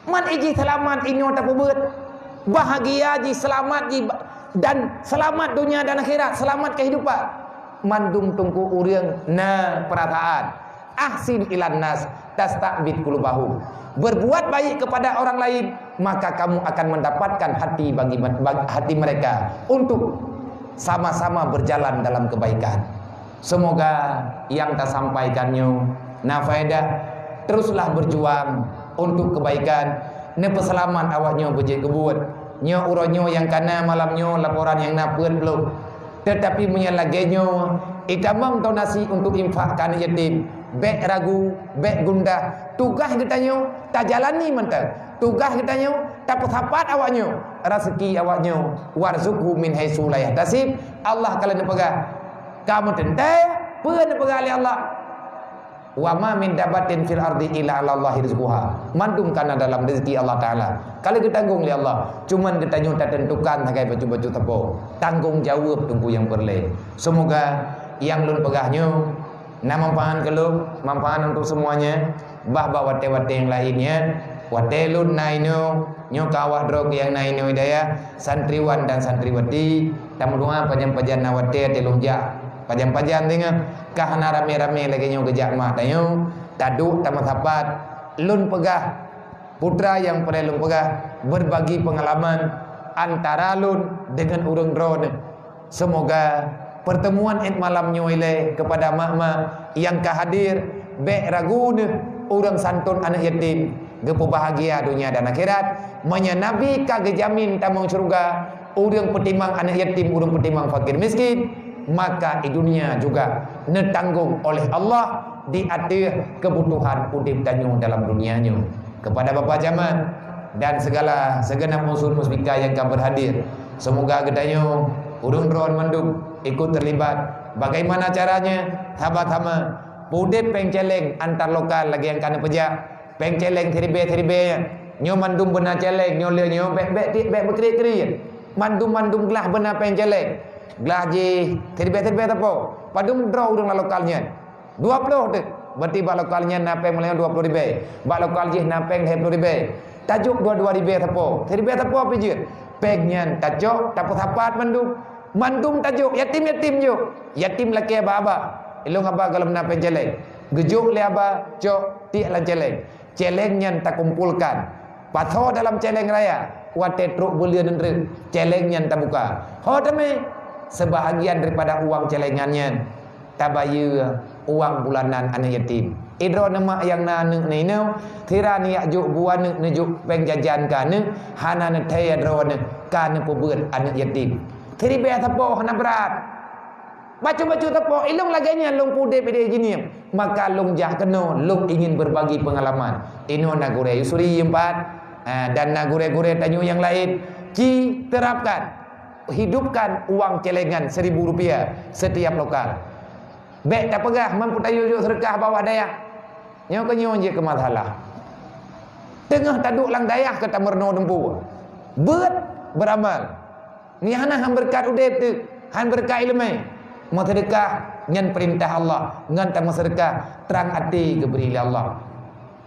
Man ijih seulamat inoe tapeubeuet, bahagia jih, seulamat jih, dan seulamat dunia dan akhirat, seulamat kehidupan. Mandum teungku ureuëng na peurasaan. Ahsin ilan nas tasta'bid qulubahum. Berbuat baik kepada orang lain, maka kamu akan mendapatkan hati bagi, bagi hati mereka untuk sama-sama berjalan dalam kebaikan. Semoga yang tasampaikan nyoe na faedah. Teruslah berjuang untuk kebaikan. Neupeuseulamat awak nyoe beujeuet keubuet. Nyoe uroe nyoe nyang kana malam nyoe laporan nyang na peuet ploh. Tetapi meunyo lagée nyoe, itamong donasi untuk infak keu aneuëk yatim. Bék ragu, bék gundah. Tugaih geutanyoe tajalani mantong. Tugaih geutanyoe tapeusapat awak nyoe, raseuki awak nyoe. Warzuqhu min haitsu la yahtasib. Allah ka lheueh neupeugah, ka meuteuntée peue neupeugah lé Allah. Wa ma min dabbatin fil ardi illa 'alallahi rizquha. Mandum kana dalam rezeki Allah Taala. Ka lheueh geutanggong lé Allah. Cuman geutanyoe tateuntukan sagai bacut-bacut sapo. Tanggong jaweueb teungku nyang peureulée. Semoga nyang lôn peugah nyoe na manfaat keu lôn, manfaat untuk semuanya. Bah bak watée-watée nyang laén nyan, watée lôn na inoe, nyoe ka awak droe nyang na inoe di dayah, santriwan dan santriwati, tameudoá pajan-pajan na watée teuh lôn jak. Pajan-pajan singoh ka hana ramé-ramé lagée nyoe geujak mak tanyoe, taduek tameusapat. Lôn peugah, putra nyang peureulée lôn peugah, berbagi pengalaman antara lôn deungon ureuëng droeneuh. Semoga pertemuan id malam nyoe ilée kepada mak-mak nyang ka hadir, bék ragu neuh ureuëng santon aneuëk yatim geupeubahagia dunia dan akhirat. Meunyoe Nabi ka geujamin tamong syeuruga, ureuëng peutimang aneuëk yatim, ureuëng peutimang fakir miskin, maka di dunia juga neutanggong oleh Allah di ateueh keubutuhan udeb tanyoe dalam dunia nyoe. Kepada Bapak Camat dan segala segenap unsur Musbika nyang ka berhadir, semoga geutanyoe ureuëng droen mandum ikut terlibat. Bagaimana caranya? Sama-sama udeb péng céléng antar lokal lagée nyang ka neupeujak. Péng céléng siribée-siribée nyan, Nyoe mandum beuna céléng, nyoe lé nyoe bék, bék, bék beukriet-kriet. Mandum-mandum glah beuna péng céléng. Glah jih siribèe-siribèe sapo. Padum droe ureueng lam lokal nyan. Dua ploh teuk. Berarti bak lokal nyan na péng mulai dua ploh ribèe. Bak lokal jih na péng lhèe ploh ribèe. Tajok dua-dua ribèe sapo. Siribèe sapo pih jeuet. Péng nyan tacok, tapeusapat mandum. Mandum tajok, yatim-yatim jok. Yatim lakèe bak abah. Ilôn abah gohlom na péng céléng. Geujok lé abah, cok, tiek lam céléng. Céléng nyan takumpulkan. Pasoe dalam céléng raya, watèe trok buleuen treuk, céléng nyan tabuka. Ho teumé, seubahagian daripada uang céléngan nyan tabayeue uang bulanan aneuk yatim. Idroeneuh mak nyang na aneuk neu inong, sira neujak jok bu aneuk, neujok péng jajan keu aneuk, hana neuthèe droeneuh ka neupeubeuet aneuk yatim. Siribèe sapo hana brat. Bacut-bacut teupok, ilôn lagèe nyan lôn peudép idéh jihnyan. Maka lôn jak keunoe, lôn ingin berbagi pengalaman. Inoe na gurèe Yusri empat, ah, dan na gurèe-gurèe tanyoe nyang laén. Ci terapkan, hidupkan uang celengan seribu rupiah setiap lokal. Bèk tapeugah mampu tayue jok seudeukah bawah dayah. Nyoe keuh nyoe jeuet keu masalah. Teungoh taduek lam dayah keu tameurunoe dumpeue. Beuet beuramal. Nyan hana han beureukat udép teuk, han beureukat ileumèe. Meuseudeukah nyan peurintah Allah, ngon tameuseudeukah trang até geubri lé Allah.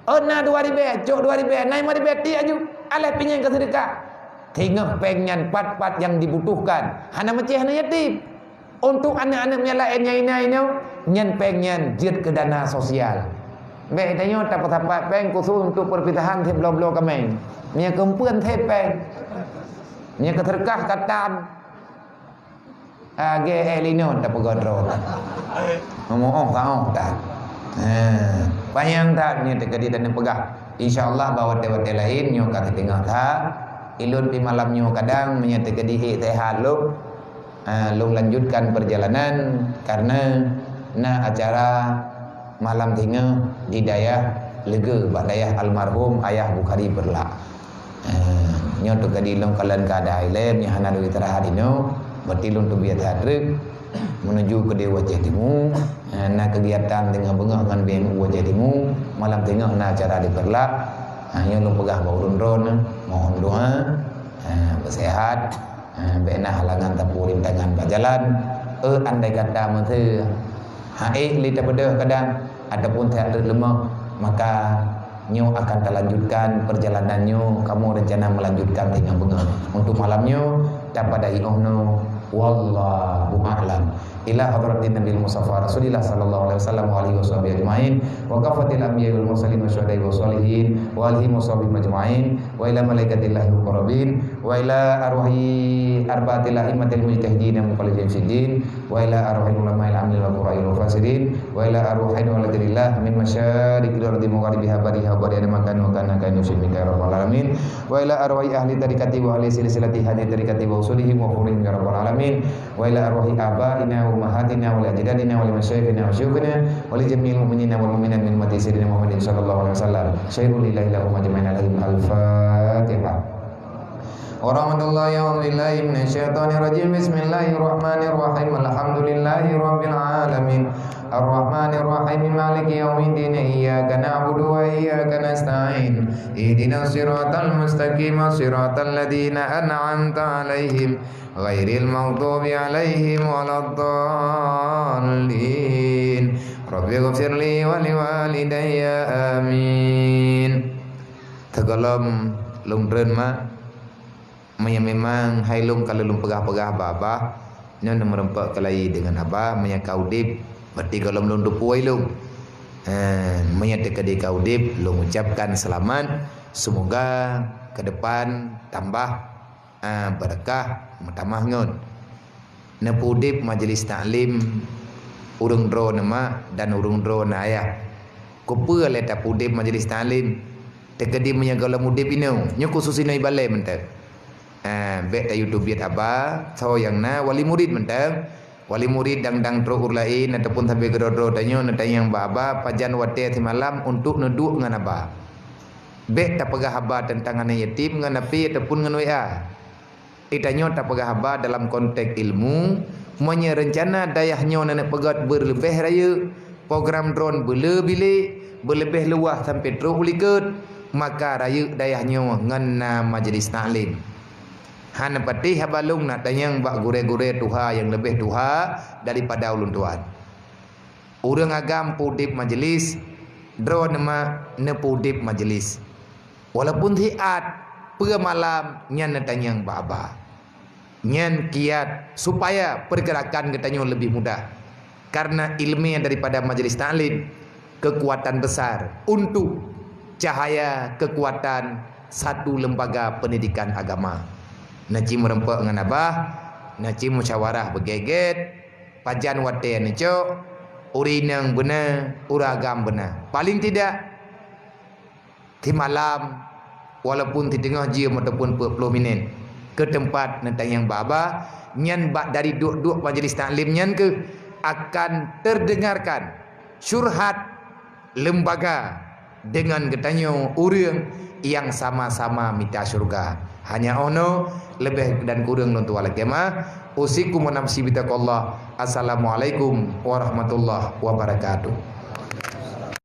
Oh, na dua ribèe, cok dua ribèe, na limong ribèe tiek aju, alah pinyang keu seudeukah. Teungoh péng nyan pat-pat nyang dibutuhkan, hana meucéh aneuk yatim. Untuk aneuk-aneuk nyang laén nyang ina inoe, nyan péng nyan jeuet keu dana sosial. Bèk tanyoe tapeusapat péng khusus untuk perpisahan sibloe-bloe kaméng. Meunyoe keu eumpeuen sép péng. Meunyoe keu seudeukah katan. Ah, gèt eh linoe tapeugah droe. Meumuoh saoh that. Ha, panyang that nyoe teuka di tanyoe peugah. Insya Allah bak watèe-watèe laén nyoe ka teudeungoe that. Ilôn pih malam nyoe kadang meunyoe teuka di ék seuhat lôn. Ah, lôn lanjutkan perjalanan karena na acara malam singoh di dayah Leuge, bak dayah almarhum Ayah Bukhari Peureulak. Ah, nyoe teuka di lôn kalon keuadaan ilèe, meunyoe hana lôn istirahat inoe, berarti lôn teubiet that treuk menuju keu di Aceh Timu. Ah, na kegiatan teungoh beungoh ngon B M U Aceh Timu, malam singoh na acara di Peureulak. Ah, nyoe lôn peugah bak ureueng droeneuh, mohon doa, ah, beuseuhat. Ha, bèk na halangan teupeu rintangan bak jalan. Eh, andai kata meusé ha ék lé tapeudeuh kadang ataupun that reuet leumoh, maka nyoe akan talanjutkan perjalanan nyoe. Kamoe rencana melanjutkan teungoh beungoh. Untuk malam nyoe, tapadahi 'oh noe. Wallahu a'lam. Ila hadratin Nabil Mustafa Rasulillah sallallahu alaihi wasallam wa alihi washabihi ajmain, wa kafatil anbiya wal mursalin wa syuhada wa shalihin, wa alihi washabihi ajmain, wa ila malaikatillahi muqarrabin, wa ila arwahi arba'atil a'immatil mujtahidin muqallidin fid din, wa ila arwahil ulama'il amilin wal qurra'il mufassirin, wa ila arwahi walatillah min masyariqil ardi magharibiha bariha wa bariha makan wa kana kan yusyrik ya rabbal alamin, wa ila arwahi ahli tariqati wa ahli silsilati hadhihi tariqati wa usulihim wa furihim ya rabbal alamin, wa ila arwahi abaina wa ummahatina wa li ajdadina wa li masyayikhina wa syuyukhina wa li jami'il mu'minina wal mu'minat min ummati sayyidina Muhammadin sallallahu alaihi wasallam. Khairul ilahi lahum ajmain alaihim al-Fatihah. Wa rahmatullahi wa billahi minasyaitonir rajim. Bismillahirrahmanirrahim. Alhamdulillahi rabbil alamin. Arrahmanirrahim. Maliki yaumiddin. Iyyaka na'budu wa iyyaka nasta'in. Ihdinas siratal mustaqim. Siratal ladzina an'amta alaihim. Ghairil maghdubi alaihim waladdallin. Rabbighfirli wa liwalidayya. Amin. Teugohlom lôn treun mak. Meunyoe memang hai lôn ka lôn peugah-peugah bak abah, nyoe neumeureumpok keulayi deungon abah, meunyoe ka udeb, berarti gohlom lôn teupeue lôn. Eh, meunyoe teukeudi ka udeb, lôn ucapkan seulamat, seumoga ke depan tambah, eh, beureukah meutamah ngon. Neupeudeb majlis taklim ureuëng droeneuh mak dan ureuëng droeneuh ayah. Keupeue lé tapeudeb majlis taklim? Teukeudi meunyoe gohlom udeb inoe, nyoe khusus inoe ibalée mantong. Ah, bék tayue teubiet haba, soe nyang na wali murid mantong. Wali murid dang-dang trok ureuëng laén ataupun sabe keudroe-droe tanyoe neutanyong bak haba pajan watée simalam untuk neuduek ngon haba. Bék tapeugah haba teuntang aneuk yatim ngon HP ataupun ngon WA. Geutanyoe tapeugah haba dalam konteks ilmu, meunyoe reuncana dayah nyoe neuneuk peugét beuleubeh rayeuk, program droen beuleu bilék, beuleubeh luwah sampoe trok u likot, maka rayeuk dayah nyoe ngon na majlis taklim. Hana patéh haba lôn na tanyong bak gurée-gurée tuha nyang leubeh tuha daripada ulôn tuan. Ureuëng agam peudeb majlis, droe neuma neupeudeb majlis. Walaupun siat, peue malam nyan neutanyong bak haba. Nyan kiat supaya pergerakan geutanyoe lebih mudah. Karena ilmu daripada majlis taklim kekuatan besar untuk cahaya kekuatan satu lembaga pendidikan agama. Neuci meureumpok ngon abah, neuci musyawarah beugét-gét, pajan watée neucok, ureuëng inong beuna, ureuëng agam beuna. Paling tidak, simalam, walaupun siteungoh jeuem ataupun peuet ploh minét, keu teumpat neutanyong bak abah, nyan bak dari duek-duek majlis taklim nyan keuh akan terdengarkan syurhat lembaga deungon geutanyoe ureuëng nyang sama-sama mita syurga. Hanya 'oh noe, leubeh dan kureueng lôn tuan lakée meu'ah. Usikum wa nafsi bitaqwallah. Assalamualaikum warahmatullahi wabarakatuh.